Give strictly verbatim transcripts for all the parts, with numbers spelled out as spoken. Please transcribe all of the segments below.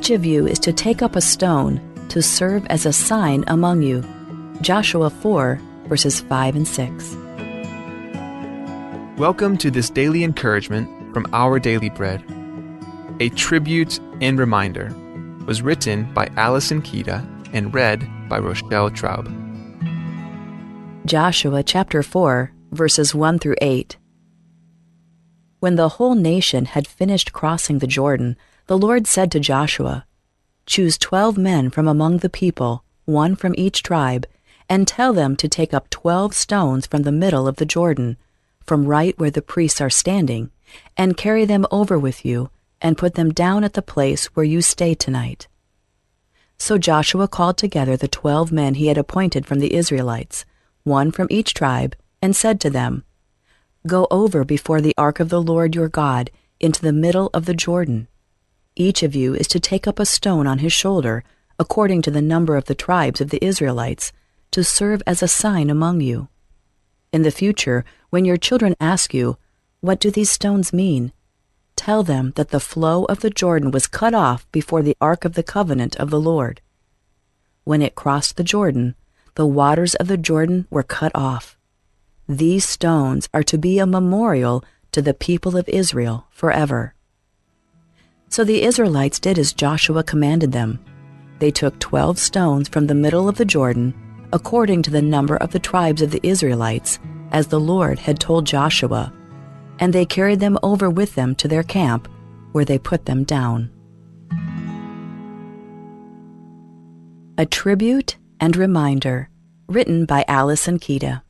Each of you is to take up a stone to serve as a sign among you. Joshua four, verses five and six. Welcome to this daily encouragement from Our Daily Bread. A Tribute and Reminder was written by Allison Kida and read by Rochelle Traub. Joshua chapter four, verses one through eight. When the whole nation had finished crossing the Jordan, the Lord said to Joshua, "Choose twelve men from among the people, one from each tribe, and tell them to take up twelve stones from the middle of the Jordan, from right where the priests are standing, and carry them over with you, and put them down at the place where you stay tonight." So Joshua called together the twelve men he had appointed from the Israelites, one from each tribe, and said to them, "Go over before the ark of the Lord your God into the middle of the Jordan. Each of you is to take up a stone on his shoulder, according to the number of the tribes of the Israelites, to serve as a sign among you. In the future, when your children ask you, 'What do these stones mean?' tell them that the flow of the Jordan was cut off before the ark of the covenant of the Lord. When it crossed the Jordan, the waters of the Jordan were cut off. These stones are to be a memorial to the people of Israel forever." So the Israelites did as Joshua commanded them. They took twelve stones from the middle of the Jordan, according to the number of the tribes of the Israelites, as the Lord had told Joshua, and they carried them over with them to their camp, where they put them down. A Tribute and Reminder, written by Allison Kida.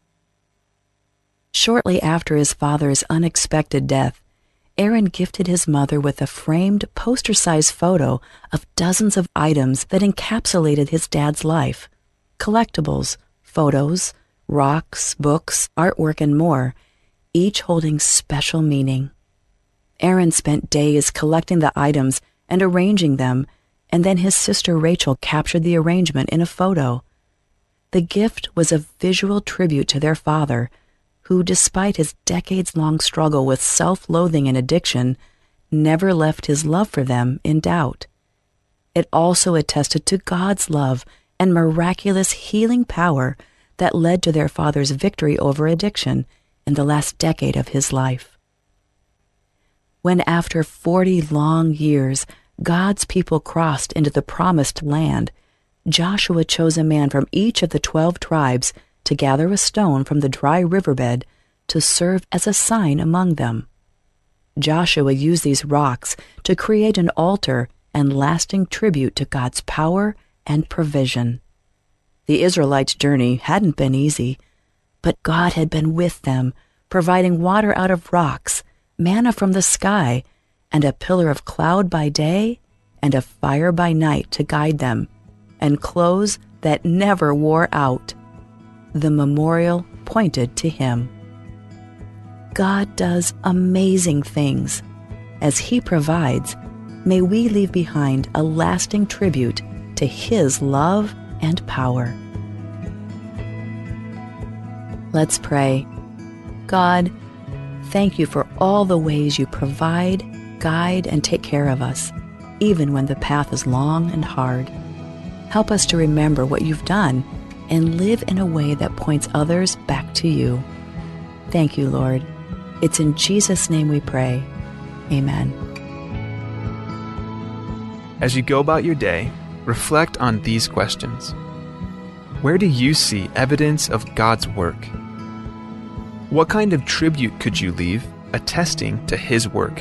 Shortly after his father's unexpected death, Aaron gifted his mother with a framed poster-sized photo of dozens of items that encapsulated his dad's life: collectibles, photos, rocks, books, artwork, and more, each holding special meaning. Aaron spent days collecting the items and arranging them, and then his sister Rachel captured the arrangement in a photo. The gift was a visual tribute to their father, who, despite his decades-long struggle with self-loathing and addiction, never left his love for them in doubt. It also attested to God's love and miraculous healing power that led to their father's victory over addiction in the last decade of his life. When, after forty long years, God's people crossed into the Promised Land, Joshua chose a man from each of the twelve tribes to gather a stone from the dry riverbed to serve as a sign among them. Joshua used these rocks to create an altar and lasting tribute to God's power and provision. The Israelites' journey hadn't been easy, but God had been with them, providing water out of rocks, manna from the sky, and a pillar of cloud by day and a fire by night to guide them, and clothes that never wore out. The memorial pointed to him. God does amazing things. As he provides, may we leave behind a lasting tribute to his love and power. Let's pray. God, thank you for all the ways you provide, guide, and take care of us, even when the path is long and hard. Help us to remember what you've done and live in a way that points others back to you. Thank you, Lord. It's in Jesus' name we pray. Amen. As you go about your day, reflect on these questions. Where do you see evidence of God's work? What kind of tribute could you leave attesting to his work?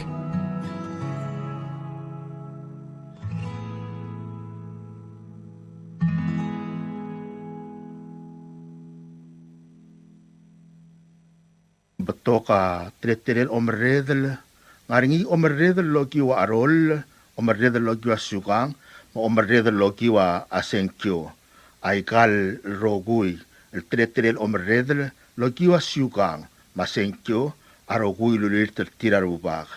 Betok a teletelel omerredel, ng ngar er ngii omerredel el okiu a cheroll, omerredel el okiu a siukang, me a omerredel el okiu a sengkio. Aika el rokui el teletelel omerredel el okiu a siukang me a sengkio a rokui el ulilt er tir a Rubak.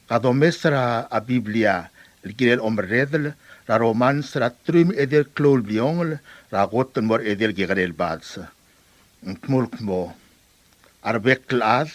Ka domes er a Biblia el kirel omerredel er a Romans er a teruich me a edei el klou el bliongel er a kot el mo er a edei el kekerei el bades. Ng dmu el kmo, a rebek el chad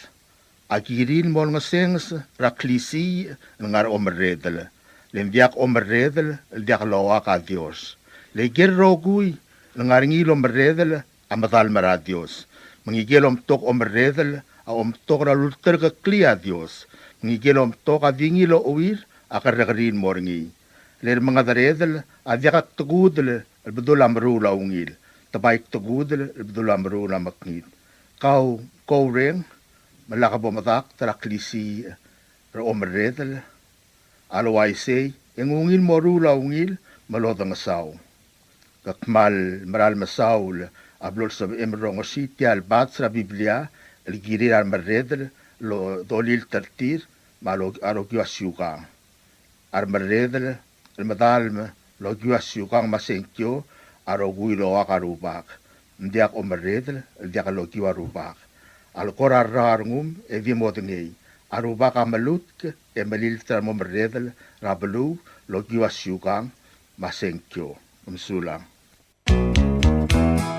a kirir el mo olengesenges er a klisiich el ngar er a omerredel. le ng diak omerredel el diak loak a Dios. Le ikel rokui el ngar er ngii el omerredel a medalem er a Dios. Me ngike el omtok omerredel a omtok er a lulterekeklii a Dios. Me ngike el omtok a di ngii el ocheuir a kerrekeriil el mo er ngii. Le remengederedel a diak kdekudel el bedul a meruul a ungil, te bai kdekudel el bedul a meruul a mekngit. Kau, kau reng, me lak bo medakt er a klisiich er a omerredel. A le uaisei, e ng ungil mo ruul a ungil me lodengesau. Ke kmal meral mesaul a blo lsebechem el rongesii tia el bats er a Biblia el kirir a remerredel el dolilt er tir me a ro-, a rokiu a siukang. A remerredel el medalem el okiu a siukang me a sengkio a rokui el oak a Rubak. Ng diak omerredel el diak lokiu a Rubak. A le kora rrau a rengum e di modengei. A Rubak a melutk e melilt er a remomerredel er a beluu el okiu a siukang me a sengkio. Mesulang.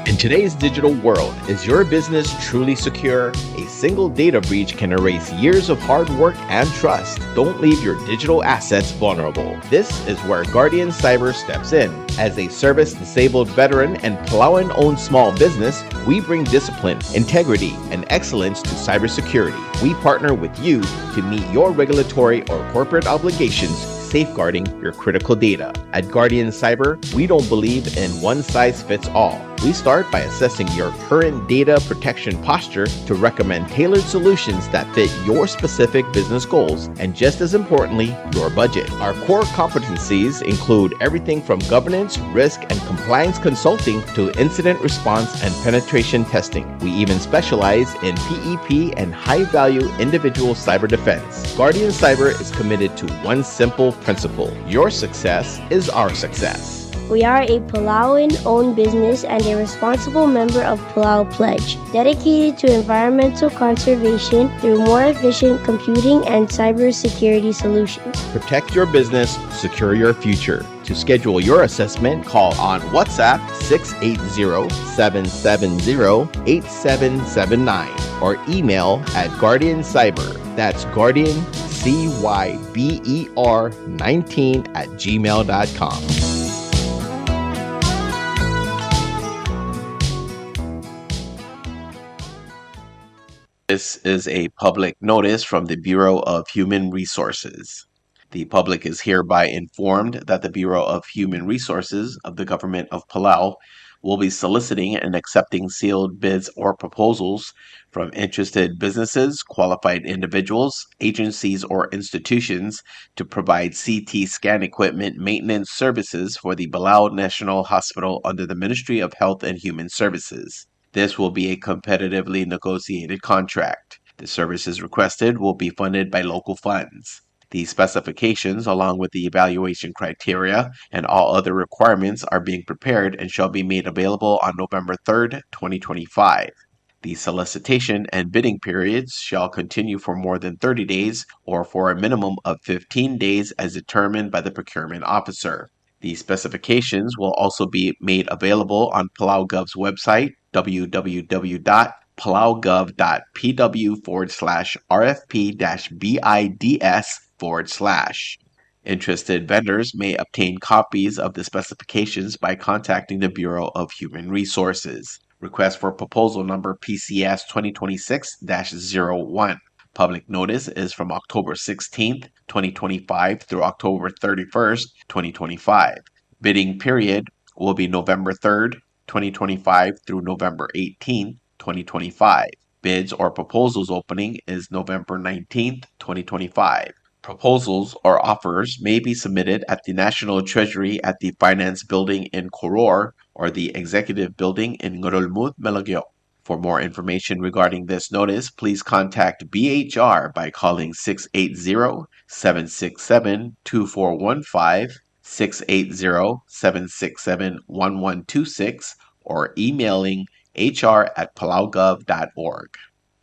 In today's digital world, is your business truly secure? A single data breach can erase years of hard work and trust. Don't leave your digital assets vulnerable. This is where Guardian Cyber steps in. As a service-disabled veteran and Palauan-owned small business, we bring discipline, integrity, and excellence to cybersecurity. We partner with you to meet your regulatory or corporate obligations, safeguarding your critical data. At Guardian Cyber, we don't believe in one size fits all. We start by assessing your current data protection posture to recommend tailored solutions that fit your specific business goals and, just as importantly, your budget. Our core competencies include everything from governance, risk, and compliance consulting to incident response and penetration testing. We even specialize in P E P and high-value individual cyber defense. Guardian Cyber is committed to one simple principle: your success is our success. We are a Palauan-owned business and a responsible member of Palau Pledge, dedicated to environmental conservation through more efficient computing and cybersecurity solutions. Protect your business, secure your future. To schedule your assessment, call on WhatsApp six eight zero, seven seven zero, eight seven seven nine or email at Guardian Cyber. That's Guardian C Y B E R nineteen at gmail dot com. This is a public notice from the Bureau of Human Resources. The public is hereby informed that the Bureau of Human Resources of the Government of Palau will be soliciting and accepting sealed bids or proposals from interested businesses, qualified individuals, agencies, or institutions to provide C T scan equipment maintenance services for the Palau National Hospital under the Ministry of Health and Human Services. This will be a competitively negotiated contract. The services requested will be funded by local funds. The specifications, along with the evaluation criteria and all other requirements, are being prepared and shall be made available on November third, twenty twenty-five. The solicitation and bidding periods shall continue for more than thirty days or for a minimum of fifteen days as determined by the procurement officer. The specifications will also be made available on PalauGov's website, w w w dot palaugov dot p w forward slash r f p dash b i d s forward slash. Interested vendors may obtain copies of the specifications by contacting the Bureau of Human Resources. Request for proposal number P C S twenty twenty-six dash zero one. Public notice is from October sixteenth, twenty twenty-five through October thirty-first, twenty twenty-five. Bidding period will be November third, twenty twenty-five through November eighteenth, twenty twenty-five. Bids or proposals opening is November nineteenth, twenty twenty-five. Proposals or offers may be submitted at the National Treasury at the Finance Building in Koror or the Executive Building in Ngerulmud, Melekeok. For more information regarding this notice, please contact B H R by calling six eight zero, seven six seven, two four one five, six eight zero, seven six seven, one one two six, or emailing H R at palaugov dot org.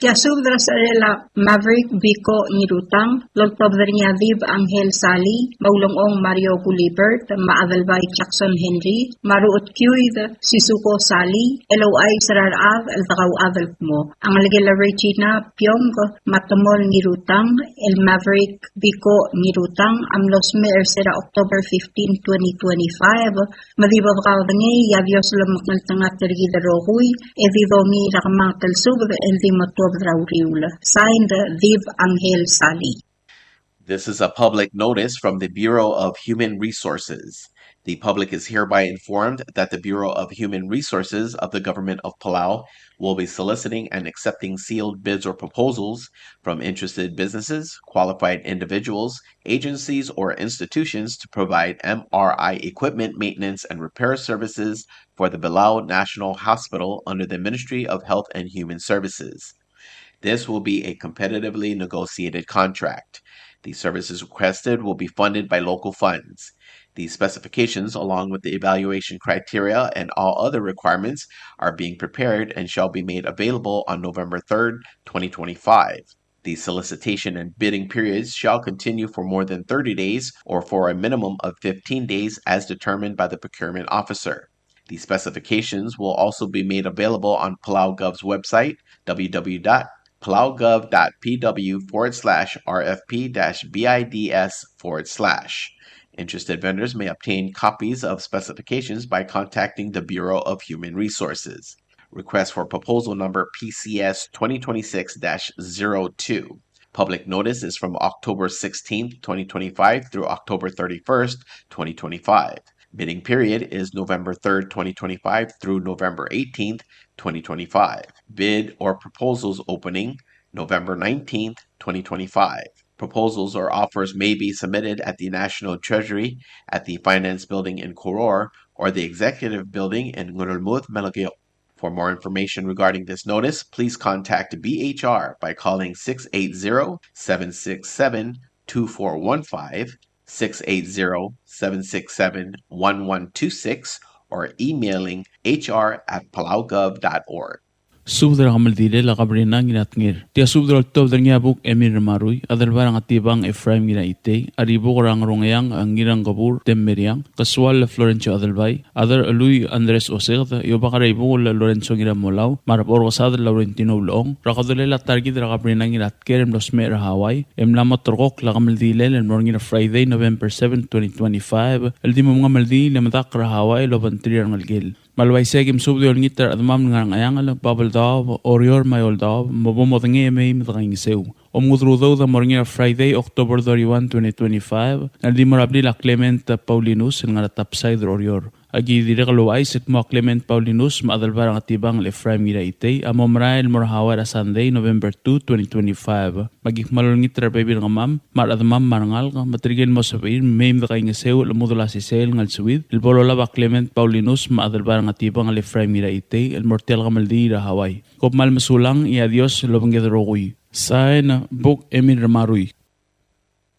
Tia subed er a secherel a Maverick Biko Ngirutang, el oltobed er ngii a Dib Angel Sali, me a Ulengchong Mario Gulibert, me a Adelbai Jackson Henry, me a Ruchedkiuid Sisuko Sali, el ouchais er a rechad el dekauchad el kmo a ngelekel a Regina Piong, me a Temol Ngirutang, el Maverick Biko Ngirutang, a mlo smecher er se er a October fifteen, twenty twenty-five, me di bo dekaudengei, e a Dios lomekngeltengat er kid el rokui, e di domiu er a kemanget el subed, el di mo tuobed er a uriul. Signed, Dib Angel Sali. This is a public notice from the Bureau of Human Resources. The public is hereby informed that the Bureau of Human Resources of the Government of Palau will be soliciting and accepting sealed bids or proposals from interested businesses, qualified individuals, agencies, or institutions to provide M R I equipment maintenance and repair services for the Belau National Hospital under the Ministry of Health and Human Services. This will be a competitively negotiated contract. The services requested will be funded by local funds. The specifications, along with the evaluation criteria and all other requirements, are being prepared and shall be made available on November third, twenty twenty-five. The solicitation and bidding periods shall continue for more than thirty days or for a minimum of fifteen days as determined by the procurement officer. The specifications will also be made available on Palau Gov's website, w w w dot palaugov dot p w forward slash r f p dash bids forward slash. Interested vendors may obtain copies of specifications by contacting the Bureau of Human Resources. Request for proposal number P C S twenty twenty-six dash zero two. Public notice is from October sixteenth, twenty twenty-five through October thirty-first, twenty twenty-five. Bidding period is November third, twenty twenty-five through November eighteenth, twenty twenty-five. Bid or proposals opening November nineteenth, twenty twenty-five. Proposals or offers may be submitted at the National Treasury at the Finance Building in Koror or the Executive Building in Ngerulmud, Melekeok. For more information regarding this notice, please contact B H R by calling six eight zero, seven six seven, two four one five, six eight zero, seven six seven, one one two six, or emailing H R at palaugov dot org. Subed er a kemeldilel a Kabrina Ngiratnger. Tia subed er a oltobed er ngii a Buk Emil Remarui, Adelbai er a Ngetibang Ephraim Ngiraitei, a Ribuk er a Ngerungeang, a Ngirangkebur Temmeriang, Kesual Florencio Adelbai, Ader Elui Andres Oseked, Iobak er a Ibuk el Lorenzo Ngiramolau, me a Rebor Kesadel Laurentino Ulechong, er a kodellel a ta er kid er a Kabrina Ngiratker el mlo smecher er a Hawaii, e mla mo terrekokl a kemeldilel el mo er ngii er a Friday, November seven, twenty twenty-five, el di mo mengemeldiil e medakl er a Hawaii el obengterir a rengelekel. Me a le uaisei e aki mesubed e olengit er a rechedemam el ngar er a Ngcheangel, Babeldaob, Oreor me a Eouldaob, me bo modengei e mei me dekaingeseu. Omengudel udoud a mo er ngii er a Friday, October thirty-one, twenty twenty-five, el di mo er a blil a Clement Paulinus el ngar er a Topside er Oreor. Aki dirrek el ouchais el kmo a Clement Paulinus me a Adelbai er a Ngetibang el Ephraim Ngiraitei a mo merael el mo er a Hawaii er a Sunday, November two, twenty twenty-five. Me aki kmal olengit er a rebebil er kemam, me a rechedemam me a rengalek, me tirke el mo sebechir, me mei me dekaingeseu el chemudel a sesei el ngelsuid el bo lolab a Clement Paulinus me a Adelbai er a Ngetibang el Ephraim Ngiraitei el mo er tia el kemeldiil er a Hawaii. Kom kmal mesulang, e a Dios el obengked el rokui. Sain, Buk Emil Remarui.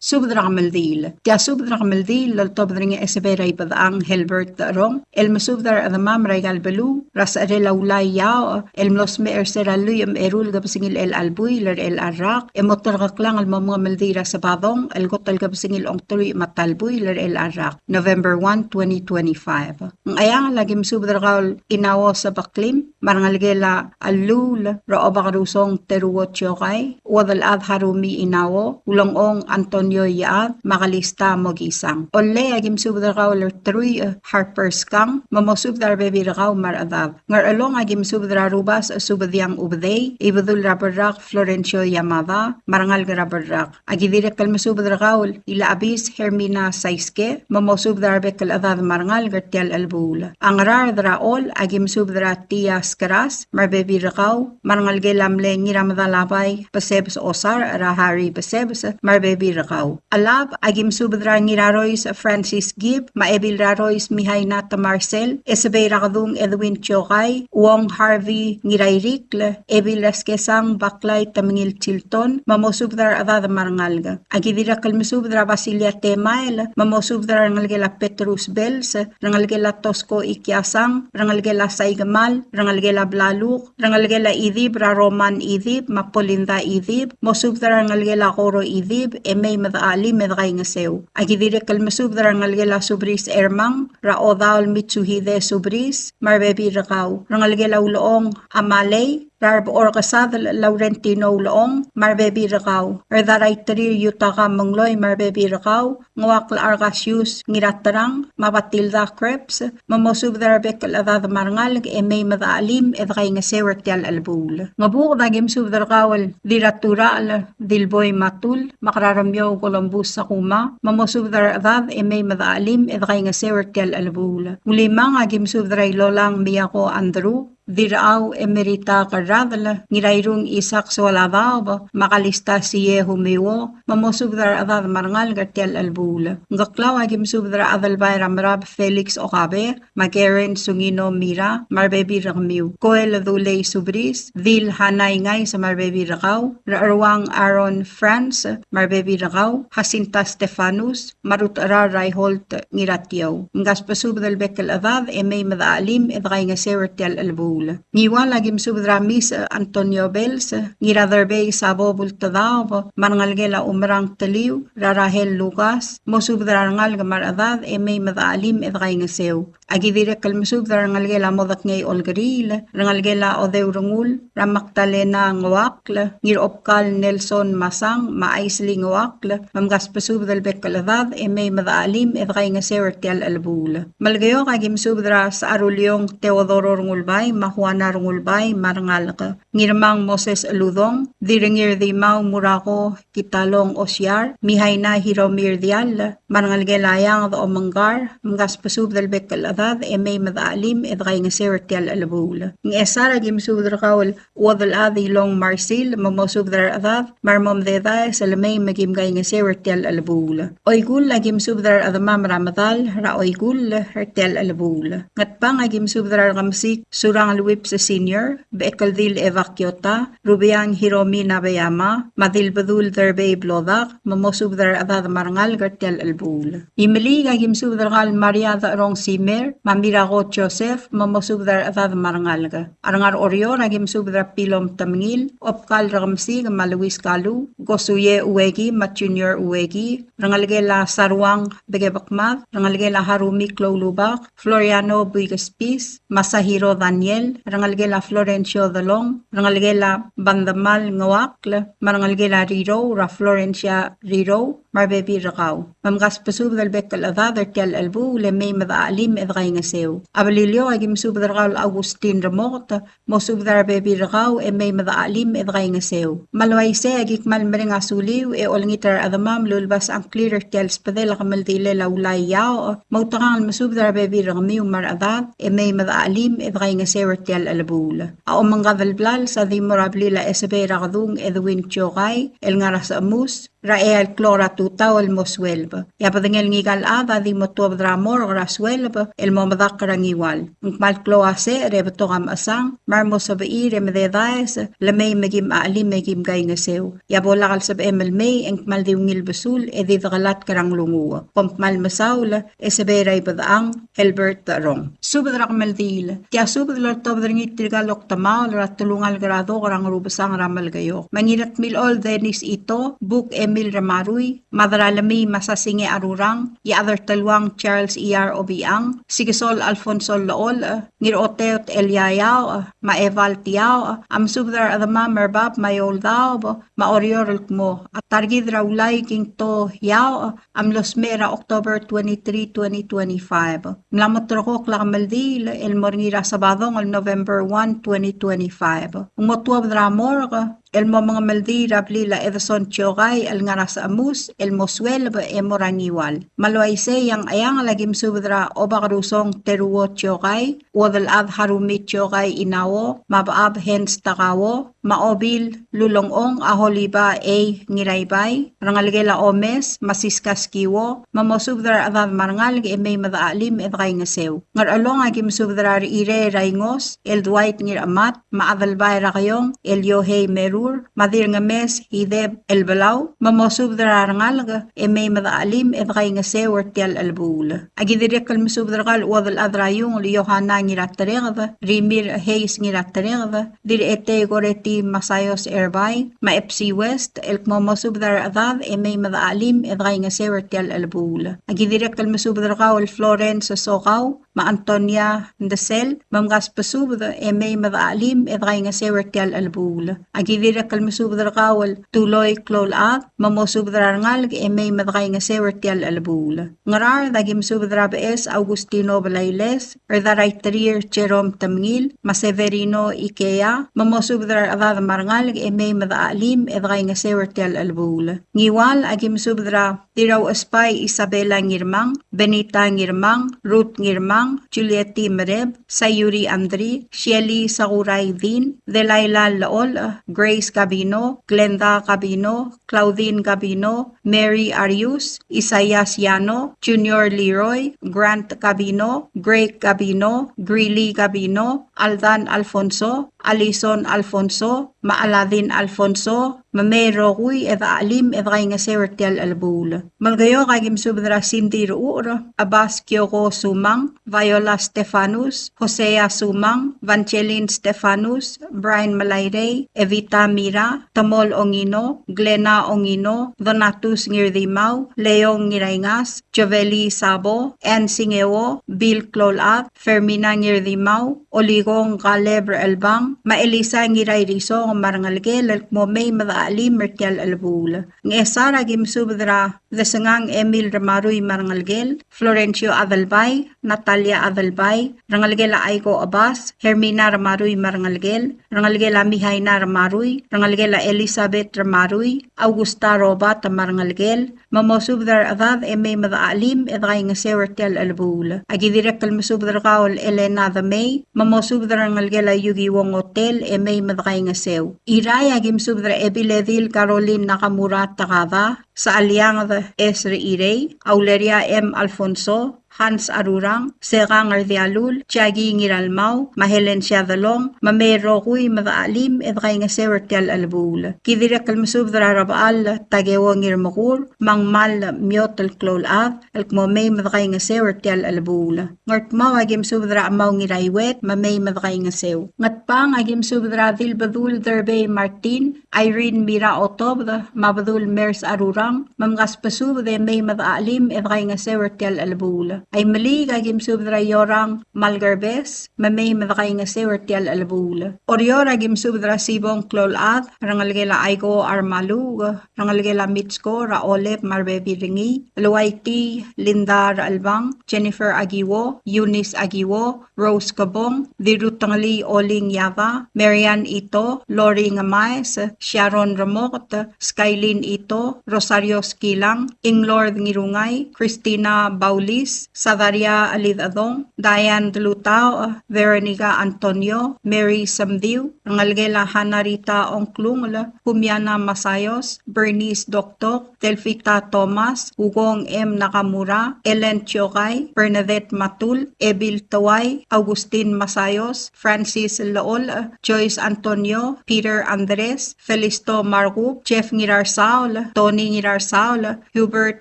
Subed er a kemeldiil. Tia subed er a kemeldiil el oltobed er ngii a Esebei er a Ibedechang Helbert Decherong, el mesubed er a rechedemam er aika el beluu er a secherel a Ulai Iaoch, el mlo smecher er se er a lluich me a eru el kebesengil er chelecha el buil er chelecha el rak, e mo terkeklang el mo mengemeldiil er a Sebadong el kot el kebesengil ongeteruich me a ta el buil er chelecha el rak, November one, twenty twenty-five. Ngcheangel, aki mesubed er kau el Inao Sebeklim, me a rengelekel a Lluul er a Obakerusong Teruo Tiokai, Uodelchad Harumi Inao, Ulengchong Antonio Iechad, me a Kalista Mokisang. Ollei, aki mesubed er kau el Teruich Harper Skang, me mosubed er a rebebil er kau me a rechedad. Ngerchelong, aki mesubed er a Rubasech Subediang Ubedei, Ibedul er a Berrak Florencio Yamada, me a rengalek er a Berrak. Aki dirrek el mesubed er kau el Ilachebis Hermina Saiske, me mosubed er a rebek el chedad me a rengalek er tia el chelebuul. A Ngaraard er a Chol, aki mesubed er a Tia Skeras me a rebebil er kau, me a rengelekel a mle Ngiramedalabai Besebes Osar er a Harry Besebes me a rebebil er kau. Chelab, aki mesubed er a Ngirarois Francis Gibb me a Ebil er a Rois Mihaina Temarsel, Esebei er a Kedung Edwin Tiokai, Uong Harvey Ngirairikl, Ebil er a Skesang Baklai Temengil Chilton, me mosubed er a rechedad me a rengalek. Aki dirrek el mesubed er a Basilia Temael, me mosubed er a rengelekel a Petrus Bells, rengelekel a Tosko Ikiasang, rengelekel a Saikemal, rengelekel rengelekel a Blaluk, rengelekel a Idib er a Roman Idib, me a Polinda Idib, mosubed er a rengelekel a Koro Idib, e mei me dechachelim e dekaingeseu. Aki dirrek el mesubed er a rengelekel a Subris Ermang, er a Odaol Mitsuhide Subris, me a rebebil er kau. Rengelekel a Ulechong Amalei, er a Rebechor Kesadel Laurentino Ulechong, me a rebebil er kau. Rdaraiterir Yutaka Mengloi, me a rebebil er kau, Ngoakl Argasius Ngiraterang, me a Batilda Krebs, me mosubed er a rebek el chedad me a rengalek e mei me dechachelim e dekaingeseu er tia el chelebuul. Ngebuked aki mesubed er kau el Dirraturachel Dilboi Matul, me a Keraremiou Columbus Sakuma, me mosubed er a rechedad e mei me dechachelim e dekaingeseu er tia el chelebuul. Ulimang aki mesubed er a Ilolang Miyako Andrew, Dirrau Emerita Kerradel, Ngirairung Isaac Soaladaob, me a Kalista Sie Humiuo, me mosubed er a rechedad me a rengalek er tia el chelebuul. Ngkeklau aki mesubed er a Adelbai er a Merab Felix Okabe, me a Karen Sungino Mira, me a rebebil er kemiu. Koel Dulei Subris, Dil Hanai Ngais, me a rebebil er kau, Recheruang Aaron France, me a rebebil er kau, Jacinta Stefanus, me a Rutecherar Reinhold Ngiratiou. Mkasbesubed el bek el chedad e mei me dechachelim e dekaingeseu er tia el chelebuul. Ngiwal aki mesubed er a Mis Antonio Bells, Ngiraderbei Sabo Bultedaob, me a rengelekel a Umerang Teliu, er a Rahel Lucas, mosubed er a rengalek me a rechedad e mei me dechachelim e dekaingeseu. Aki dirrek el mesubed er a rengelekel a Modekngei Olkeriil, rengelekel a Odeu Rengul, er a Magdalena Ngoakl, Ngirobkal Nelson Masang, me a Aisley Ngoakl, me mkasbesubed el bek el chedad e mei me dechachelim e dekaingeseu er tia el chelebuul. Melekeok aki mesubed er a Secharuleong Teodoro Rengulbai, me a Juana Rengulbai, me a rengalek. Ngirmang Moses Eludong, Dirrengir Dimau Murako Kitalong Osiar, Mihaina Hiromi Rdiall, me a rengelekel a Eanged Omengkar, mkasbesubed el bek el chedad e mei me dechachelim e dekaingeseu er tia el chelebuul. Ngchesar aki mesubed er kau el Uodelchad Ilong Marsil, me mosubed er a rechedad, me a remo mededaes el mei me kim kaingeseu er tia el chelebuul. Oikull aki mesubed er a rechedemam er a medal er a Oikull er tia el chelebuul. Ngatpang aki mesubed er a Rekemesik Surangel Whipps Senior, Bechekeldil Eva Kiota, Rubiang Hiromi Nabeyama, me a Dilbedul Derbei Blodak, me mosubed er a rechedad me a rengalek er tia el chelebuul. Imeliik aki mesubed er kau el Maria Decherong Simer, me a Mirako Joseph, me mosubed er a rechedad me a rengalek. A rengar Oreor aki mesubed er a Pilom Temengil, Obkal Rekemesik me a Luis Kalu, Kosuie Ueki me a Junior Ueki, rengelekel a Saruang Bekebekmad, rengelekel a Harumi Kloulubak, Floriano Buikespis, Masahiro Daniel, rengelekel a Florencio Delong, rengelekel a Bandemal Ngoakl, me a rengelekel a Rirou, er a Florencia Rirou, me a rebebil er kau. Me mkasbesubed el bek el chedad er tia el chelebuul e mei me dechachelim e dekaingeseu. A Beliliou aki mesubed er kau el Augustin Remoket, mosubed er a rebebil er kau e mei me dechachelim e dekaingeseu. Me a le uaisei aki kmal mereng a suliu e olengit er a rechedemam el ulebas a ngklir er tia el sbedel a kemeldilel a Ulai Iaoch, me outekangel el mesubed er a rebebil er kemiu me a rechedad e mei me dechachelim e dekaingeseu er tia el chelebuul. A omengkad el blals a di mo er a blil a Esebei er a Kedung Edwin Tiokai el ngar er a Sechemus, er a eai el klok er a tutau el mo sueleb. E a bedengel ngika el chad a di mo tuobed er a morgue er a sueleb el mo medakl er a Ngiwal. Ng kmal klou a secher e betok a mechesang, me a remo sebechir e mededaes, le mei me kim chachelim e kim kaingeseu. E a bo lak el sebechem el mei, e ng kmal di ungil besul, e di dekelatk er a nglunguuch. Kom kmal mesaul, Esebei er a Ibedechang, Helbert Decherong. Subed er a kemeldiil. Tia subed el oltobed er ngii tirka el oktemaol er a telungalek er a Dok er a Ngerubesang er a Melekeok. Me a Ngiratmilechol Dennis Ito, Buk Emil Remarui, Madralemii Masasinge Arurang, Iechad er Teluang Charles E R Obichang, Sikesol Alfonso Llecholch, Ngiroteot Elia Iaoch, me a Eval Tiaoch, a mesubed er a rechedemam er bab me a eou el daob, me a Oreor el kmo a ta er kid er a Ulai Kingto Iaoch a mlo smecher er a October twenty-three, twenty twenty-five. Ng mla mo terrekokl a kemeldiil el mo er ngii er a Sabadong el November one, twenty twenty-five. Ng mo tuobed er a morgue el mo mengemeldiil er a blil a Edson Tiokai el ngar er a Sechemus el mo sueleb e mo er a Ngiwal. Me a le uaisei e a Ngcheangel a ki mesubed er a Obakerusong Teruo Tiokai, Uodelchad Harumi Tiokai Inao, me a Bechab Hens Takao, me a Obil Lulengchong a Holiba A. Ngiraibai, rengelekel a Omes, me a Siska Skiwo, me mosubed er a rechedad me a rengalek e mei me dechachelim e dekaingeseu. Ngerchelong a ki mesubed er a Rechirei er a Ingos el Dwight Ngirchemat, me a Adelbai er a Keiong el Yohei Meru, Ur, me a Dirngemes Ideb Elbelau, me mosubed er a rengalek e mei me dechachelim e dekaingeseu er tia el chelebuul. Aki dirrek el mesubed er kau el chuodel chad er a Iungel Yohana Ngiratereked, Rimir Hayes Ngiratereked, Dirchetei Goreti Masaios Erbai, me a Epsi West, el kmo mosubed er a rechedad e mei me dechachelim e dekaingeseu er tia el chelebuul. Aki dirrek el mesubed er kau el Florence Sokau, me a Antonia Ndesel, me mkasbesubed e mei me dechachelim e dekaingeseu er tia el chelebuul. Aki dirrek el mesubed er kau el Tuloi Kloulchad, me mosubed er a rengalek e mei me dekaingeseu er tia el chelebuul. Ngaraard, aki mesubed er a Beches Augustino Belailes, er a Raiterir Jerome Temengil, me a Severino Ikea, me mosubed er a rechedad me a rengalek e mei me dechachelim e dekaingeseu er tia el chelebuul. Ngiwal, aki mesubed er a Dirrauchesbai Isabella Ngirmang, Benita Ngirmang, Ruth Ngirmang, Julieti Mereb, Sayuri Andri, Shelley Sakurai Dean, Delaila Llecholch, Grace Gabino, Glenda Gabino, Claudine Gabino, Mary Arius, Isaias Yano, Junior Leroy, Grant Gabino, Greg Gabino, Greeley Gabino, Aldan Alfonso, Alison Alfonso, me a Aladin Alfonso, me mei el rokui e dechachelim e dekaingeseu er tia el chelebuul. Melekeok, aki mesubed er a Cindy Rechucher, Abas Kioko Sumang, Viola Stefanus, Hosea Sumang, Vangeline Stefanus, Brian Melairei, Evita Mira, Temol Ongino, Glena Ongino, Donatus Ngirdimau, Leong Ngiraingas, Joveli Sabo, Ann Singeo, Bill Kloulchad, Fermina Ngirdimau, Oligong Kaleb Rechelbang, me a Elisa Ngirairisong me a rengelekel el kmo mei me dechachelim er tia el chelebuul. Ngchesar, aki mesubed er a Desengang Emil Remarui me a rengelekel, Florencio Adelbai, Natalia Adelbai, rengelekel a Aiko Abas, Hermina Remarui me a rengelekel, rengelekel a Mihaina Remarui, rengelekel a Elizabeth Remarui, Augusta Robert me a rengelekel, me mosubed er a rechedad e mei me dechachelim e dekaingeseu er tia el chelebuul. Aki dirrek el mesubed er kau el Elena Demei, me mosubed er a rengelekel a Yuki Wong Hotel e mei me dekaingeseu. Irrai, aki mesubed er a Ebiledil Caroline Nakamura Takada, Sechalianged Esri Irei, Auleria M. Alfonso, Hans Arurang, Sekang Erdialul, Jackie Ngiralmau, me a Helen Siadelong, me mei el rokui me dechachelim e dekaingeseu er tia el chelebuul. Ki dirrek el mesubed er a Rebechall Takeo Ngirmekur, me a Ngmal Miot el Kloulchad, el kmo mei me dekaingeseu er tia el chelebuul. Ngardmau, aki mesubed er a Chemau Ngiraiuet, me mei me dekaingeseu. Ngatpang, aki mesubed er a Dilbedul Derbei Martin, Irene Mira Otobed, me a Bedul Mers Arurang, me mkasbesubed e mei me dechachelim e dekaingeseu er tia el chelebuul. Aimeliik, aki mesubed er a Iorang Malgerbes, me mei me dekaingeseu er tia el chelebuul. Oreor, aki mesubed er a Sibong Kloulchad, rengelekel a Aiko Armaluuk, rengelekel a Mitsko, er a Olep me a rebebil er ngii, Luaiti, Linda Rechelbang, Jennifer Akiwo, Eunice Akiwo, Rose Kebong, Dirrutengelii Oling Yava, Marian Ito, Lori Ngemaes, Sharon Remoket, Skylin Ito, Rosario Skilang, Inglord Ngirungai, Christina Baulis, Sadaria Alidadong, Diane Delutao, Veronica Antonio, Mary Semdiu, rengelekel a Hannah Rita Ongklungel, Humiana Masayos, Bernice Doktok, Delfita Thomas, Ugong M. Nakamura, Ellen Chiokai, Bernadette Matul, Ebil Tawai, Augustin Masayos, Francis Lool, Joyce Antonio, Peter Andres, Felisto Margup, Jeff Ngirarsaol, Tony Ngirarsaol, Hubert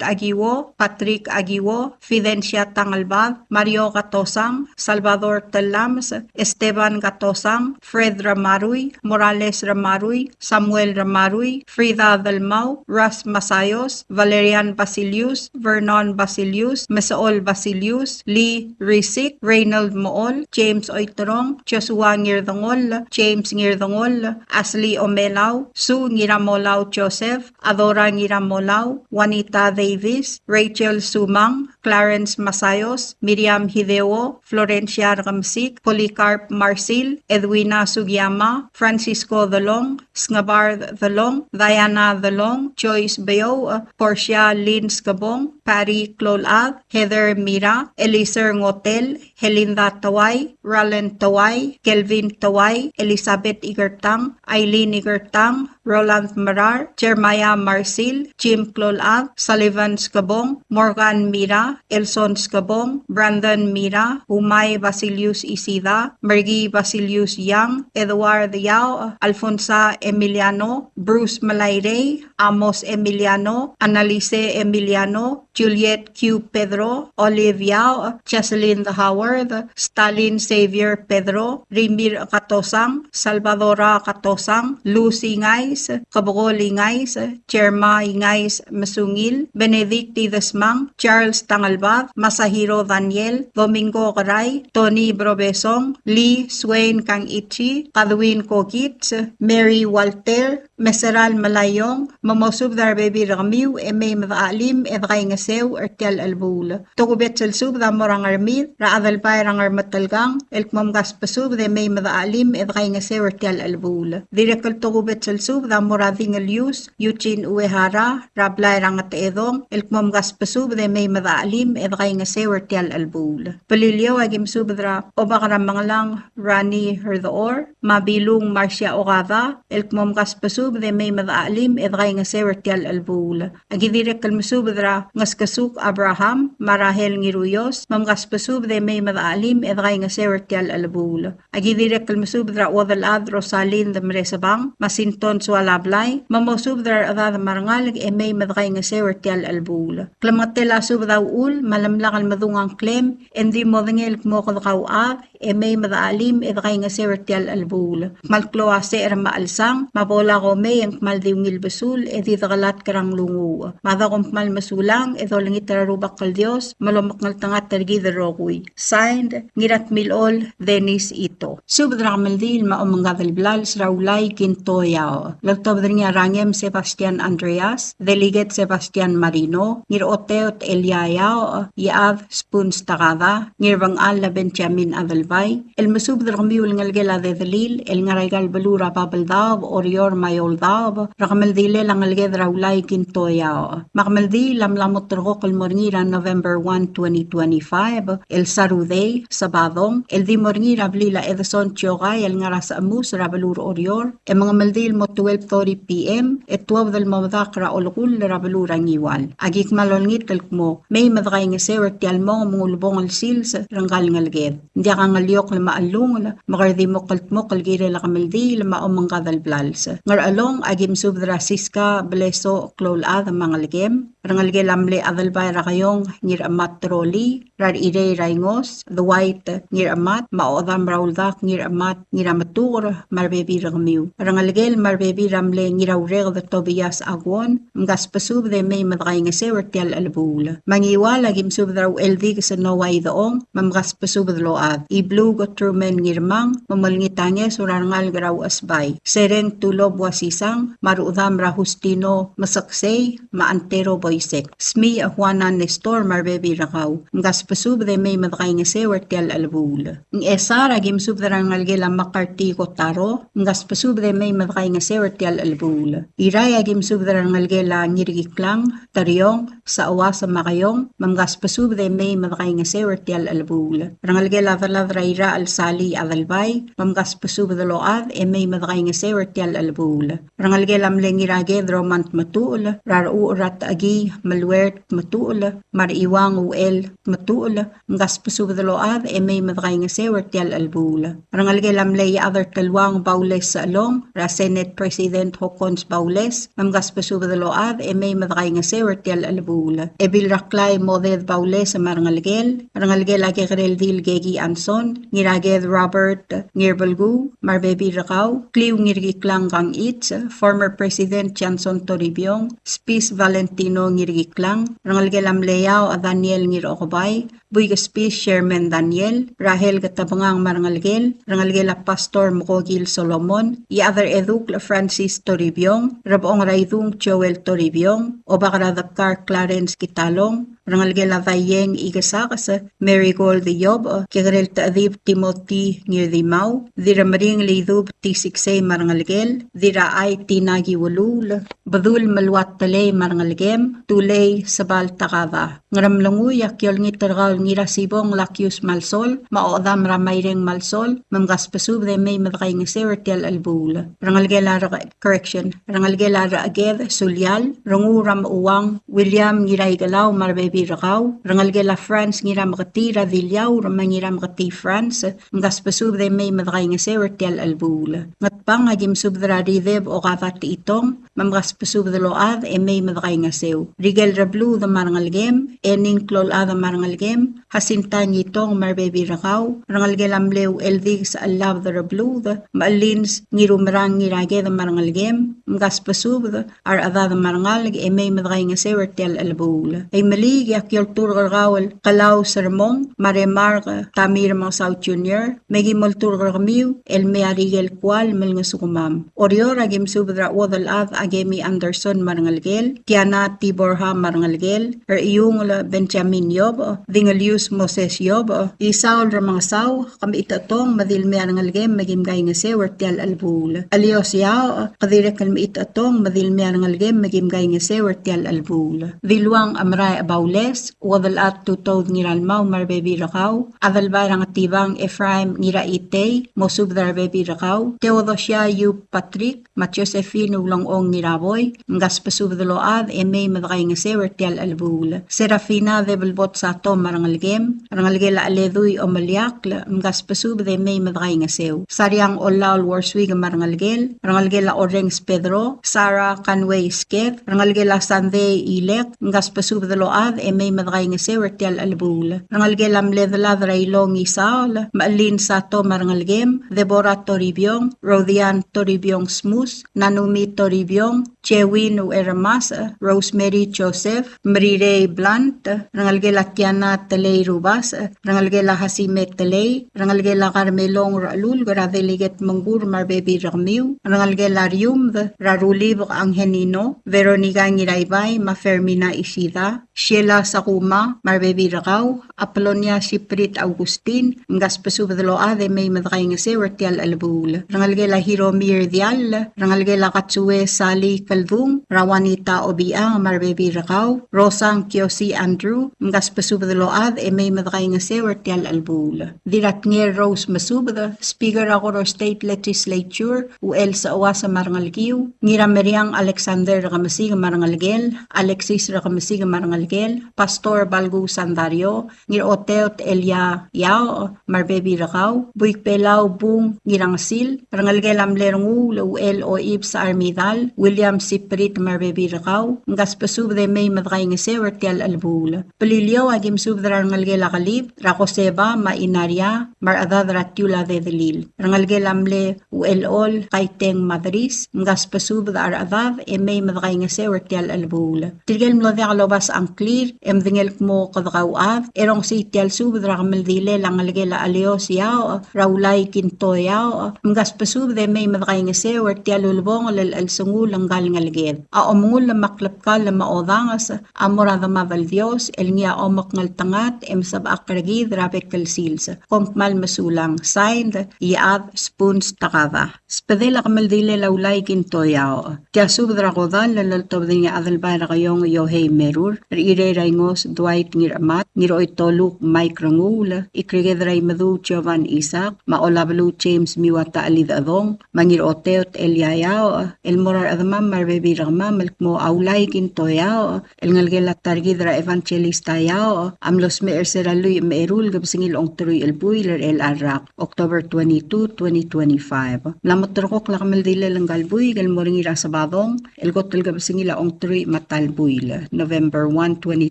Agiwo, Patrick Agiwo, Fidencia Tangelbad, Mario Katosang, Salvador Telames, Esteban Katosang, Fred Ramarui, Morales Ramarui, Samuel Ramarui, Frida Delmau, Ras Masayos, Valerian Basilius, Vernon Basilius, Mesaol Basilius, Lee Risik, Reynold Mool, James Oiterong, Joshua Ngirdengoll, James Ngirdengoll, Ashley Omelau, Sue Ngiramolau Joseph, Adora Ngiramolau, Juanita Davis, Rachel Sumang, Clarence Masayos, Miriam Hideo, Florencia Rekemesik, Polycarp Marsil, Edwina Sugiyama, Francisco Delong, Sngebard Delong, Diana Delong, Joyce Beouch, Portia Lynn Skebong, Patty Kloulchad, Heather Mira, Eliser Ngotel, Helinda Tawai, Ralen Tawai, Kelvin Tawai, Elizabeth Ikertang, Aileen Ikertang, Roland Merar, Jeremiah Marsil, Jim Klolchad, Sullivan Skebong, Morgan Mira, Elson Skebong, Brandon Mira, Umai Basilius Isida, Mergi Basilius Yang, Edward Yao, Alfonsa Emiliano, Bruce Melairei, Amos Emiliano, Annalise Emiliano, Juliet Q. Pedro, Olive Yao, Jocelyn Howard, Stalin Xavier Pedro, Rimir Katosang, Salvadora Katosang, Lucy Ngais, Kebekol Ngais, Jerma Ngais Mesungil, Benedict Idesmang, Charles Tangelbad, Masahiro Daniel, Domingo Kerai, Tony Brobesong, Lee Swain Kangichi, Kadwin Kokits, Mary Walter, Meseral Melaiong, me mosubed er a rebebil er kemiu e mei me dechachelim e dekaingeseu er tia el chelebuul. Tokubets el subed a mo er a Ngermid, er a Adelbai er a Ngermetelkang, el kmo mkasbesubed e mei me dechachelim e dekaingeseu er tia el chelebuul. Dirrek el tokubets el subed a mo er a Dingelius, Eugene Uehara, er a blai er a Ngetechedong, el kmo mkasbesubed e mei me dechachelim e dekaingeseu er tia el chelebuul. Beliliou, aki mesubed er a Obak er a Mengelang Rani Herdor, me a Bilung Marcia Okada, el kmo mkasbesubed e mei me dechachelim e dekaingeseu er tia el chelebuul. Aki dirrek el mesubed er a Ngeskesuk Abraham, me a Rahel Ngiruios, me mkasbesubed e mei me dechachelim e dekaingeseu er tia el chelebuul. Aki dirrek el mesubed er a Uodelchad Rosalind Meresebang, me a Sinton Sualablai, me mosubed er a rechedad me a rengalek e mei me dekaingeseu er tia el chelebuul. Klemengetel a subed a uchul, me a lemlak el medung a ngklem, e ng di modengei el kmo kede kauchad, e mei me dechachelim e dekaingeseu er tia el chelebuul. Kmal klou a secher me a chelsang, me a bo lak omei e ng kmal di ungil besul, e di dekelatk er a nglunguuch. Me a dako kmal mesulang, e dolengit er a Rubak el Dios, me lomekngeltengat er kid el rokui. Signed, Ngiratmilechol Dennis Ito. Subed er a kemeldiil me a omengkad el blals er a Ulai Kinto Yao. Loltobed er ngii a Rangem Sebastian Andreas, Delegate Sebastian Marino, Ngiraoteot Elia Yao, Iechad Spoons Takada, Ngirbengchall Benjamin Adelbai, el mesubed er kemiu el ngelekel a Dedelil, el ngar er aika el beluu er a Babeldaob, Oreor me a Eouldaob, er a kemeldilel a ngeleked er a Ulai Kinto Yao. Me a kemeldiil a mla mo ulterekokl el mo er ngii er a November one, twenty twenty-five, el Sarudei, Sabadong, el di mo er ngii er a blil a Edison Chiokai el ngar er a Sechemus er a beluu er Oreor, e mengemeldiil el mo twelve thirty P M, e tuobed el mo medakl er a olekull er a beluu er a Ngiwal. Aki kmal olengit el kmo mei me dekaingeseu er tia el mong me ng ulebongel el sils er ngka el ngeleked. Ng diak a ngeliokl me a chellungel, me kede di mo kldmokl el kirel a kemeldiil me a omengkad el blals. Ngerchelong, aki mesubed er a Siska Blesoch Kloulchad me a ngelekem, rengelekel a mle Adelbai er a Keiong Ngirchemat Troli, er a Rechirei er a Ingos, Dwight Ngirchemat, me a Ochedam er a Uldak Ngirchemat, Ngirametuker, me a rebebil er kemiu. Rengelekel me a rebebil er a mle Ngiraureked Tobias Aguon, mkasbesubed e mei me dekaingeseu er tia el chelebuul. Me a Ngiwal, aki mesubed er a Ucheldikes Noah Idechong, me mkasbesubed el ochad. Ibluk Truman Ngirmang, me molengit a ngeso er a rengalek er a Uchesbai. Sereng Tulob Uasisang, me a Ruchedam er a Justino Meseksei, me a Antero Boisek. Smiich Juana Nestor me a rebebil er kau. Mkasbesubed e mei me dekaingeseu er tia el chelebuul. Ngchesar, aki mesubed er a rengelekel a McCarthy Kotaro, mkasbesubed e mei me dekaingeseu er tia el chelebuul. Irrai, aki mesubed er a rengelekel a Ngirkiklang, Teriong, Sachuas me a Keiong, me mkasbesubed e mei me dekaingeseu er tia el chelebuul. Rengelekel a delad er a Irachel Sali Adelbai, me mkasbesubed el ochad e mei me dekaingeseu er tia el chelebuul. Rengelekel a mle Ngiraked Roman Tmetuchl, er a Rechucher er a Techekii Meluert Tmetuchl, me a Rechiuang Uchel Tmetuchl, mkasbesubed el ochad e mei me dekaingeseu er tia el chelebuul. Rengelekel a mle Iechad er Teluang Baules Sechelong, er a Senate President Hokkons Baules, me mkasbesubed el ochad e mei me dekaingeseu er tia el chelebuul. Ebil er a Klai Moded Baules me a rengelekel, rengelekel a Kekerel Dil Keki Anson, Ngiraked Robert Ngirbelkuu, me a rebebil er kau, Kliu Ngirkiklang Kangichi, former President Johnson Toribiong, Spis Valentino Ngirkiklang, rengelekel a mle Iau a Daniel Ngirokebai, Buik Spis Sherman Daniel, Rahel Ketebengang me a rengelekel, rengelekel a Pastor Mekokil Solomon, Iechad er Edukl Francis Toribiong, Rebechong er a Idung Joel Toribiong, Obak er a Debkar Clarence Kitalong, rengelekel a Daieng Ikesakes, Marigold Iyob, Kekerel Techedib Timothy Ngirdimau, Dirremeringel Idub Tisiksei me a rengelekel, Dirrachai Tina Kiuluul, Bedul Meluat Telei me a rengelekem, Tulei Sebal Takada. Ngeremlengui, aki olengit er kau el Ngirasibong Lakius Malsol, me a Odam er a Maireng Malsol, me mkasbesubed e mei me dekaingeseu er tia el chelebuul. Rengelekel a Re-, correction, rengelekel a Recheked Sulial, Renguul er a Mechuang, William Ngiraikelau me a rebebil er kau, rengelekel a Franz Ngirameketii er a Diliaur me a Ngirameketii Franz, mkasbesubed e mei me dekaingeseu er tia el chelebuul. Ngatpang a ki mesubed er a Rideb Okada Techitong, me mkasbesubed el ochad e mei me dekaingeseu. Rikel Rebluud me a rengelekem, Ening Klolchad me a rengelekem, Jacinta Ngitong me a rebebil er kau, rengelekel a mle Ucheldiks Chellabed Rebluud, me a Chelins Ngirumerang Ngiraked me a rengelekem, mkasbesubed, a rechedad me a rengalek e mei me dekaingeseu er tia el chelebuul. Imeliik e aki olturk er kau el Kelau Sermong, me a Remark Tamir Mengesau Junior, me ki mo olturk er kemiu el mei a rikel kual me lengesukemam. Oreor a ki mesubed er a Uodelchad a Kemi Anderson me a rengelekel, Tiana Tiborha me a rengelekel, er Iungel Benjamin Yob, Dingelius Moses Yob, Isaul Remengesau, ke mechitechetong me di le mei a rengelekem me kim kaingeseu er tia el chelebuul. Elios Iaoch, ke dirrek el mechitechetong me di le mei a rengelekem me kim kaingeseu er tia el chelebuul. Diluang Amrae Baules, Uodelchad Tutoud Ngiralmau me a rebebil er kau, Adelbai er a Ngetibang Ephraim Ngiraitei, mosubed er a rebebil er kau, Theodosia Yu Patrick, me a Josephine Ulengchong Ngiraboi, mkasbesubed el ochad e mei me dekaingeseu er tia el chelebuul. Serafina Debelbot Sato me a rengelekem, rengelekel a Cheledui Omeliakl, mkasbesubed e mei me dekaingeseu. Sariang Ollaol Worswick me a rengelekel, rengelekel a Orrenges Pedro, Sarah Kanwei Sked, rengelekel a Sandei Ilek, mkasbesubed el ochad e mei me dekaingeseu er tia el chelebuul. Rengelekel a mle Delad er a Ilong Isaol, me a Chelin Sato me a rengelekem, Deborah Toribiong, Rodian Toribiong Smus, Nanumi Toribiong, Jewin Uchermasech, Rosemary Joseph, Merirei Blunt, rengelekel a Tiana Telei Rubasech, rengelekel a Hasime Telei, rengelekel a Karmelong Rechelulk, er a Delegate Mengkur me a rebebil er kemiu, rengelekel a Riumd, er a Rulibek Angelino, Veronica Ngiraibai, me a Fermina Isida, Sheila Sakuma, me a rebebil er kau, Apolonia Siprit Augustin, mkasbesubed el ochad e mei me dekaingeseu er tia el chelebuul. Rengelekel a Hiromi Rdiall, rengelekel a Katsue Sali Keldung, er a Juanita Obichang me a rebebil er kau, Rosang Kiosi Andrew, mkasbesubed el ochad e mei me dekaingeseu er tia el chelebuul. Dirratngel Rose Mesubed, Speaker er a Koror State Legislature, Uchel Seuas me a rengelekiu, Ngirameriang Alexander Rekemesik me a rengelekel, Alexis Rekemesik me a rengelekel, Pastor Balku Sandario, Ngiraoteot Elia Iaoch me a rebebil er kau, Buik Belau Bung Ngirangesil, rengelekel a mle Renguul Uchel Oibs Armidal, William Siprit me a rebebil er kau, mkasbesubed e mei me dekaingeseu er tia el chelebuul. Beliliou a ki mesubed er a rengelekel a Kelib, er a Koseba me a Inaria, me a rechedad er a Tiula Dedelil. Rengelekel a mle Uchelchol Kaiteng Madris, mkasbesubed a rechedad e mei me dekaingeseu er tia el chelebuul. Tirke el mlo diak lobasech a ngklir e medengei el kmo kede kauchad, e rongesii tia el subed er a kemeldilel a ngelekel a Cheleos Iaoch, er a Ulai Kinto Iaoch, mkasbesubed e mei me dekaingeseu er tia el ulebongel el chelsengul ngka el ngeleked. A omengull me a klebkall me a odanges a mo er a Demad el Dios el ngii a omekngeltengat e mesebechakl er kid er a bek el sils. Kom kmal mesulang. Signed, Iechad Spoons Takada. Sbedel a kemeldilel a Ulai Kinto Iaoch. Tia subed er a kodall el loltobed er ngii a Adelbai er a Keiong Yohei Merur, Rechirei er a Ingos Dwight Ngirchemat, Ngiroitoluk Mike Renguul, Ikreked er a Imeduch Jovan Isaac, me a Olabeluu James Miwata Chelidechedong, me a Ngiroteot Elia Iaoch, el mo er a rechedemam me a rebebil er kemam el kmo a Ulai Kinto Iaoch, el ngelekel a ta er kid er a Evangelista Iaoch, a mlo smecher er se er a lluich me a eru el kebesengil a ongeteruich el buil er chelecha el rak, October twenty-two, twenty twenty-five. Mla mo terrekokl a kemeldilel ngka el buik el mo er ngii er a Sebadong, el kot el kebesengil a ongeteruich me a ta el buil, November one, twenty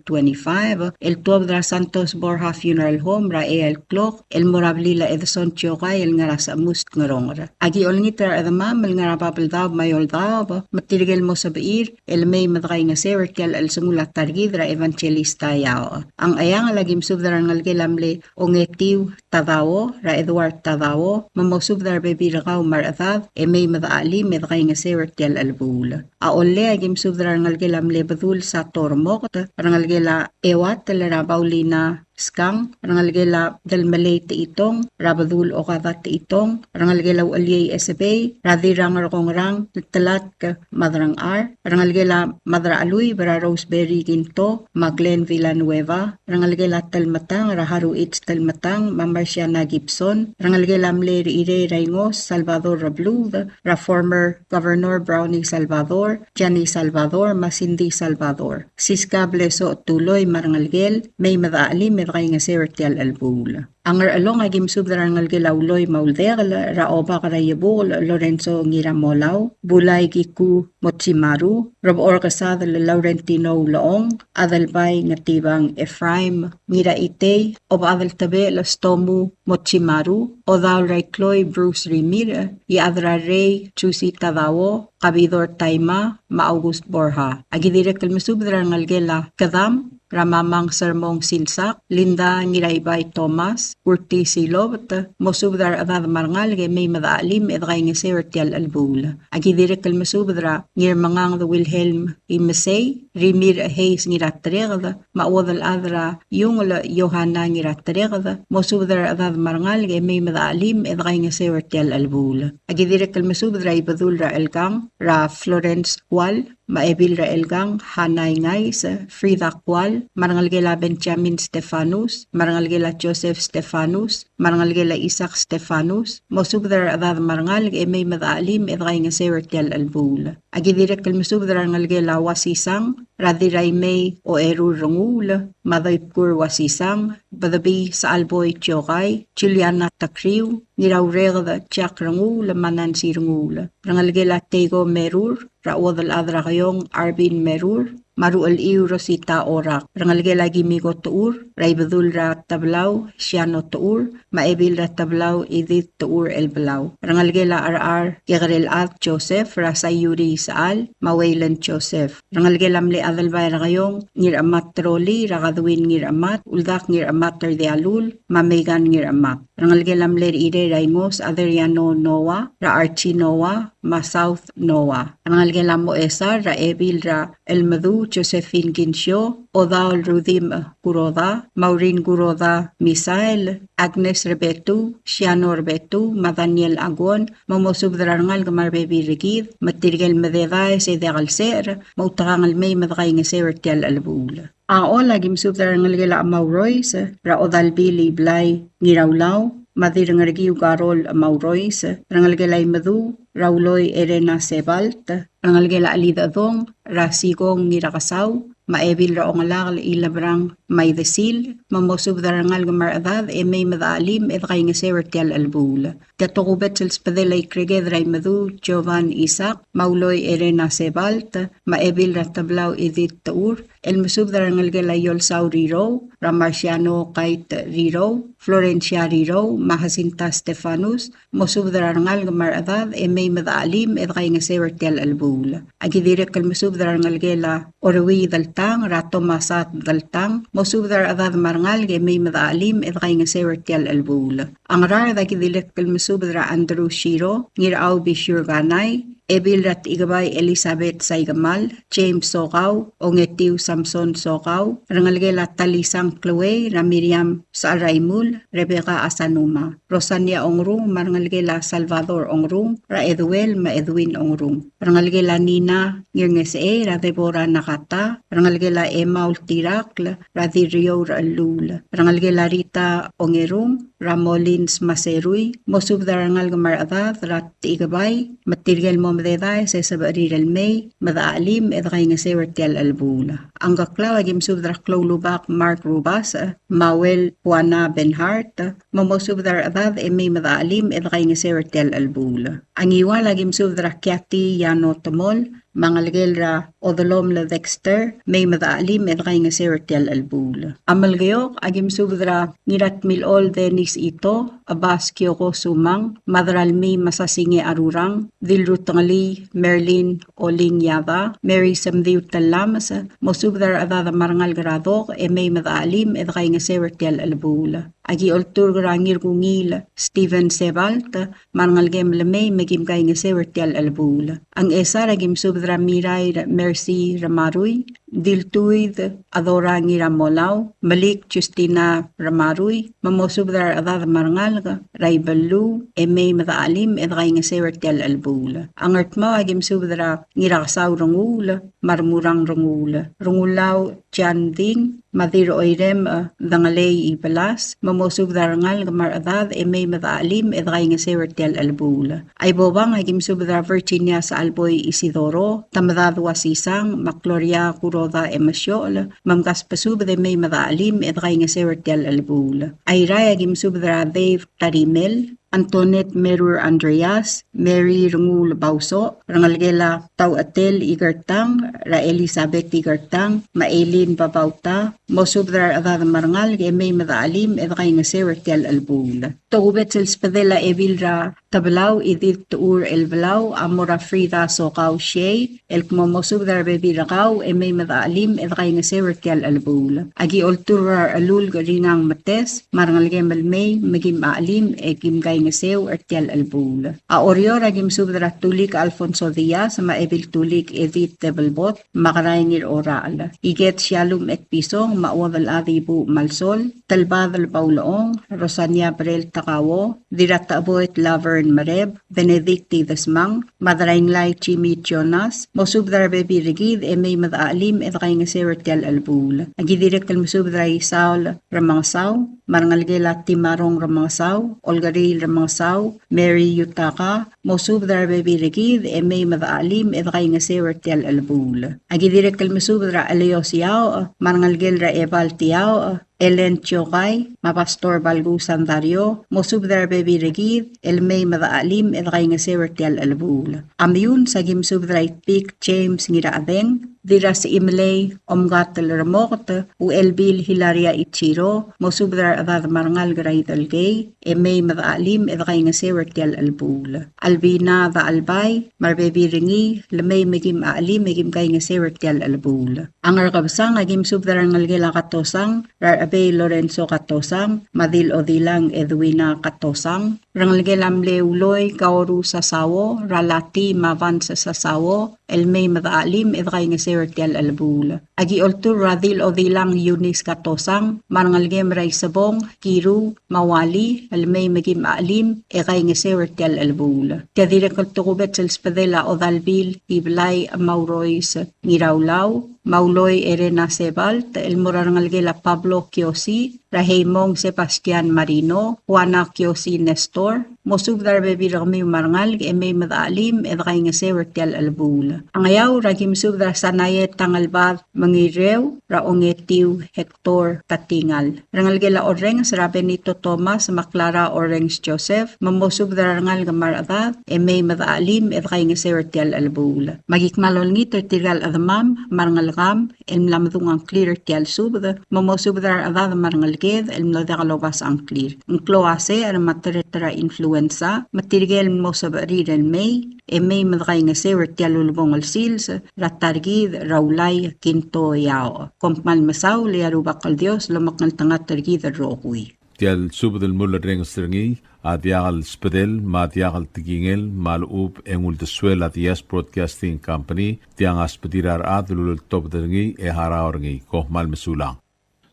twenty-five, el tuobed er a Santos Borja Funeral Home er a eai el klok, el mo er a blil a Edson Tiokai el ngar er a Sechemus Tngeronger. Aki olengit er a rechedemam el ngar er a Babeldaob me a Eouldaob, me tirke el mo sebechir, el mei me dekaingeseu er tia el chelsengul a ta er kid er a Evangelista Iaoch. A Ngcheangel a ki mesubed er a rengelekel a mle Ongetiu Tadao, er a Edward Tadao, me mosubed er a rebebil er kau me a rechedad, e mei me dechachelim e dekaingeseu er tia el chelebuul. A Ollei a ki mesubed er a rengelekel a mle Bedul Sator Mokt, rengelekel a Euatel er a Paulina Skang, rengelekel a Delmelei Techitong, er a Bedul Okada Techitong, rengelekel a Ucheliei Esebei, er a Dirrang er a Kongerang, Telatk Madrangchar, rengelekel a Madrachelui, er a Roseberry Kinto, me a Glenn Villanueva, rengelekel a Telmetang, er a Haruich Telmetang, me a Marciana Gibson, rengelekel a mle Rirei er a Ingos, Salvador Rebluud, er a former Governor Brownie Salvador, Jenny Salvador, me a Cindy Salvador. Siska Blesoch Tuloi me a rengelekel, mei me dechelim e dekaingeseu er tia el chelebuul. A Ngerchelong a ki mesubed er a rengelekel a Uloi me a Uldekel, er a Obak er a Iebukel, Lorenzo Ngiramolau, Bulai Kiku Mochimaru, Rebechor Kesadel Laurentino Ulechong, Adelbai Ngetibang Ephraim Ngiraitei, Obechad el Tebechel Stomu Mochimaru, Odaol er a Ikloi Bruce Rimirch, Iechad er a Rei Jusi Tadao, Kabidor Taima, me a August Borja. A ki dirrek el mesubed er a rengelekel a Kedam, er a Mamang Sermong Silsak, Linda Ngiraibai Thomas, Urti Silobet, mosubed er a rechedad me a rengalek e mei me dechelim e dekaingeseu er tia el chelebuul. A ki dirrek el mesubed er a Ngirmengangd Wilhelm Imesei, Rimirch Hayes Ngiratereked, me a Uodelchad er a Iungel Yohana Ngiratereked, mosubed er a rechedad me a rengalek e mei me dechelim e dekaingeseu er tia el chelebuul. A ki dirrek el mesubed er a Ibedul er a Chelkang, er a Florence Kual, me a Ebil er a Chelkang, Hana Ingais, Frida Kual, me a rengelekel a Benjamin Stefanus, me a rengelekel a Joseph Stefanus, me a rengelekel a Isaac Stefanus, mosubed er a rechedad me a rengalek e mei me dechelim e dekaingeseu er tia el chelebuul. A ki dirrek el mesubed er a rengelekel a Uasisang, er a Dirraimei Ocherur Renguul, me a Doibkur Uasisang, Bedebii Sachalboi Tiokai, Juliana Tekriu, Ngiraureked Jack Renguul, me a Nancy Renguul. Rengelekel a Teiko Merur, er a Uodelchad er a Keiong Arvin Merur, me a Ruchelchiu Rosita Orak. Rengelekel a Kimiko Techur, er a Ibedul er a Tebelau Siano Techur, me a Ebil er a Tebelau Edith Techur Elbelau. Rengelekel a Cherchar Kekerelchad Joseph, er a Sayuri Isechal, me a Wayland Joseph. Rengelekel a mle Adelbai er a Keiong Ngirchemat Troli, er a Kadwin Ngirchemat, Uldak Ngirchemat Terdialul, me a Megan Ngirchemat. Rengelekel a mle Rirei er a Ingos Adriano Noah, er a Archie Noah, me a South Noah. Rengelekel a Moesar, er a Ebil er a Elmedu Josephine Kinsio, Odaol Rudim Kuroda, Maureen Kuroda Misael, Agnes Rebetu, Siano Rebetu, me a Daniel Aguon, me mosubed er a rengalek me a rebebil er kid, me tirke el mededaes e diak el secher, me outekangel mei me dekaingeseu er tia el chelebuul. A Ollei a ki mesubed er a rengelekel a Chemaurois, er a Odalbil Iblai Ngiraulau, me a Dirrengerekiu Karol Chemaurois, rengelekel a Imedu, er a Uloi Erena Sebalt, rengelekel a Chelidechedong, er a Sikong Ngirakesau, me a Ebil er a Ongelakel Ilebrang Maidesil, me mosubed er a rengalek me a rechedad e mei me dechelim e dekaingeseu er tia el chelebuul. Tia tokubets el sbedel a Ikreked er a Imedu Jovan Isaac, me a Uloi Erena Sebalt, me a Ebil er a Tebelau Edith Techur, el mesubed er a rengelekel a Iolsau Rirou, er a Marciano Kait Rirou, Florencia Rirou, me a Jacinta Stefanus, mosubed er a rengalek me a rechedad e mei me dechelim e dekaingeseu er tia el chelebuul. A ki dirrek el mesubed er a rengelekel a Oruid Deltang, er a Tomasat Deltang, mosubed er a rechedad me a rengalek e mei me dechelim e dekaingeseu er tia el chelebuul. A Ngaraard a ki dirrek el mesubed er a Andrew Shiro, Ngirchau Bishur Kanai, Ebil er a Techikebai Elizabeth Saikemal, James Sokau, Ongetiu Samson Sokau, rengelekel a Talisang Chloe, er a Miriam Saraimul, Rebecca Asanuma, Rosania Ongrung, me a rengelekel a Salvador Ongrung, er a Eduel me a Edwin Ongrung, rengelekel a Nina Ngirngesechei, er a Deborah Nakata, rengelekel a Emma Ultirakl, er a Dirriou er a Chelluul, rengelekel a Rita Ongerung, er a Molins Maserui, mosubed er a rengalek me a rechedad er a Techikebai, me tirke el mo mededaes e sebechir el mei me dechelim e dekaingeseu er tia el chelebuul. A Ngkeklau a ki mesubed er a Kloulubak Mark Rubasech, Mauel Juana Benhart, me mosubed er a rechedad e mei me dechelim e dekaingeseu er tia el chelebuul. A Ngiwal a ki mesubed er a Kiati Yano Temol, me a ngelekel er a Odelomel Dexter, mei me dechelim e dekaingeseu er tia el chelebuul. A Melekeok a ki mesubed er a Ngiratmilchol Dennis Ito, Abas Kioko Sumang, Madralmi Masasinge Arurang, Dilrutengelii Merlin Oling Yada, Mary Semdiu Telames, mosubed er a rechedad me a rengalek er a Dok, e mei me dechelim e dekaingeseu er tia el chelebuul. A ki olturk er a Ngirkungiil Stephen Sebalt, me a rengelekem el mei me kim kaingeseu er tia el chelebuul. A Ngchesar a ki mesubed er a Mirair Mercy Remarui, Diltuid Adora Ngiramolau, Melik Justina Ramarui, me mosubed er a rechedad me a rengalek er a Ibeluu, e mei me de chelim e de kaingeseu er tia el chelebuul. A Ngardmau a ki mesubed er a Ngirakesau Renguul, me a Remurang Renguul. Rengulau Jan Ding, me a Dirroirem, e, Dengelei Ibelas, me mosubed er a rengalek me a rechedad e mei me de chelim e de kaingeseu er tia el chelebuul. A Ibobang a ki mesubed er a Virginia Sachelboi Isidoro, Temedad Wasisang, me a Gloria Kuroda Emesiochel, me mkasbesubed e mei me de chelim e de kaingeseu er tia el chelebuul. A Irrai a ki mesubed er a Dave Tarimel, Antoinette Merur Andreas, Mary Renguul Bausoch, rengelekel a Tauchetel Ikertang, er a Elizabeth Ikertang, me a Eileen Babauta, mosubed er a rechedad me a rengalek e mei me de chelim e de kaingeseu er tia el chelebuul. Tokubets el sbedel a Ebil er a Tebelau, Edith Techur Elbelau, a mo er a Frida Sokau Shea, el kmo mosubed er a rebebil er kau e mei me de chelim e de kaingeseu er tia el chelebuul. A ki olturk er a Rechelulk Ringang Metes, me a rengelekem el mei me kim chelim e kim kaingeseu er tia el chelebuul. A Oreor a ki mesubed er a Tulik Alfonso Diaz, me a Ebil Tulik Edith Tebelbot, me a Kerainir Orachel. Iket Shallum Etpison, me a Uodelchad Ibuuch Malsol, Telbadel Baulechong, Rosania Brel Takao, Dirratecheboet Laverne Mereb, Benedict Idesmang, me a Derainglai Jimmy Jonas, mosubed er a rebebil er kid e mei me de chelim e de kaingeseu er tia el chelebuul. A ki dirrek el mesubed er a Isaol Remengesau, me a rengelekel a Timarong Remengesau, Olkeriil Remengesau, Mary Yutaka, mosubed er a rebebil er kid e mei me de chelim e de kaingeseu er tia el chelebuul. A ki dirrek el mesubed er a Elios Iaoch, me a rengelekel er a Ebal Tiaoch, Ellen Chiokai, me a Pastor Balku Sandario, mosubed er a rebebil er kid el mei me de chelim e de kaingeseu er tia el chelebuul. A Meyuns a ki mesubed er a Itpik James Ngirachedeng, Dirrasichimelei Omkatel Remoket, Uchelbil Hilaria Ichiro, mosubed er a rechedad me a rengalek er a Idelkei, e mei me de chelim e de kaingeseu er tia el chelebuul. Albina Dachelbai, me a rebebil er ngii, le mei me kim chelim e kim kaingeseu er tia el chelebuul. A Ngerkebesang a ki mesubed er a rengelekel a Katosang, er a Rechebei Lorenzo Katosang, me a Dil Odilang Edwina Katosang, rengelekel a mle Uloi Kaoru Sasao, er a Lati me a Vance Sasao, el mei me de chelim e de kaingeseu er tia el chelebuul. A ki olturk er a Dil Odilang Eunice Katosang, me a rengelekem er a Isebong, Kiru, me a Wali, el mei me kim chelim e kaingeseu er tia el chelebuul. Tia dirrek el tokubets el sbedel a Odalbil Iblai Maurois Ngiraulau, me a Uloi Erena Sebalt, el mo er a rengelekel a Pablo Kiosi, er a Heimong Sebastian Marino, Juana Kiosi Nestor, mosubed er a rebebil er kemiu me a rengalek e mei me de chelim e de kaingeseu er tia el chelebuul. A Ngeaur a ki mesubed er a Sanae Tangelbad Mengireu, er a Ongetiu Hector Tatingal. Rengelekel a Orrenges er a Benito Thomas me a Clara Orrenges Joseph, me mosubed er a rengalek me a rechedad e mei me de chelim e de kaingeseu er tia el chelebuul. Me a ki kmal olengit er tirka el chedemam me a rengelekam el mla medung a ngklir er tia el subed, me mosubed er a rechedad me a rengeleked el mlo diak lobasech a ngklir. Ng klou a secher me a tereter a influenza, me tirke el mlo sebechir el mei, e mei me de kaingeseu er tia el ulebongel sils er a ta er kid er a Ulai Kinto Iaoch. Kom kmal mesaul e a Rubak el Dios lomekngeltengat er kid el rokui. Tia el subed el mulerrenges er ngii a diak el sbedel me a diak el tekingel me a lechub e ng uldesuel a Diaz Broadcasting Company, tiang a sbedir a rechad el uleltobed er ngii e harau er ngii. Kom kmal mesulang.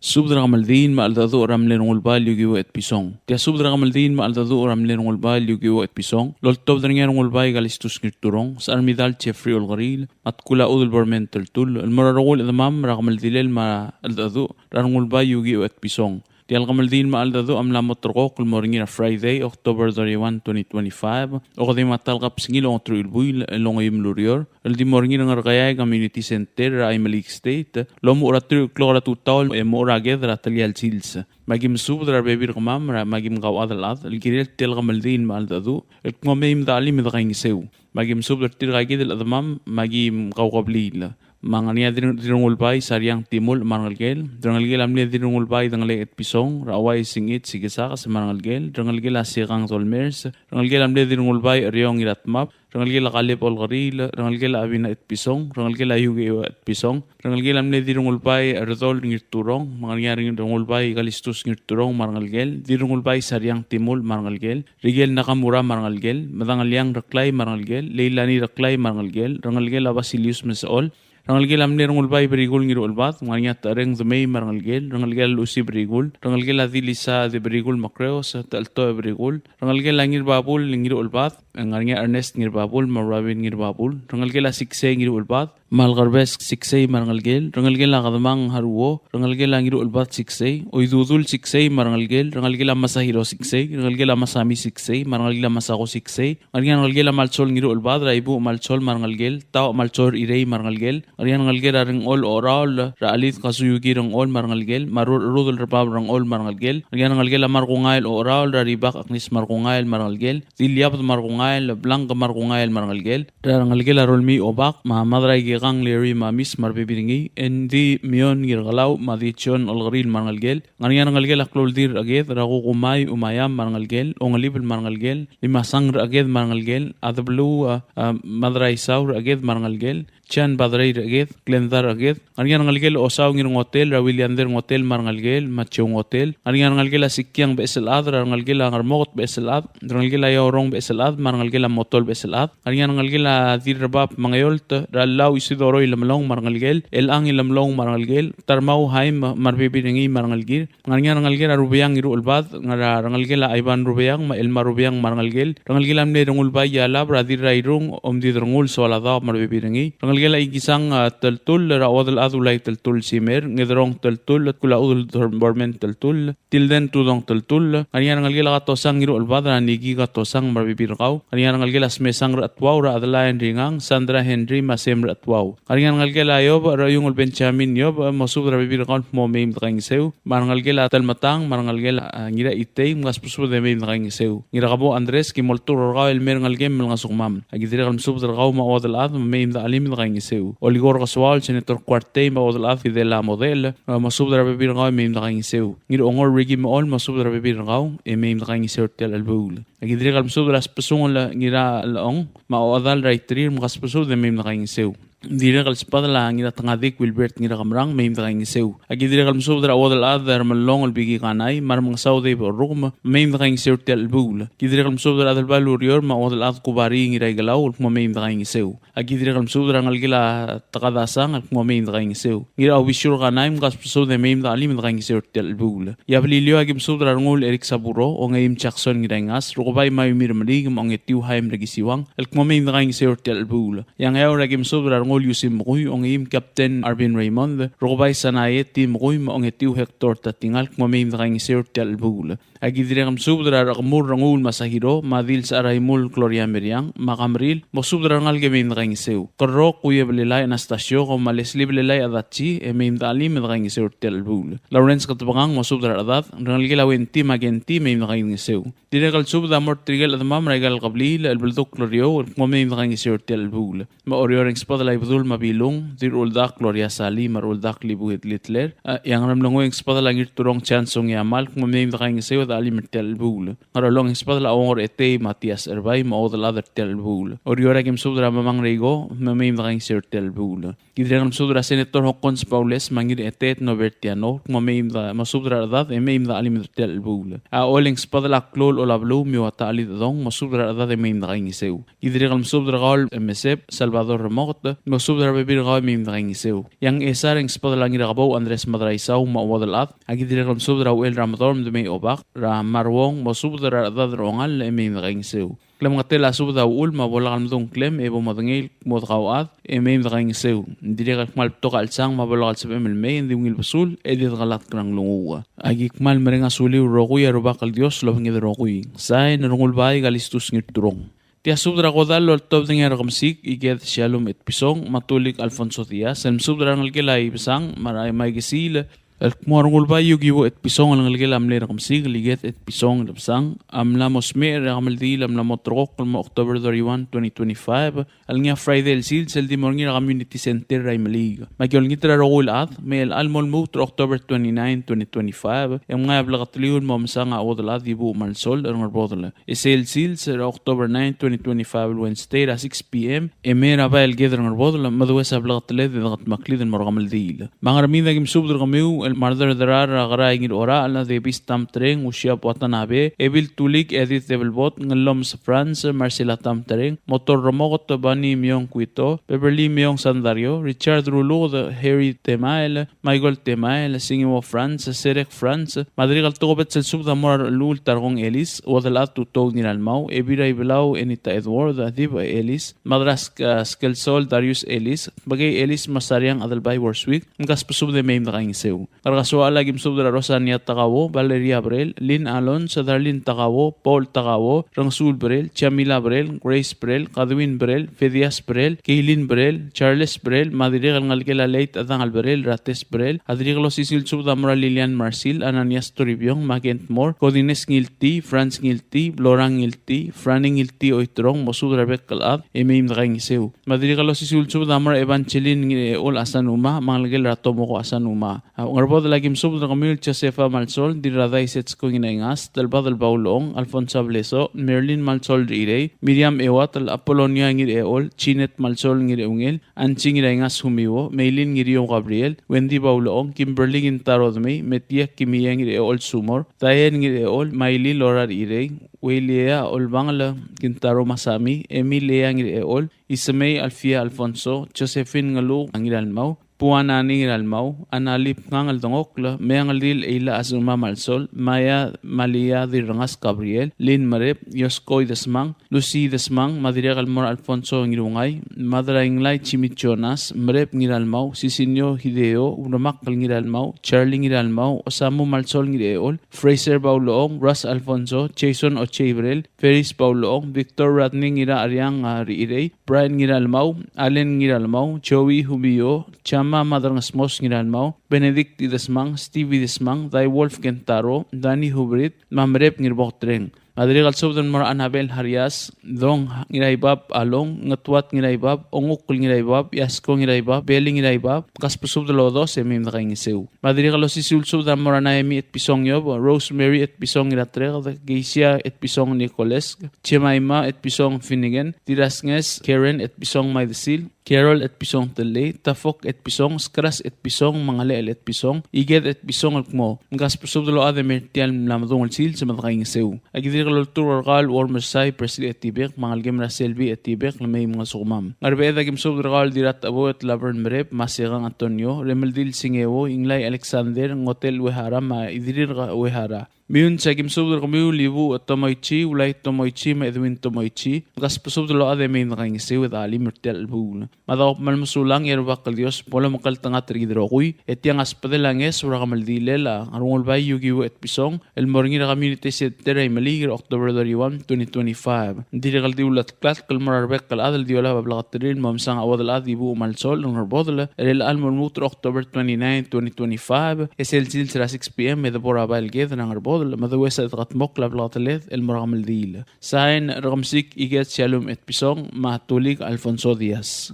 Subed er a kemeldiil me a cheldecheduch er a mle Rengulbai el Yukiwo Etpison. Tia subed er a kemeldiil me a cheldecheduch er a mle Rengulbai el Yukiwo Etpison, loltobed er ngii a Rengulbai Kalistus Ngirturong, Secharmidal Jeffrey Olkeriil, me a Tkul a Chudel Bormentel Tull, el mo er a rokui el chedemam er a kemeldilel me a cheldecheduch er a Rengulbai Yukiwo Etpison. Tia el kemeldiil me a cheldecheduch a mla mo terrekokl el mo er ngii er a Friday, October thirty-one, twenty twenty-five, okedei me a ta el kebesengil a ongeteruich el buil el ongeim el ureor, el di mo er ngii er a Ngerkeai Community Center er a Imeliik State, el omuchel er a teruich el klok er a tutau e mochu er a ked er a telia el sils. Me aki mesubed er a rebebil er kemam, er a, me aki mkauchad el chad el kirel tia el kemeldiil me a cheldecheduch, el kmo mei me de chelim e de kaingeseu. Me aki mesubed er tirka kid el chedemam, me aki mkaukebliil. Me a ngar er ngii a Dir-, Dirrengulbai Sariang Timulch me a rengelekel, rengelekel a mle Dirrengulbai Dengelei Etpison, er a Uai Singit Sikisakes me a rengelekel, rengelekel a Siekang Dolmers, rengelekel a mle Dirrengulbai Eriong Iratmab, rengelekel a Kaleb Olkeriil, rengelekel a Abina Etpison, rengelekel a Yukiwo Etpison, rengelekel a mle Dirrengulbai Erdol Ngirturong, me a ngar er ngii a Dirrengulbai Kalistus Ngirturong me a rengelekel, Dirrengulbai Sariang Timulch me a rengelekel, Rikel Nakamura me a rengelekel, Medangeliang Reklai me a rengelekel, Leilani Reklai me a rengelekel, rengelekel a Basilius Mesechol, Rengelekel a mle Rengulbai Berikul Ngiruchelbad, me ngar er ngii a Techereng Demei me a rengelekel, rengelekel a Lusi Berikul, rengelekel a Dilisa Berikul Makreos, Techeltoech Berikul, rengelekel a Ngirbabul Ngiruchelbad, ngar er ngii a Ernest Ngirbabul me a Robin Ngirbabul, rengelekel a Siksei Ngiruchelbad, me a Lekerbes Siksei me a rengelekel, rengelekel a Kedemang Haruo, rengelekel a Ngiruchelbad Siksei, Oidudul Siksei me a rengelekel, rengelekel a Masahiro Siksei, rengelekel a Masami Siksei, me a rengelekel a Masako Siksei, ngar er ngii a rengelekel a Malsol Ngiruchelbad, er a Ibuch Malsol me a rengelekel, Taoch Malsol Irei me a rengelekel, ngar er ngii a rengelekel a Rengchol Ocheraol, er a Chelid Kazuyuki Rengchol me a rengelekel, me a Rurcherudel Rebab Rengchol me a rengelekel, ngar er ngii a rengelekel a Markungael Ocheraol, er a Ribak Agnes Markungael me a rengelekel, Diliabed Markungael, Blank Markungael me a rengelekel, er a rengelekel a Rolmii Obak, me a Madraikekang Larry me a Miss me a rebebil er ngii, Andy Mion Ngirkelau, me a Dichon Olkeriil me a rengelekel, ngar er ngii a rengelekel a Klouldir Recheked, er a Kukumai Umayam me a rengelekel, Ongelibel me a rengelekel, Limasang Recheked me a rengelekel, Adebeluu, a, a, Madraisau Recheked me a rengelekel, Jan Badrei Recheked, Glenda Recheked, ngar er ngii a rengelekel a Osau Ngirngotel, er a Williander Ngotel me a rengelekel, me a Joe Ngotel, ngar er ngii a rengelekel a Sikiang Becheselchad, er a rengelekel a Ngermokot Becheselchad, rengelekel a Iaorong Becheselchad, me a rengelekel a Motol Becheselchad, ngar er ngii a rengelekel a Dirrebab Mengeolt, er a Lau Isidoro Ilemlong me a rengelekel, Elchang Ilemlong me a rengelekel, Tarmau Haim me a rebebil er ngii me a rengelekir, ngar er ngii a rengelekel a Rubeang Ngiruchelbad, ngar er a rengelekel a Ivan Rubeang me a Elma Rubeang me a rengelekel, rengelekel a mle Rengulbai Ialab, er a Dirrairung Omdid Rengul Soaladaob me a rebebil er ngii, rengelekel a Ikisang, a, Teltull, er a Uodelchad Ulai Teltull Simer, Ngederong Teltull, Kulachudel Bormen Teltull, Tilden Tudong Teltull, ngar er ngii a rengelekel a Katosang Ngiruchelbad, er a Niki Katosang me a rebebil er kau, ngar er ngii a rengelekel a Smesang Rechetuau, er a Adelaine Ringang, Sandra Henry me a Sem Rechetuau. Ngar er ngii a rengelekel a Iob, er a Iungel Benjamin Iob, mosubed er a rebebil er kau el kmo mei me de kaingeseu. Me a rengelekel a Telmetang, me a rengelekel a, a, Ngiraitei, mkasbesubed e mei me de kaingeseu. Ngirakebou Andres, ki mo olturk er kau el mei er a ngelekem me lengesukemam. Aki dirrek el mesubed er kau me a Uodelchad, me mei me de chelim e de kaingeseu. Olikor Kesuaol, Senator Kuartei, me a Uodelchad Fidela Model, mosubed er a rebebil er kau e mei me de kaingeseu. Ngirongor Ricky Mechol, mosubed er a rebebil er kau e mei me de kaingeseu er tia el chelebuul. Aki dirrek el mesubed er a Sbesungel Ngiralechong, me a Ochedal er a Iterir, mkasbesubed e mei me de kaingeseu. Dirrek el sbedel a Ngiratengadik Wilbert Ngirakemerang, mei me de kaingeseu. Aki dirrek el mesubed er a Uodelchad er a Melong el Biki Kanai, me a Remengesau Dave Orrukem, mei me de kaingeseu er tia el chelebuul. Aki dirrek el mesubed er a Adelbai el Urior, me a Uodelchad Kubari Ngiraikelau, el kmo mei me de kaingeseu. Aki dirrek el mesubed er a rengelekel a Tekadasang, el kmo mei me de kaingeseu. Ngiraobisiur Kanai, mkasbesubed e mei me de chelim e de kaingeseu er tia el chelebuul. E a Beliliou, aki mesubed er a Rengul Eric Saburo, Ongeim Jackson Ngiraingas, Rukebai Mayumi Remeliik, me a Ongetiu Haim Rekisiwang, el kmo mei me de kaingeseu er tia el chelebuul. E a Ngeaur, aki mesubed er a Rengul Yusim Mekui, Ongeim Captain Arvin Raymond, Rukebai Sanae T. Mekui, me a Ongetiu Hector Tatingal, el kmo mei me de kaingeseu er tia el chelebuul. Aki dirrek el mesubed er a Rekemur Renguul Masahiro, me a Dil Secharaimul Gloria Meriang, me a Kamril, mosubed er a rengalek e mei me de kaingeseu. Kerrok, Uiebelelai Anastasio, me a Leslie Belelai Adachi, e mei me de chelim e de kaingeseu er tia el chelebuul. Lawrence Ketebekang, mosubed er a rechedad, rengelekel a Wenty me a Kenty, mei me de kaingeseu. Dirrek el subed a mo er tirke el chedemam er aika el kebliil el beldukl er eou, el kmo mei me de kaingeseu er tia el chelebuul. Me a Oreor e ng sbedel a Ibedul me a Bilung, Dirruldak Gloria Sali, me a Ruldak Libuit Littler, e, e a Ngeremlengui e ng sbedel a Ngirturong Chansong Yamal, el kmo mei me de kaingeseu e de chelim er tia el chelebuul. Ngerchelong e ng sbedel a Ongor Etei Matias Erbai, me a Uodelchad er tia el chelebuul. Oreor, aki mesubed er a Mamang Reiko, me mei me de kaingeseu er tia el chelebuul. Ki dirrek el mesubed er a Senator Hokkons Baules, me a Ngiraeteet Norbert Tiano, el kmo mei me de, mosubed er a rechedad e mei me de chelim er tia el chelebuul. A Ollei e ng sbedel a Klou el Olabeluu, Miwata Chelidechedong, mosubed er a rechedad e mei me de kaingeseu. Ki dirrek el mesubed er kau el Meseb Salvador Remoket, mosubed er a rebebil er kau e mei me de kaingeseu. E a Ngchesar e ng sbedel a Ngirakebou Andres Madraisau me a Uodelchad, aki dirrek el mesubed er a Uchel er a Medorm Demei Obak, er a Maruong, mosubed er a rechedad er a Ongall e mei me de kaingeseu. Klemengetel a subed a uchul me a bo lak el medung a ngklem e bo modengei el kmo de kauchad e mei me de kaingeseu. Ng dirrek el kmal betok a chelsang me a bo lak el sebechem el mei e ng di ungil besul e di dekelatk er a nglunguuch. Aki kmal mereng a suliu el rokui, a Rubak el Dios a lobengked el rokui. Sain, Rengulbai Kalistus Ngirturong. Tia subed er a kodall el oltobed er ngii a Rekemesik Iked Shalom Etpison me a Tulik Alfonso Diaz, el mesubed er a rengelekel a Ibesang me a Maikesiil, el kmo a Rengulbai Yukiwo Etpison el ngelekel a mle Rekemesik el Iked Etpison Ibesang a mla mo smecher e a kemeldiil a mla mo ulterekokl el mo October thirty-one, twenty twenty-five, el ngii a Friday el sils, el di mo er ngii er a Community Center er a Imeliik. Me aki olengit er a rokui el chad me chelecha el mo lmuut er a October twenty-nine, twenty twenty-five, e mngai a bleketeliu el mo mesang a Uodelchad Ibuuch Malsol er a Ngerbodel. E sel sils er a October nine, twenty twenty-five el Wednesday er a six P M e mei er a bai el Ked er a Ngerbodel, me dues a bleketeled e dekedmeklid el mo er a kemeldiil. Me a Ngermid, aki mesubed er kemiu Marder Derar, Kerai Ngirorachel, Davis Tamtreng, Usiap Watanabe, Ebil Tulik, Edith Debelbot, Ngellomes Franz, Marcela Tamtreng, Motor Remoket, Bani Miong Kuito, Beverly Miong Sandario, Richard Ruluked, Harry Temael, Michael Temael, Singeo Franz, Serek Franz, me a dirrek el tokubets el subed a mo er a Rechellul Tarkong Ellis, Uodelchad Tutou Ngiralmau, Ebil er a Ibelau Enita Edward, Dib Ellis, Madrask, a, Skelsol Darius Ellis, Bekei Ellis, me a Sariang Adelbai Worswick, mkasbesubed e mei me dekaingeseu. Ngerkesoaol a ki mesubed er a Rosania Takao, Valeria Brel, Lynn Alonz, Darlene Takao, Paul Takao, Rengsul Brel, Jamila Brel, Grace Brel, Kadwin Brel, Fedias Brel, Keilin Brel, Charles Brel, me a dirrek el ngelekel a late Adangel Brel, Rates Brel, a dirrek el osisiu el subed a mo er a Lilian Marsil, Ananias Toribiong, me a Kent Moore, Kodines Ngilti, Franz Ngilti, Blorang Ngilti, Franny Ngilti Oiterong, mosubed er a rebek el chad, e mei me dekaingeseu. Me a dirrek el osisiu el subed a mo er a Evangeline Ngirechol Asanuma, me a ngelekel er a Tomoko Asanuma. A Ngerbodel a ki mesubed er kemiu el Josefa Malsol, Dirradai Setsko Ngiraingas, Delbadel Baulong, Alfonsa Bleso, Merlin Malsol Rirei, Miriam Euatel, Apolonia Ngirechol, Jeanette Malsol Ngirechungel, Anchi Ngiraingas Humiwo, Meilin Ngiriou Gabriel, Wendy Baulong, Kimberly Kintaro Dmei, Metia Kimie Ngirechol Sumor, Diane Ngirechol, Maili Lora Rirei, Weilea Olbangel Kintaro Masami, Emilia Ngirechol, Isemei Alfia Alfonso, Josephine Ngeluk Ngiralmau, Puanani Ngiralmau, Analip Ngangel Dengokl, Meang el Dil Eila Asuma Malsol, Maya Malia Dirrengas Gabriel, Lin Merep, Yosko Idesmang, Lucy Idesmang, me a dirrek el mo er a Alfonso Ngirungai, Madrainglai Jimmy Jonas, Merep Ngiralmau, Sisinio Hideo, Uremakl Ngiralmau, Charlie Ngiralmau, Osamu Malsol Ngirechol, Fraser Baulong, Russ Alfonso, Jason Ocheibrel, Ferris Baulong, Victor Radney Ngirariang, a, Rirei, Brian Ngiralmau, Allen Ngiralmau, Joey Humio, Chama Madrangesmos Ngiralmau, Benedict Idesmang, Steve Idesmang, Dai Wolf Kentaro, Danny Hubrit, me a Merep Ngirbotreng. Me a dirrek el subed el mo er a Annabel Harias, Dong Ngiraibab Along, Ngetuat Ngiraibab, Ongukl Ngiraibab, Yasko Ngiraibab, Beli Ngiraibab, kasbesubed el odos e mei me dekaingeseu. Me a dirrek el osisiu el subed a mo er a Naemi Etpison Yob, Rosemary Etpison Ngiratrek, Geisia Etpison Nicolesk, Jemima Etpison Finnegan, Dirasnges Karen Etpison Maidesil, Carol Etpison Tellei, Tafok Etpison, Skras Etpison, Mangalechel Etpison, Iked Etpison el kmo, mkasbesubed el ochad e mei er tia el mla medung el sils me dekaingeseu. A ki dirrek el olturk er kau el Uormersai Presley Etibek, me a ngelekem er a Selby Etibek, le mei mngesukemam. Ngerbeched a ki mesubed er kau el Dirratecheboet Laverne Merep, me a Sekang Antonio, Remeldil Singeo, Inglai Alexander, Ngotel Uehara, me a Idirir Uehara. Meyuns a ki mesubed er kemiu el Ibuuch Tomoichi, Ulai Tomoichi, me a Edwin Tomoichi, mkasbesubed el ochad e mei me dekaingeseu e de chelim er tia el chelebuul. Me a daob me a mesulang e a Rubak el Dios bo lomekngeltengat er kid el rokui, e tiang a sbedel a ngeso er a kemeldilel a Ngerungulbai Yukiwo Etpison el mo er ngii er a Community Center er a Imeliik er a October thirty-one, twenty twenty-five. Ng dirrek el di ulatk el mo er a rebek el chad el di olab a bleketelir el mo mesang a chuodel chad Ibuuch Malsol er a Ngerbodel er chelecha el mo lmuut er a October twenty-nine, twenty twenty-five, e sel sils er a six p.m. e de bo er a bai el ked er a Ngerbodel, me de ues a dekedmokl a bleketeled el mo er a kemeldiil. Sain, Rekemesik Iked Shalom Etpison, me a Tulik Alfonso Diaz.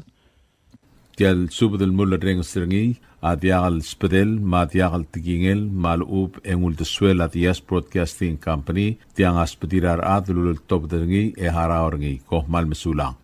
Tia el subed el mulerrenges er ngii a diak el sbedel me a diak el tekingel me a lechub e ng uldesuel a Diaz Broadcasting Company, tiang a sbedir a rechad el uleltobed er ngii e harau er ngii. Kom kmal mesulang.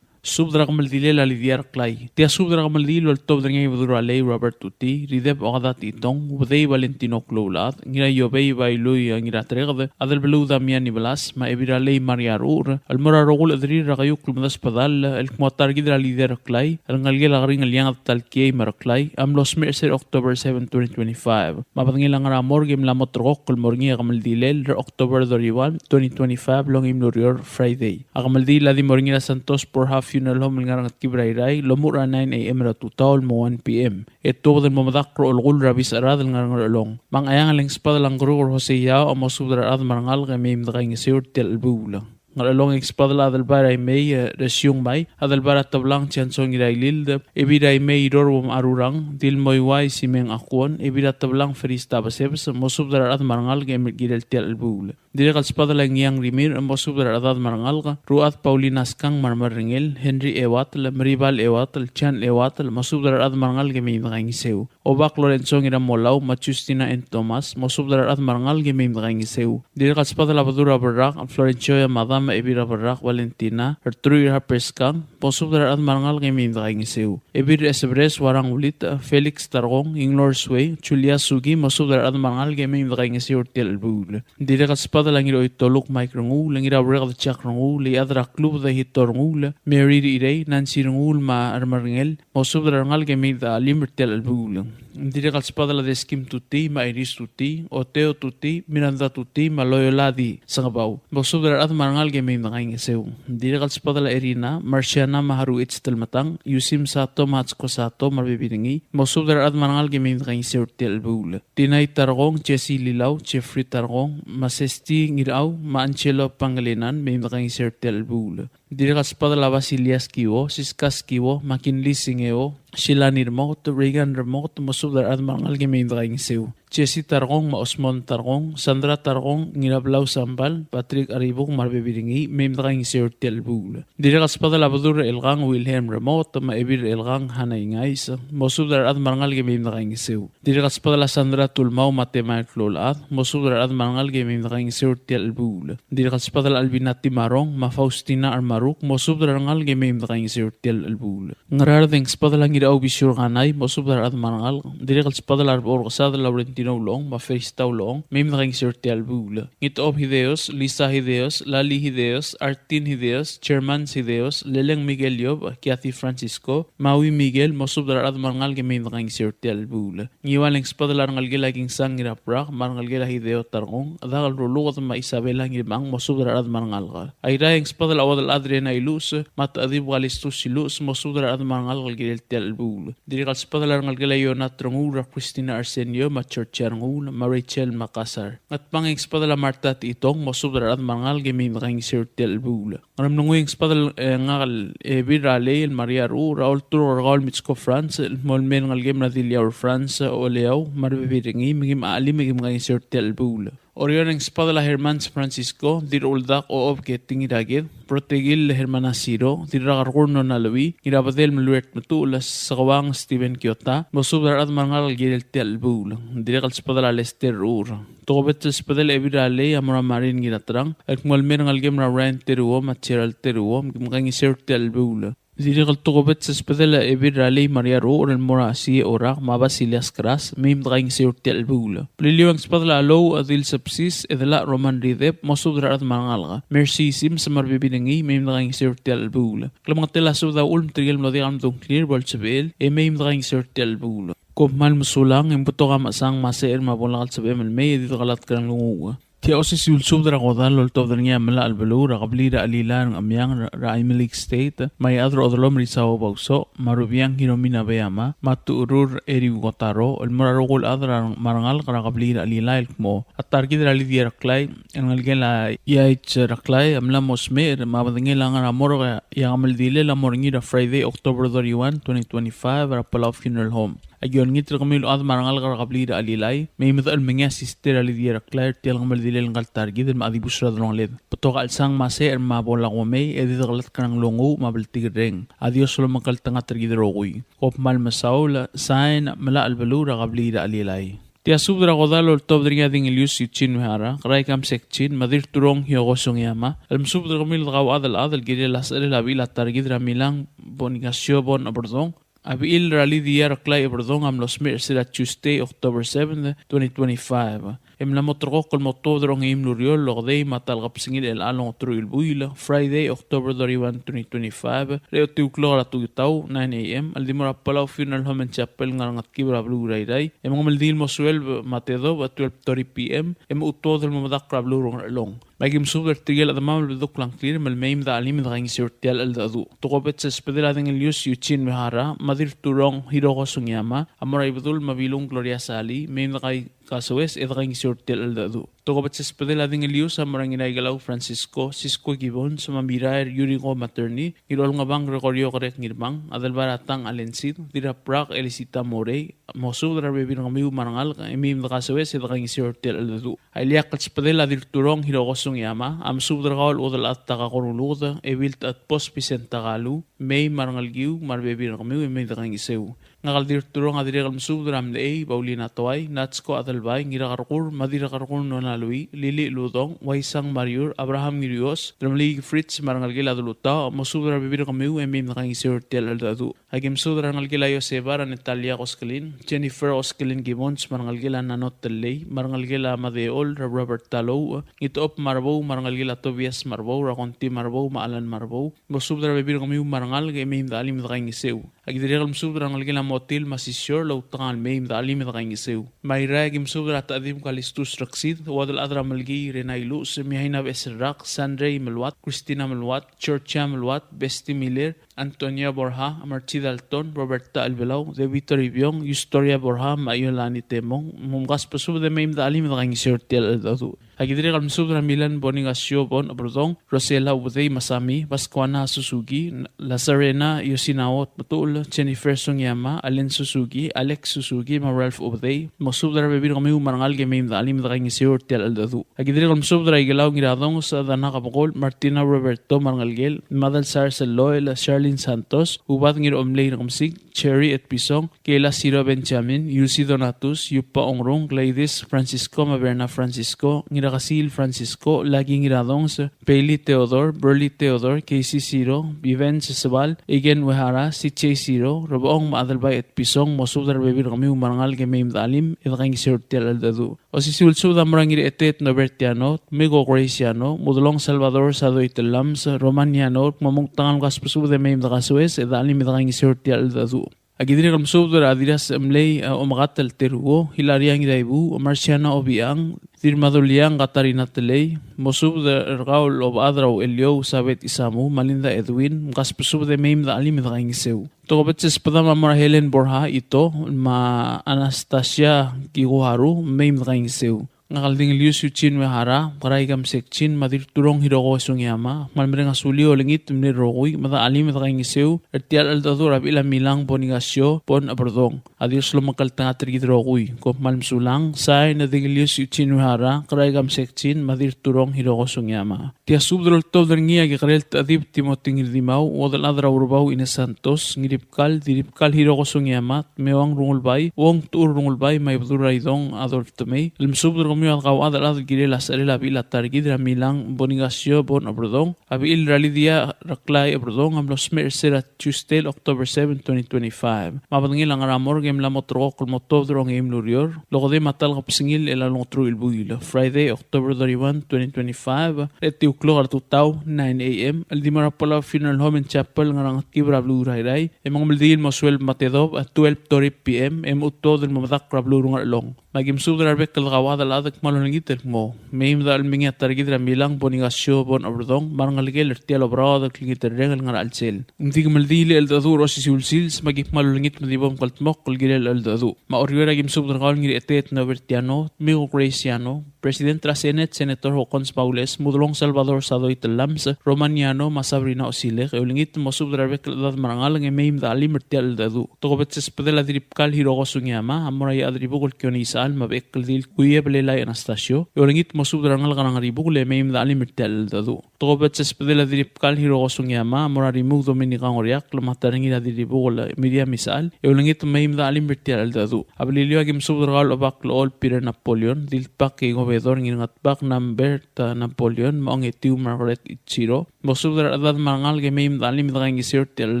Subed er a kemeldilel a Lidiar Klai. Tia subed er a kemeldiil el oltobed er ngii a Ibedul er a Lei Robert Tuti, Rideb Okada Titong, Ubedei Valentino Kloulechad, Ngiraiobei Bailui Ngiratereked, Adelbeluu Damian Ibelas, me a Ebil er a Lei Maria Ruur, el mo er a rokui el chederir er a keiukl el medesbedall el kmo a ta er kid er a Lidiar Klai el ngelekel a Kering el Ianged Talkiei Merklai a mlo smecher er sel October seven, twenty twenty-five. Me a bedengel a ngar er a morgue e mla mo ulterekokl el mo er ngii a kemeldilel er a October thirty-one, twenty twenty-five, el ongeim el ureor, Friday. A kemeldiil a di mo er ngii er a Santos Borja Funeral Home el ngar er a Ngetkib er a Irrai el omuchel er a nine a.m. er a tutau el mo one p.m. E tuobed el mo medakl er a olekull er a Bisecherad el ngar er a Ngerchelong. Me a Ngcheangel e ng sbadel a Ngkeruk er Jose Yao a mo subed er a rechad me a rengalek e mei me dekaingeseu er tia el chelebuul. Ngerchelong e ng sbadel a Adelbai er a Imei, e, Resiung Mai, Adelbai er a Teblang Johnson Ngirailild, Ebil er a Imei Iror Wom Arurang, Dilmoiuai Simeng Akuon, Ebil er a Teblang Ferista Besebes, mo subed er a rechad me a rengalek e mei el kirel tia el chelebuul. Dirrek el sbadel a Ngiang Rimirch, mo subed er a rechedad me a rengalek, Ruchad Paulina Skang me a remerrengel, Henry Ewatel, Meribal Ewatel, Jan Ewatel, mo subed er a rechad me a rengalek e mei me dekaingeseu. Obak Lorenzo Ngiramolau, me a Justina N. Thomas, mo subed er a rechad me a rengalek e mei me dekaingeseu. Dirrek el sbadel a Bedur er a Berrak, Florencio Yamada, me a Ebil er a Berrak, Valentina, Ertrui er a Perskang, mosubed er a rechad me a rengalek e mei me dekaingeseu. Ebil er a Esebres Uarang Ulit, Felix Tarkong, Inglor Suei, Julia Suki, mosubed er a rechad me a rengalek e mei me dekaingeseu er tia el chelebuul. Dirrek el sbedel a Ngiraoitoluk Mike Renguul, Ngiraureked Jack Renguul, Iechad er a Klubed Hito Renguul, Mary Irei, Nancy Renguul me a Ermerngel, mosubed er a rengalek e mei me dechelim er tia el chelebuul. Dirrek el sbedel a Deskim Tutii me a Iris Tutii, Oteo Tutii, Miranda Tutii me a Loyola Di Sengebau, mosubed er a rechad me a rengalek e mei me dekaingeseu. Dirrek el sbedel a Erina, Marciana me a Haruich Telmetang, Yusim Sato me a Hatsko Sato me a rebebil er ngii, mosubed er a rechad me a rengalek e mei me dekaingeseu er tia el chelebuul. Tinai Tarkong, Jesse Lilau, Jeffrey Tarkong, me a Sesti Ngirau, me a Angelo Pangelinan, mei me dekaingeseu er tia el chelebuul. Dirrek el sbedel a Basilias Kiuo, Siskas Kiuo, McKinley Singeo, Sheila Nirmokot, Reagan Remokot, mosubed er a rechad me a rengalek e mei me dekaingeseu. Jesse Tarkong me a Osmond Tarkong, Sandra Tarkong, Ngirablau Sambal, Patrick Aribuk me a rebebil er ngii, mei me dekaingeseu er tia el chelebuul. Dirrek el sbedel a Bedur Elkang Wilhelm Remokot, me a Ebil Elkang Hana Ingais, mosubed er a rechad me a rengalek e mei me dekaingeseu. Dirrek el sbedel a Sandra Tulmau me a Temael Klolchad, mosubed er a rechad me a rengalek e mei me dekaingeseu er tia el chelebuul. Dirrek el sbedel a Albina Timarong me a Faustina Armaruk, mosubed er a rengalek e mei me dekaingeseu er tia el chelebuul. Ngaraard e ng sbedel a Ngirau Bisiur Kanai, mosubed er a rechad me a rengalek. Dirrek el sbedel a Rebechur Kesadel Laurentino Ulechong me a Felista Ulechong, mei me dekaingeseu er tia el chelebuul. Ngitechob Hideos, Lisa Hideos, Lali Hideos, Artin Hideos, Germans Hideos, Leleng Miguel Yob, Kathy Francisco, Maui Miguel, mosubed er a rechad me a rengalek e mei me dekaingeseu er tia el chelebuul. Ngiwal e ng sbedel a rengelekel a Kingsang Ngiraprak me a rengelekel a Hideo Tarkong, Dak el Ruluked me a Isabela Ngirmang, mosubed er a rechad me a rengalek. Airai e ng sbedel a Uodelchad Rena Iluches me a Techedib Kalistus Iluches, mosubed er a rechad me a rengalek el kirel tia el chelebuul. Dirrek el sbedel a rengelekel a Ionat Renguul, er a Christina Arsenio me a Georgia Renguul me a Rachel Makassar. Ngatpang e ng sbedel a Martha Techitong, mosubed er a rechad me a rengalek e mei me dekaingeseu er tia el chelebuul. Ngeremlengui e ng sbedel, e, ngak el Ebil er a Lei el Maria Ruur, a olturk er kau el Mitsko Franz, el mo lmei el ngelekem er a Diliaur Franz Oleau me a rebebil er ngii, me kim chelim e kim kaingeseu er tia el chelebuul. Oreor e ng sbedel a Hermans Francisco, Dirruldak Ochob Keting Iraked, Protekil Hermana Siro, Dirrakerkur Nona Lui, Ngirabedel Meluert Metuchel, Sekeuang Steven Kiota, mosubed er a rechad me a rengalek el kirel tia el chelebuul. Dirrek el sbedel a Lester Ruur. Tokubets el sbedel a Ebil er a Lei a mo er a Marin Ngiraterang, el kmo lmei er a ngelekem er a Ryan Teruo me a Gerald Teruo, me kim kaingeseu er tia el chelebuul. Dirrek el tokubets el sbedel a Ebil er a Lei Maria Ruur el mo er a Siei Orak me a Basilias Kras, mei me dekaingeseu er tia el chelebuul. Beliliou e ng sbedel a Lou Adil Sepsis, Edelach Roman Ridep, mosubed er a rechad me a rengalek. Mercy Sims me a rebebil er ngii, mei me dekaingeseu er tia el chelebuul. Klemengetel a subed a uchul me tirke el mlo diak el medung a ngklir bo lsebechel, e mei me dekaingeseu er tia el chelebuul. Kom kmal mesulang, e ng betok a mechesang me a secher me a bo lak el sebechem el mei e di dekelatk er a nglunguuch. Tia osisiu el subed er a kodall el oltobed er ngii a Melachelbeluu er a kebliil er a Chelilai er a Ngchemiang er a Imeliik State, me a Iechad er a Odelom er a Isao Bausoch, me a Rubiang Hiromina Beama, me a Tucherur Eriu Kotaro, el mo er a rokui el chad me a rengalek er a kebliil er a Chelilai el kmo a ta er kid er a Lidia Reklai, el ngelekel a Iaich Reklai, a mla mo smecher, me a bedengel a ngar er a morgue e a kemeldilel a mo er ngii er a Friday, October thirty-one, twenty twenty-five, er a Palau Funeral Home. Aki olengit er kemiu el chad me a rengalek er a kebliil er a Chelilai, me mei me dechelmengii a Sister Lidia Reklai er tia el kemeldilel ngka el ta er kid el mla dibus er a delongeled. Betok a chelsang me a secher me a bo lak omei, e di dekelatk er a nglunguuch me a bltikerreng. A Dios a lomekngeltengat er kid el rokui. Kom kmal mesaul, sain, Melachelbeluu er a kebliil er a Chelilai. Tia subed er a kodall el oltobed er ngii a Dingelius Eugene Uehara, Kerai Kamsek Chin, me a Dirturong Hioko Sugiyama, el mesubed er kemiu el dekauchad el chad el kirel a secherel a bechil a ta er kid er a Milang Bonifacio Bon Oberdong, a bechil er a Lidia Reklai Oberdong a mlo smecher er se er a Tuesday, October seventh, twenty twenty-five. E mla mo terrekokl el mo tuobed er a ongeim el ureor el okedei me a ta el kebesengil er chelecha el ongeteruich el buil, Friday, October thirty-one, twenty twenty-five, er a etiu el klok er a tutau, nine A M, el di mo er a Palau Funeral Home and Chapel el ngar er a Ngetkib er a beluu er a Irrai, e mengemeldiil el mo sueleb me a tedobech, twelve thirty P M, e mochu tuobed el mo medakl er a beluu er a Ngerchelong. Me aki mesubed er tirke el chedemam el bedukl a ngklir me le mei me dechelim e dekaingeseu er tia el cheldecheduch. Tokubets el sbedel a Dingelius Eugene Uehara, me a Dirturong Hiroko Sugiyama, a mo er a Ibedul me a Bilung Gloria Salii, mei me dekaikasoes e dekaingeseu er tia el cheldecheduch. Tokubets el sbedel a Dingelius a mo er a Ngiraikelau Francisco, Sisko Gibbons, me a Mirair Yuriko Materni, Ngirolngebang Gregorio Kerek Ngirmang, Adelbai er a Tang Alensid, Dirraprak Elisita Morei, mosubed er a rebebil er kemiu me a rengalek, e mei me dekasoes e dekaingeseu er tia el cheldecheduch. A ileakl el sbedel a Dirturong Hiroko Sugiyama, a mesubed er kau el chuodel chad Takako Ruluked, Ebil Techedbos Vicent Takalu, mei me a rengelekiu me a rebebil er kemiu e mei me dekaingeseu. Ngak el Dirturong a dirrek el mesubed er a Mlechei Paulina Toai, Natsko Adelbai, Ngirakerkur, me a Dirrakerkur Nona Lui, Lili Ludong, Waisang Mariur, Abraham Ngirios, Dremeliik Fritz, me a rengelekel a Delutau, mosubed er a rebebil er kemiu e mei me dekaingeseu er tia el cheldecheduch. Aki mesubed er a rengelekel a Joseba er a Natalia Koskelin, Jennifer Koskelin Gibbons, me a rengelekel a Nanot Tellei, me a rengelekel a Madeol, er a Robert Talou, Ngitop Marbou, me a rengelekel a Tobias Marbou, er a Konti Marbou, me a Alan Marbou, mosubed er a rebebil er kemiu me a rengalek e mei me dechelim e dekaingeseu. Aki dirrek el mesubed er a rengelekel a Motil me a Sisior el outekangel mei me dechelim e dekaingeseu. Me a Irrai aki mesubed er a Techedib Kalistus Reksid, Uodelchad er a Melkii Rena Iluches, Mihaina Beches el Rak, Sandrei Meluat, Christina Meluat, Georgia Meluat, Besti Miller, Antonia Borja, Marchi Dalton, Roberta Elbelau, David Toribiong, Eustoria Borja, me a Iolani Temong, me mkasbesubed e mei me dechelim e dekaingeseu er tia el cheldecheduch. Aki dirrek el mesubed er a Milan Bonifacio Bon Oberdong, Rosela Ubedei Masami, Pascuana Suzuki, Lazarena Yoshinaot Metuchel, Jennifer Sugiyama, Allen Suzuki, Alex Suzuki, me a Ralph Ubedei, mosubed er a rebebil er kemiu me a rengalek e mei me dechelim e dekaingeseu er tia el cheldecheduch. Aki dirrek el mesubed er a Ikelau Ngiradongs, Dana Kebekol, Martina Roberto me a rengelekel, Madel Sars Loel, Charlene Santos, Ubad Ngiromlei Rekemesik, Cherry Etpison, Keila Siro Benjamin, Yusi Donatus, Yupa Ongrung, Gladys Francisco, me a Berna Francisco, Ngirakasil Francisco, Laki Ngiradongs, Bailey Theodore, Burley Theodore, Casey Siro, Vivens Sebal, Egen Uehara, Sichei Siro, Rebechong me a Adelbai Etpison, mosubed er a rebebil er kemiu me a rengalek e mei me dechelim e dekaingeseu er tia el cheldecheduch. Osisiu el subed a mo er a Ngirechetet Nobertiano, Miko Graciano, Mudelong Salvador Sadoi Telams, Romaniano, me mong tang el mkasbesubed e mei me dekasoes e dechelim e dekaingeseu er tia el cheldecheduch. Aki dirrek el mesubed er a Dirrasechemlei, e, Omekatel Teruo, Hilaria Ngiraibuuch, Marciana Obichang, Dirmaduliang Katarina Telei, mosubed er kau el Obechad er a Ucheliou Sabet Isamu, me a Linda Edwin, mkasbesubed e mei me dechelim e dekaingeseu. Tokubets el sbedam a mo er a Helen Borja Ito, me a Anastasia Kikuharu, mei me dekaingeseu. Ngak el Dingelius Eugene Uehara, Kerai Kamsek Chin, me a Dirturong Hiroko Sugiyama, kmal mereng a suliu e olengit me mle rokui, me dechelim e dekaingeseu er tia el cheldecheduch er a bechil a Milang Bonifacio Bon Oberdong. A Dios lomekngeltengat er kid rokui. Kom kmal mesulang, sain a Dingelius Eugene Uehara, Kerai Kamsek Chin, me a Dirturong Hiroko Sugiyama. Tia subed el oltobed er ngii a Kekerel Techedib Timothy Ngirdimau, Uodelchad er a Urebau Ines Santos, Ngiribkal, Diribkal Hiroko Sugiyama, Meuang Rungulbai, Uong Techur Rungulbai, me a Ibedul er a Idong Adolf Temei, el mesubed er kemiu a dekauchad el chad el kirel a secherel a bechil a ta er kid er a Milang Bonifacio Bon Oberdong, a bechil er a Lydia Reklai Oberdong, a mlo smecher er se er a Tuesday, October seven, twenty twenty-five. Me a bedengel a ngar er a morgue e mla mo terrekokl el mo tuobed er a ongeim el ureor, el okedei me a ta el kebesengil el a ongeteruich el buil, Friday, October thirty-one, twenty twenty-five, er a etiu el klok er a tutau, nine A M, el di mo er a Palau Funeral Home and Chapel, ngar er a Ngetkib er a beluu er a Irrai, e mengemeldiil el mo sueleb me a tedobech, twelve thirty P M, e mo tuobed el mo medakl er a beluu er a Ngerchelong. Me aki mesubed er a rebek el dekauchad el chad el kmal olengit el kmo mei me dechelim e ngii a ta er kid er a Milang Bonifacio Bon Oberdong, me a rengelekel er tia el oberaod el klengiterreng el ngar er a chelsel. Ng di kemeldiil el cheldecheduch er a osisiu el sils, me aki kmal olengit me di bo mkldmokl el kirel el cheldecheduch. Me a Oreor aki mesubed er kau el Ngirechetet Nobertiano, Miko Graciano, President er a Senate, Senator Hokkons Baules, Mudelong Salvador Sadoi Tellames, Romaniano, me a Sabrina Osilek, e olengit mosubed er a rebek el chedad me a rengalek e mei me dechelim er tia el cheldecheduch. Tokubets el sbedel a Diribkal Hiroko Sugiyama, a mo er a Iechadribukel Kione Isechal, me a Bechekeldil Kuiebelelai Anastasio, e olengit mosubed er a rengalek er a Ngeribukel e mei me dechelim er tia el cheldecheduch. Tokubets el sbedel a Diribkal Hiroko Sugiyama, a mo er a Rimuk Dominica Ngoriakl, me a ta er ngii er a Dirribukel Miriam Isechal, e olengit me mei me dechelim er tia el cheldecheduch. A Beliliou aki mesubed er kau el Obak el Ol Peter Napoleon, Diltbak Igobedor Ngirngatbak Nambert Napoleon, me a Ongetiu Margaret Ichiro, mosubed er a rechedad me a rengalek e mei me dechelim e dekaingeseu er tia el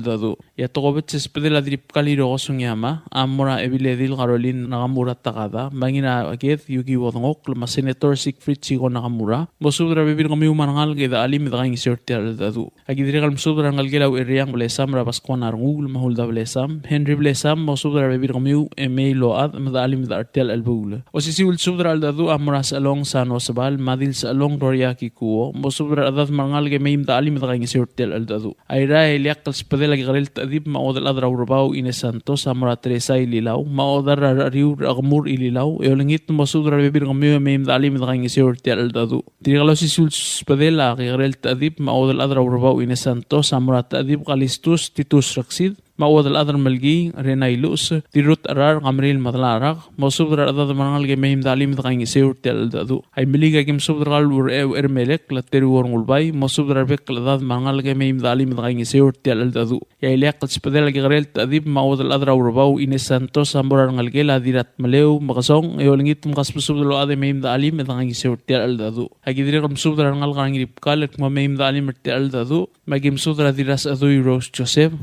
cheldecheduch. E a tokubets el sbedel a Diribkal Hiroko Sugiyama, a mo er a Ebiledil Caroline Nakamura Takada, me a Ngiraked Yuki Uodengokl, me a Senator Siegfried Siko Nakamura, mosubed er a rebebil er kemiu me a rengalek e dechelim e dekaingeseu er tia el cheldecheduch. Aki dirrek el mesubed er a rengelekel a Ucherriang Blesam, er a Pascuana Renguul, me a Hulda Blesam, Henry Blesam, mosubed er a rebebil er kemiu e mei el ochad me dechelim er tia el chelebuul. Osisiu el subed er a cheldecheduch a mo er a Sechelong Sano Sebal, me a Dil Sechelong Roria Kikuo, mosubed er a rechedad me a rengalek e mei me dechelim e dekaingeseu er tia el cheldecheduch. A Irrai a ileakl el sbedel a Kekerel Techedib me a Uodelchad er a Urebau Ines Santos a mo er a Teresa Ililau, me a Uodelchad er a Recheriu er a Kemur Ililau, e olengit mosubed er a rebebil er kemiu e mei me dechelim e dekaingeseu er tia el cheldecheduch. Tirke el osisiu el sbedel a Kekerel Techedib me a Uodelchad er a Urebau Ines Santos a mo er a Techedib Kalistus Titus Reksid, me a Uodelchad er Melkii, Rena Iluches, Dirrut Cherar, Kamril Madalarak, mosubed er a rechedad me a rengalek e mei me de chelim e de kaingeseu er tia el cheldecheduch. Aimeliik a ki mesubed er kau el Urecheu Ermelek, Lateru Orngulbai, mosubed er a rebek el chedad me a rengalek e mei me de chelim e de kaingeseu er tia el cheldecheduch. E a ileakl el subedel a Kekerel Techedib me a Uodelchad er a Urebau Ines Santos a mo er a rengelekel a Dirratmeleu Mekesong, e olengit me kasbesubed el ochad e mei me de chelim e de kaingeseu er tia el cheldecheduch. A ki dirrek el mesubed er a rengalek er a Ngiribkal el kmo mei me de chelim er tia el cheldecheduch, me a ki mesubed er a Dirrasechedui Rose Joseph,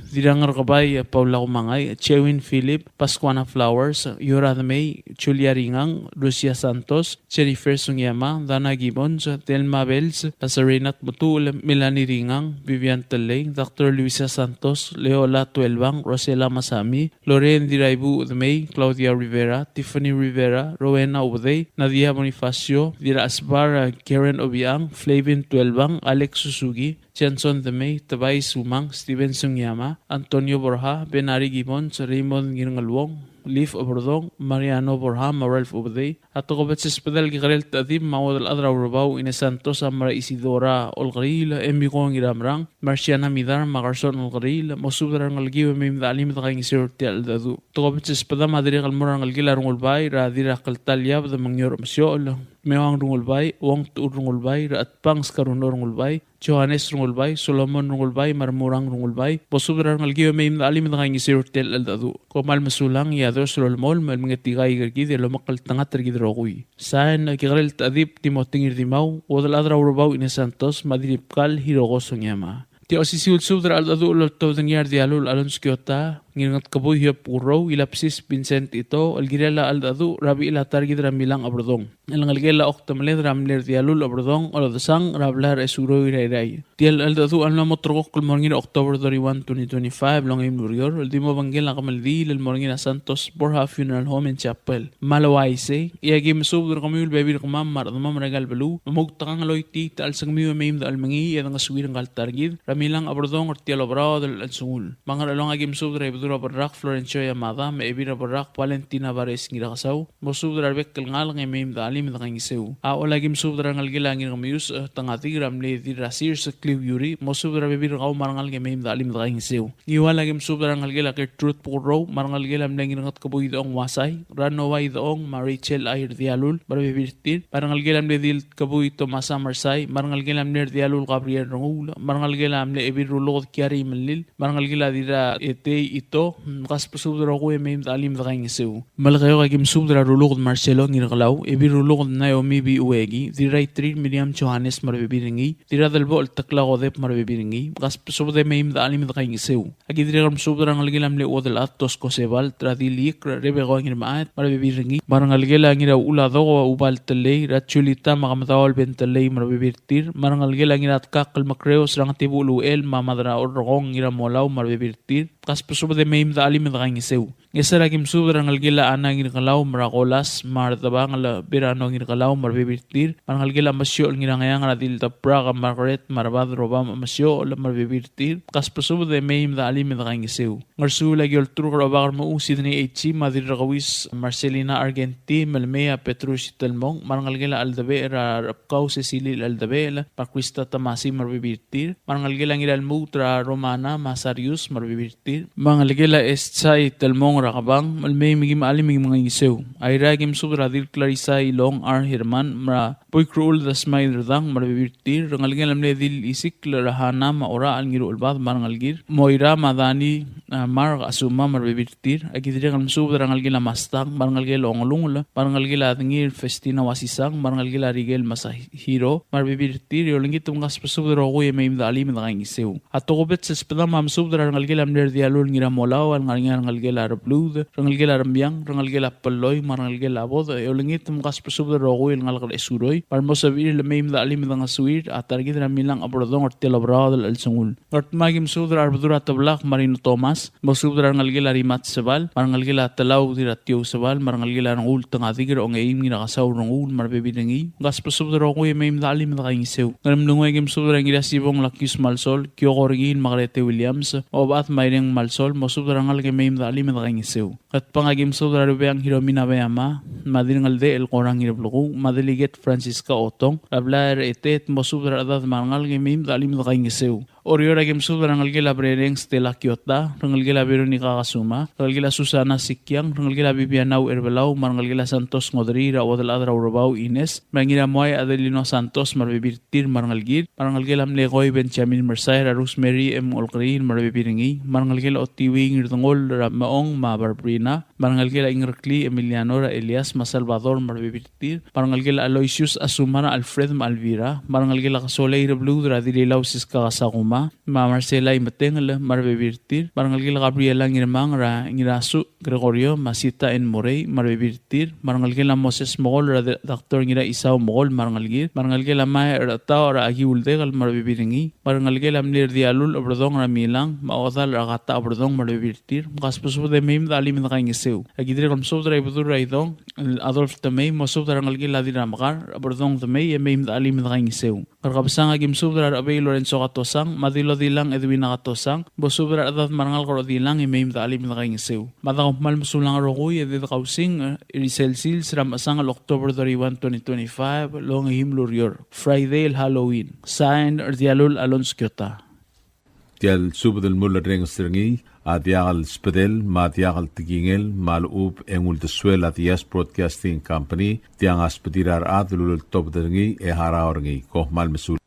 Dirrangerkebai Paula Kumangai, Chewin Philip, Pascuana Flowers, Yora Demei, Julia Ringang, Lucia Santos, Jennifer Sungiama, Dana Gibbons, Delma Bells, Lazarina Tmetuchl, Melanie Ringang, Vivian Telei, Doctor Luisa Santos, Leola Tuelbang, Rosela Masami, Lorraine Diraibuch Demei, Claudia Rivera, Tiffany Rivera, Rowena Ubedei, Nadia Bonifacio, Dirrasbar Karen Obiang, Flavin Tuelbang, Alex Suzuki, Johnson Demei, Tobias Umang, Steven Sungiama, Antonio Borja, Benari Gibbons, Raymond Ngirngeluong, Leaf Oberdong, Mariano Borja, me a Ralph Ubedei. A tokubets el subedel a Kekerel Techedib me a Uodelchad er a Urebau Ines Santos a mo er a Isidora Olkeriil, Emiko Ngiramerang, Marciana Midar, me a Carson Olkeriil, mosubed er a rengelekiu e mei me de chelim e de kaingeseu er tia el cheldecheduch. Tokubets el subedam a dirrek el mo er a rengelekel a Rengulbai, er a Dirrakltal Iabed me a Ngior Mesiochel, Meoang Rengulbai, Uong Techur Rengulbai, er a Chetbang Skaruno Rengulbai, Johannes Rengulbai, Solomon Rengulbai, me a Remurang Rengulbai, mosubed er a rengelekiu e mei me de chelim e de kaingeseu er tia el cheldecheduch. Kom kmal mesulang, e a Dios a lolemolem el mengetikaik er kid e lomekngeltengat er kid el rokui. Sain, Kekerel Techedib Timothy Ngirdimau, Uodelchad er a Urebau Ines Santos, me a Dirribkal Hiroko Sungiama. Tia osisiu el subed er a cheldecheduch el oltobed er ngii a Rdialul Alonso Kiota, Ngirngetkebui Hiob Kurou, Ilabsis Vincent Ito, el kirel a cheldecheduch er a bechil a ta er kid er a Milang Oberdong el ngelekel a Oktemeled er a mle Rdialul Oberdong, Olodesang, er a blai er a Esuroi er a Irrai. Tia el cheldecheduch a mla mo ulterekokl el mo er ngii er a October thirty-one, twenty twenty-five, el ongeim el ureor, el di mo obengkel a kemeldiil el mo er ngii er a Santos Borja Funeral Home and Chapel. Me a le uaisei, e a ki mesubed er kemiu el bebil er kemam me a rechedemam er aika el beluu, me moutekangel el choitii a chelsengmiu e mei me de chelmengii e dengesuir ngka el ta er kid er a Milang Oberdong er tia el oberaod el chelsengul. Me a Ngerchelong a ki mesubed er a Ibedul er a Berrak Florencio Yamada, me a Ebil er a Berrak Valentina Vares Ngirakesau, mosubed er a rebek el ngalek e mei me de chelim e de kaingeseu. A Ollei a ki mesubed er a rengelekel a Ngirkemius, e, Tengadik er a mle Dirrasir Sekliu Yuri, mosubed er a rebebil er kau me a rengalek e mei me de chelim e de kaingeseu. Ngiwal a ki mesubed er a rengelekel a Gertrude Bukurrou, me a rengelekel a mle Ngirngetkebui Idechong Uasai, er a Noah Idechong, me a Rachel Airdialul, me a rebebil er tir, me a rengelekel a mle Diltkebui Tomasa Mersai, me a rengelekel a mle Rdialul Gabriel Renguul, me a rengelekel a mle Ebil Ruluked Kiari Melil, me a rengelekel a Dirra Etei Ito, mkasbesubed el rokui e mei me de chelim e de kaingeseu. Melekeok a ki mesubed er a Ruluked Marcelo Ngirkelau, Ebil Ruluked Naomi Biueki, Dirraitrir Miriam Johannes me a rebebil er ngii, Dirradelbochel Tekla Kodep me a rebebil er ngii, mkasbesubed e mei me de chelim e de kaingeseu. A ki dirrek el mesubed er a rengelekel a mle Uodelchad Tosko Sebal, er a Diliik, er a Rebeko Ngirmechaet me a rebebil er ngii, me a rengelekel a Ngirauchul a Doko Ubal Telei, er a Julita me a Kemedaol Ben Telei me a rebebil er tir, me a rengelekel a Ngiratkakl Mekreos, er a Ngetibuchel Uchel me a Madraorrekong Ngiramolau me a rebebil er tir, mkasbesubed e mei me de chelim e de kaingeseu. Ngesar a ki mesubed er a rengelekel a Ana Ngirkelau, me a Kolas, me a Rdebangel Berano Ngirkelau, me a rebebil er tir, me a rengelekel a Mesiochel Ngirangeang, er a Dildebrak Margaret, me a Rebad Robam Mesiochel, me a rebebil er tir, mkasbesubed e mei me de chelim e de kaingeseu. Ngersuul a ki olturk er a Obak er Mechuu Sidney H. me a Dirrekauis Marcelina Argenti, me le mei a Petrus Itelmong, me a rengelekel a Cheldebechel, er a Rebkau Cecilia Cheldebechel, me a Krista Tamasi me a rebebil er tir, me a rengelekel a Ngiralmuut er a Romana me a Sarius me a rebebil er tir, me a ngelekel a Estsai Telmong er a Kebang, me le mei me kim chelim e kim kaingeseu. Airai a ki mesubed er a Dil Clarissa Ilong, R. Herman, me a Boikruul Dasmai Derdang me a rebebil er tir, rengelekel a mle Dil Isikl er a Hana me a Orachel Ngiruchelbad me a rengelekir, Moira me a Dani, a, Mark Asuma me a rebebil er tir. A ki dirrek el mesubed er a rengelekel a Mastang, me a rengelekel a Ongelungel, me a rengelekel a Dengir Festina Wasisang, me a rengelekel a Rikel Masahiro me a rebebil er tir, e olengit me kasbesubed el rokui e mei me de chelim e de kaingeseu. A tokubets el sbedam a mesubed er a rengelekel a mle Rdialul Ngiramolau, el ngar er ngii a rengelekel a Rebluud, rengelekel a Remiang, rengelekel a Belloi, me a rengelekel a Bod, e olengit me kasbesubed el rokui el ngalek er a Esuroi, me a remo sebechir el mei me de chelim e de ngesuir a ta er kid er a Milang Oberdong er tia el oberaod el chelsengul. Ngardmau a ki mesubed er a Rebedul er a Teblak Marino Thomas, mosubed er a rengelekel a Rimat Sebal, me a rengelekel a Telau Dirratiou Sebal, me a rengelekel a Renguul Tengadik er a Ongeim Ngirakesau Renguul me a rebebil er ngii, mkasbesubed el rokui e mei me de chelim e de kaingeseu. Ngeremlengui a ki mesubed er a Ngirasibong Lakius Malsol, Kioko Rengiil me a Grete Williams, Obechad Maireng Malsol, mosubed er a rengalek e mei me de chelim e de kaingeseu. Ngatpang a ki mesubed er a Rubeang Hiromi Nabeyama, me a Dirngeldechel Korang Ngireblekuu, me a Delegate Francisca Otong, er a blai er a Etet, mosubed er a rechedad me a rengalek e mei me de chelim e de kaingeseu. Oreor a ki mesubed er a rengelekel a Brereng Stella Kiota, rengelekel a Veronica Kasuma, rengelekel a Susana Sikiang, rengelekel a Bibiana Ucherbelau, me a rengelekel a Santos Ngodrii er a Uodelchad er a Urebau Ines, me a Ngiramuai Adelino Santos me a rebebil er tir me a rengelekir, me a rengelekel a Mlekoi Benjamin Mersai er a Rosemary M. Olkeriil me a rebebil er ngii, me a rengelekel a Otiuii Ngirdengoll er a Mechong me a Barbrina, me a rengelekel a Ingereklii Emiliano er a Elias me a Salvador me a rebebil er tir, me a rengelekel a Aloysius Asuma er a Alfred me a Elvira, me a rengelekel a Kesolei Rebluud er a Dililau Siska Kasakuma, me a Marcela Imetengel me a rebebil er tir, me a rengelekel a Gabriela Ngirmang er a Ngirasuch Gregorio me a Sita N. Morei me a rebebil er tir, me a rengelekel a Moses Mokol er a Doctor Ngiraisau Mokol me a rengelekir, me a rengelekel a Mae er a Tau er a Aki Uldekel me a rebebil er ngii, me a rengelekel a mle Rdialul Oberdong er a Milang, me a Odal er a Kata Oberdong me a rebebil er tir, me kasbesubed e mei me dechelim e dekaingeseu. A ki dirrek el mesubed er a Ibedul er a Idong, el Adolf Temei, mosubed er a rengelekel a Dirramekar, Oberdong Temei, e mei me dechelim e dekaingeseu. Ngerkebesang a ki mesubed er a Rechebei Lorenzo Katosang, me a Dilodilang Edwina Katosang, mosubed er a rechedad me a rengalek er a Odilang, e mei me dechelim e dekaingeseu. Me a dekaummal mesulang el rokui, e di dekausing, e, er sel sils er a mechesang el October thirty-one, twenty twenty-five, el ongeim el ureor, Friday el Halloween. Sign, Rdialul Alonso Kiota. Tia el subed el mulerrenges er ngii a diak el sbedel me a diak el tekingel me a lechub e ng uldesuel a Diaz Broadcasting Company, tiang a sbedir a rechad el uleltobed er ngii e harau er ngii. Kom kmal mesulang.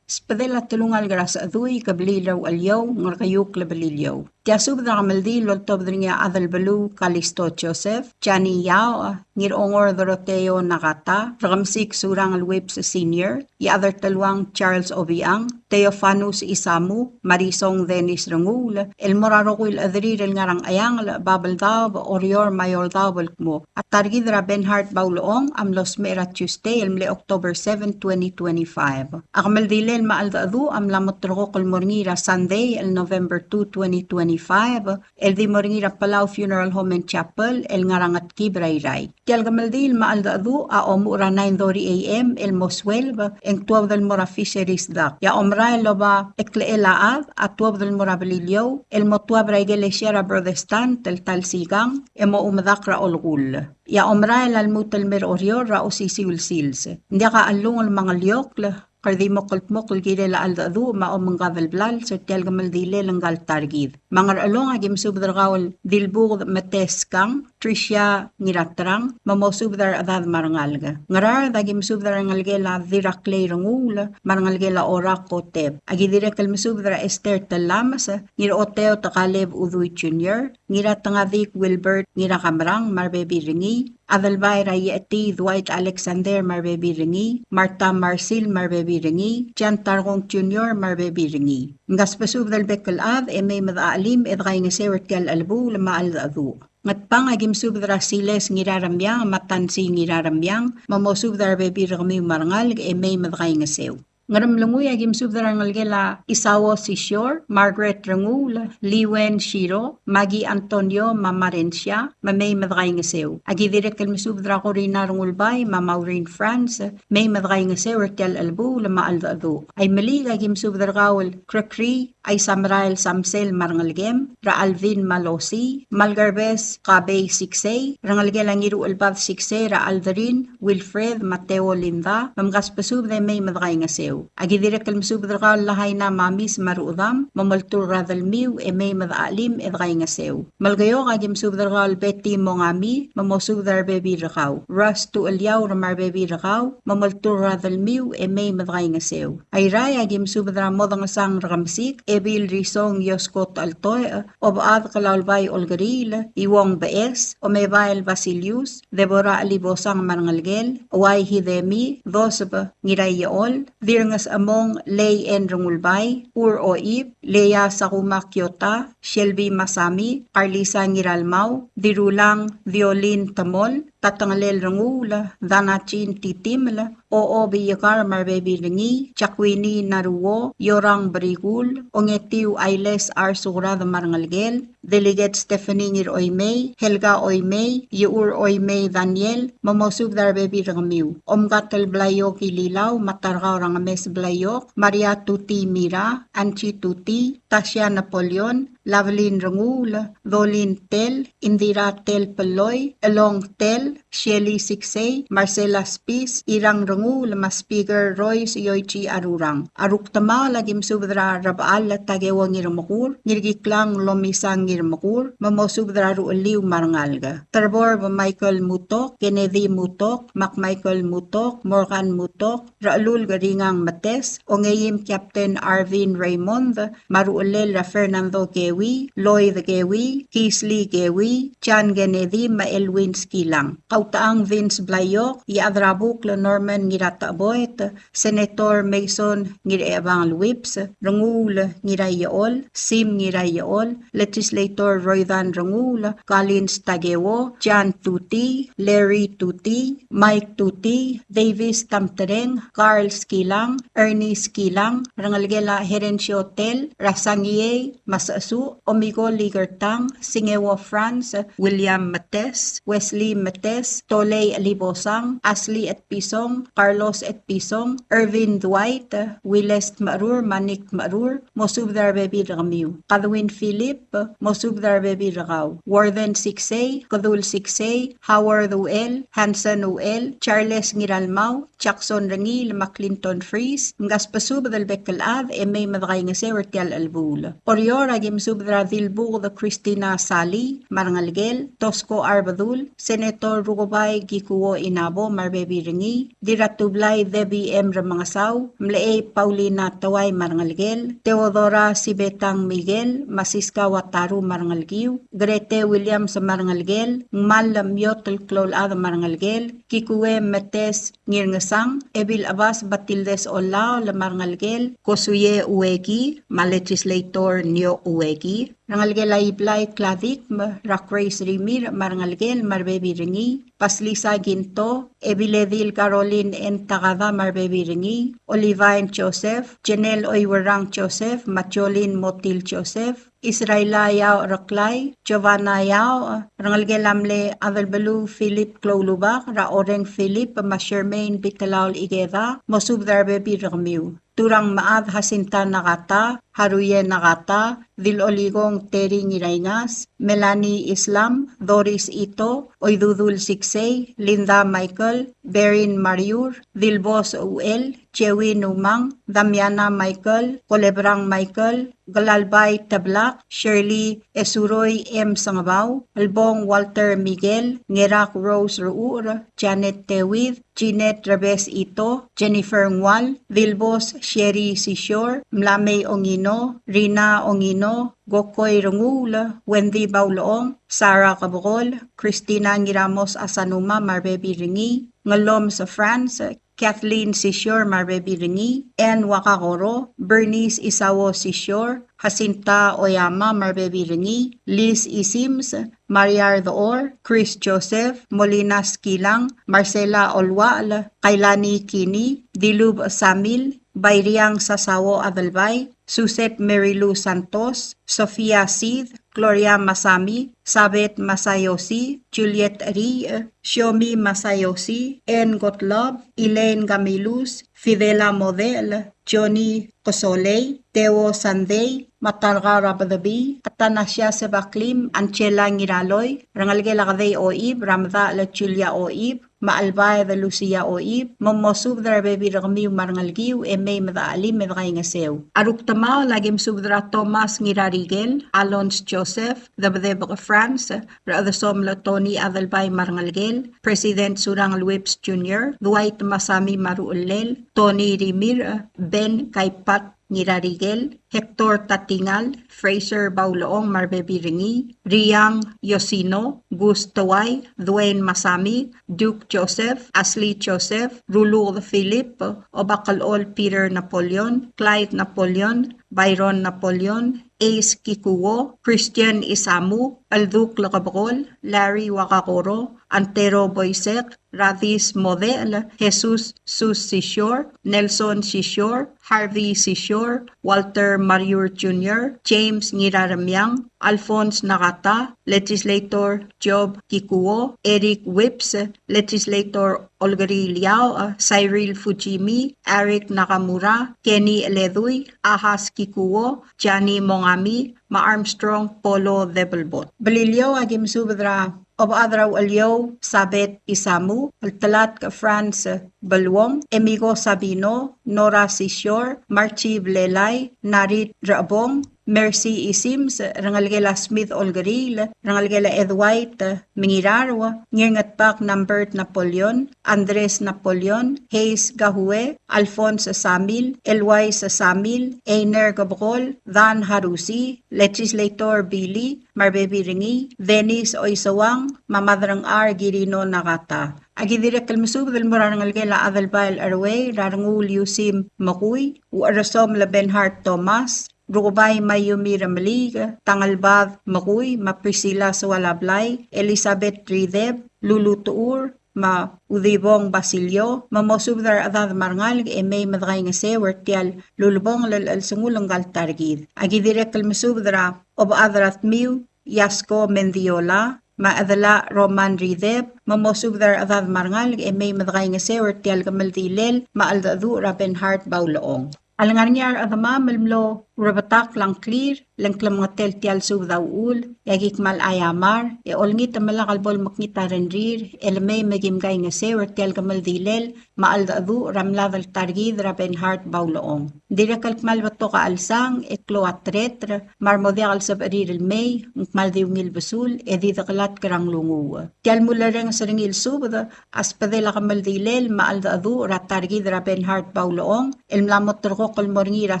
Sbedel a telungalek er a Sechedui, kebliil er a Ucheliou, Ngerkeiukl, Beliliou. Tia subed er a kemeldiil el oltobed er ngii a Adelbeluu Kalisto Joseph, Jani Yaoch, Ngirongor Doroteo Nakata, Rekemesik Surangel Whipps Senior, Iechad er Teluang Charles Obichang, Theofanus Isamu, Marisong Dennis Renguul, el mo er a rokui el chederir el ngar er a Ngcheangel, Babeldaob, Oreor me a Eouldaob el kmo a ta er kid er a Bernhard Baulechong a mlo smecher er a Tuesday el mle October seven, twenty twenty-five. A kemeldilel me a cheldecheduch a mla mo ulterekokl el mo er ngii er a Sunday el November two, twenty twenty-five, el di mo er ngii er a Palau Funeral Home and Chapel el ngar er a Ngetkib er a Irrai. Tia el kemeldiil me a cheldecheduch a omuchel er a nine thirty A M el mo sueleb e ng tuobed el mo er a Fisheries Dock. E a omerael el oba e klechel a chad a tuobed el mo er a Beliliou el mo tuab er a ikelesia er a Protestant el ta el sikang e mo omedakl er a olekull. E a omerael a lmuut el mei er a Oreor er a osisiu el sils. Ng diak a chellungel me a ngeliokl, kede di mo kldmokl el kirel a cheldecheduch me a omengkad el blals er tia el kemeldilel ngka el ta er kid. Me a Ngerchelong a ki mesubed er kau el Dilbuked Meteskang, Tricia Ngiraterang, me mosubed er a rechedad me a rengalek. Ngaraard a ki mesubed er a rengelekel a Diraklei Renguul me a rengelekel a Orak Kotep. A ki dirrek el mesubed er a Esther Telames, Ngiroteo Tekaleb Udui Junior, Ngiratengadik Wilbert Ngirakamerang me a rebebil er ngii, Adelbai er a Iechetii Dwight Alexander me a rebebil er ngii, Martha Marsil me a rebebil er ngii, Jan Tarkong Junior me a rebebil er ngii. Ng kasbesubed el bek el chad e mei me dechelim e dekaingeseu er tia el chelebuul me a cheldecheduch. Ngatpang a ki mesubed er a Siles Ngiraremiang me a Tansi Ngiraremiang, me mosubed er a rebebil er kemiu me a rengalek e mei me dekaingeseu. Ngeremlengui a ki mesubed er a rengelekel a Isao Sisior, Margaret Renguul, Liwen Shiro, Maggie Antonio me a Marensia, me mei me dekaingeseu. A ki dirrek el mesubed er a Corina Rengulbai me a Maureen France, mei me dekaingeseu er tia el chelebuul me a cheldecheduch. Aimeliik a ki mesubed er kau el Krekrii Aisamerael Samsel me a rengelekem, er a Alvin me a Losi, me a Lkerbes Kabei Siksei, rengelekel a Ngiruchelbad Siksei, er a Aldrin, Wilfred, Mateo, Linda, me mkasbesubed e mei me dekaingeseu. A ki dirrek el mesubed er kau el Lahaina Mamis me a Ruchedam, me moltur er a delmiu e mei me dechelim e dekaingeseu. Melekeok a ki mesubed er kau el Betty Mongami, me mosubed er a rebebil er kau. Ras Tucheliaur me a rebebil er kau, me moltur er a delmiu e mei me dekaingeseu. Airai a ki mesubed er a Modengesang Rekemesik, Ebil Risong Iosko Techeltoech, Obechad Kelaulbai Olkeriil, Iuong Beches, Omebael Basilius, Deborah Chelibosang me a rengelekel, Uai Hidemi, Doseb Ngiraiechol, Dirnges Emong Lei En Rengulbai, Ur Oib, Leia Sakuma Kiota, Shelby Masami, Carlisa Ngiralmau, Dirulang Violin Temol, Tatengelel Renguul, Danachin Titimel, Ochob Iekar me a rebebil er ngii, Jakwini Naruo, Iorang Berikul, Ongetiu Ailes Arsukrad me a rengelekel, Delegate Stephanie Ngir Oimei, Helga Oimei, Iechur Oimei Daniel, me mosubed er a rebebil er kemiu. Omkatel Blaiok Ililau, me a Tarkau er a Ngemes Blaiok, Maria Tuti Mira, Angie Tuti, Tasia Napoleon, Lavelin Renguul, Dolin Tell, Indira Tell Pelloi, Elong Tell, Shelly Siksei, Marcela Spis, Irang Renguul, me a Speaker Royce Yoichi Arurang. A rukdemaol a ki mesubed er a Rebechall Takeo Ngirmekur, Ngirkiklang Lomisang Ngirmekur, me mosubed er a ruchelliu me a rengalek. Terbor me Michael Mutok, Kennedy Mutok, Mac Michael Mutok, Morgan Mutok, Rechelulk Ringang Metes, Ongeim Captain Arvin Raymond, me a ruchellel er a Fernando Kewi, Lloyd Kewi, Kisley Kewi, John Kennedy, me a Elwin Skilang. Kautechang Vince Blaiok, Iechadrabukl Norman Ngiratecheboet, Senator Mason Ngirchebang Whipps, Renguul Ngiraiechol, Sim Ngiraiechol, Legislator Roydan Renguul, Collins Takeo, John Tuti, Larry Tuti, Mike Tuti, Davis Tamtereng, Carl Skilang, Ernie Skilang, rengelekel a Herencio Tell, Rasangiei, Masechesuch, Omiko Ligertang, Singeo Franz, William Metes, Wesley Metes, Tolei Elibosang, Ashley Etpison, Carlos Etpison, Irvin Dwight, Wiles Tmerur, Manik Tmerur, mosubed er a rebebil er kemiu. Kadwin Philip, mosubed er a rebebil er kau. Warden Siksei, Kedul Siksei, Howard Uchel, Hanson Uchel, Charles Ngiralmau, Jackson Rengiil, me a Clinton Fries, mkasbesubed el bek el chad e mei me dekaingeseu er tia el chelebuul. Oreor a ki mesubed er a Dilbuked Christina Salii me a rengelekel, Tosko Arbedul, Senator Rukebai Kikuo Inabo me a rebebil er ngii, Dirratublai Debbie M. Remengesau, Mlechei Paulina Teuai me a rengelekel, Theodora Sibetang Miguel, me a Siska Wataru me a rengelekiu, Grete Williams me a rengelekel, Ngmal Miot el Kloulchad me a rengelekel, Kikue Metes Ngirngesang, Ebil Chebas Batildes Olaol me a rengelekel, Kosuie Ueki, me a Legislator Nio Ueki, rengelekel a Iblai Kladikm, er a Grace Rimirch me a rengelekel me a rebebil er ngii, Basilisa Ginto, Ebiledil Caroline N. Takada me a rebebil er ngii, Olivine Joseph, Janelle Oiwerang Joseph, me a Jolene Motil Joseph, Israela Yao Reklai, Giovanna Yao, rengelekel a mle Adelbeluu Philip Kloulubak, er a Oreng Philip, me a Shermaine Bitelaol Ikeda, mosubed er a rebebil er kemiu. Turang Mechad Jacinta Nakata, Haruye Nakata, Diloligong Terry Ngiraingas, Melanie Islam, Doris Ito, Oidudul Siksei, Linda Michael, Berin Mariur, Dilbos Uchel, Jewin Umang, Damiana Michael, Kolebrang Michael, Glalbai Teblak, Shirley Esuroi M. Sengebau, Elbong Walter Miguel, Ngerak Rose Ruur, Janet Tewid, Jeanette Rebes Ito, Jennifer Ngual, Dilbos Sherry Sisior, Mlamei Ongino, Rina Ongino, Gokoi Renguul, Wendy Baulechong, Sarah Kebekol, Christina Ngiramos Asanuma me a rebebil er ngii, Ngeloms France, Kathleen Sisior me a rebebil er ngii, Anne Wakakoro, Bernice Isao Sisior, Jacinta Oyama me a rebebil er ngii, Liz Isims, Maria Ardechor, Chris Joseph, Molina Skilang, Marcela Oluachel, Kailani Kini, Dilub Samil, Bairiang Sasao Adelbai, Suzette Mary Lou Santos, Sofia Sid, Gloria Masami, Sabeth Masayoshi, Juliet Rii, Shiomi Masayoshi, Anne Gottlob, Elaine Gamilus, Fidela Model, Johnny Kesolei, Theo Sandei, Matarga Rabedebii, Atanasia Sebaklim, Angela Ngiraloi, rengelekel a Kedei Oib, Ramedachel Julia Oib, me a Chelbaed Lucia Oib, me mosubed er a rebebil er kemiu me a rengelekiu e mei me dechelim e dekaingeseu. A rukdemaol a ki mesubed er a Thomas Ngirarikel, Alons Joseph, Debedebek France, Rechedesomel Tony Adelbai me a rengelekel, President Surangel Whipps Junior, Dwight Masami me a ruchellel, Tony Rimirch, Ben Kaipat Ngirarikel, Hector Tatingal, Fraser Baulechong me a rebebil er ngii, Riang Yosino, Gus Tewai, Dwayne Masami, Duke Joseph, Ashley Joseph, Ruluked Philip, Obakelchol Peter Napoleon, Clyde Napoleon, Byron Napoleon, Ace Kikuo, Christian Isamu, Elduk Lekebekol, Larry Wakakoro, Antero Boisek, Radis Model, Jesus Sus Sisior, Nelson Sisior, Harvey Sisior, Walter Mariur Junior, James Ngiraremiang, Alphonse Nakata, Legislator Job Kikuo, Eric Whipps, Legislator Olgeri Liao, Cyril Fujimi, Eric Nakamura, Kenny Eledui, Ahas Kikuo, Jani Mongami, me a Armstrong Polo Debelbot. Beliliou, aki mesubed er a Obechad er a Ucheliou Sabet Isamu, Ltelatk France Beluong, Emigo Sabino, Nora Sisior, Marchi Blelai, Narit Rebong, Mercy Isims, rengelekel a Smith Olkeriil, rengelekel a Edwait Mengirarua, Ngirngetbak Nambert Napoleon, Andres Napoleon, Hayes Gahue, Alphonse Samil, Elwais Samil, Einer Kebekol, Dan Harusi, Legislator Billy, me a rebebil er ngii, Dennis Oiseuang, me a Maderengchar Kirino Nakata. Aki dirrek el mesubed el mo er a rengelekel a Adelbai el Erwei, er a Renguul Yusim Mekui, Ucherresom el Benhart Thomas, Rukebai Mayumi Remeliik, Tangelbad Mekui, me a Priscilla Soalablai, Elizabeth Rideb, Lulu Tuur, me a Udibong Basilio, me mosubed er a rechedad me a rengalek e mei me dekaingeseu er tia el ulebongel el chelsengul ngka el ta er kid. Aki dirrek el mesubed er a Obechad er a Tmiu, Yasko Mendiola, me a Chedela Roman Rideb, me mosubed er a rechedad me a rengalek e mei me dekaingeseu er tia el kemeldilel me a cheldecheduch er a Benhart Baulechong. A lengar er ngii a rechedemam el mlo rebetakl a ngklir, le ng klemengetel tia el subed a uchul, e aki kmal aiamar, e olengit me lak el bo lemekngit a rengrir, e le mei me kim kaingeseu er tia el kemeldilel me a cheldecheduch er a mlad el ta er kid er a Benhart Baulechong. Ng dirrek el kmal betok a chelsang, e klou a tereter, me a re mo diak el sebechir el mei, ng kmal di ungil besul, e di dekelatk er a nglunguuch. Tia el mulerenges er ngii el subed a sbedel a kemeldilel me a cheldecheduch er a ta er kid er a Benhart Baulechong, el mla moterekokl el mo er ngii er a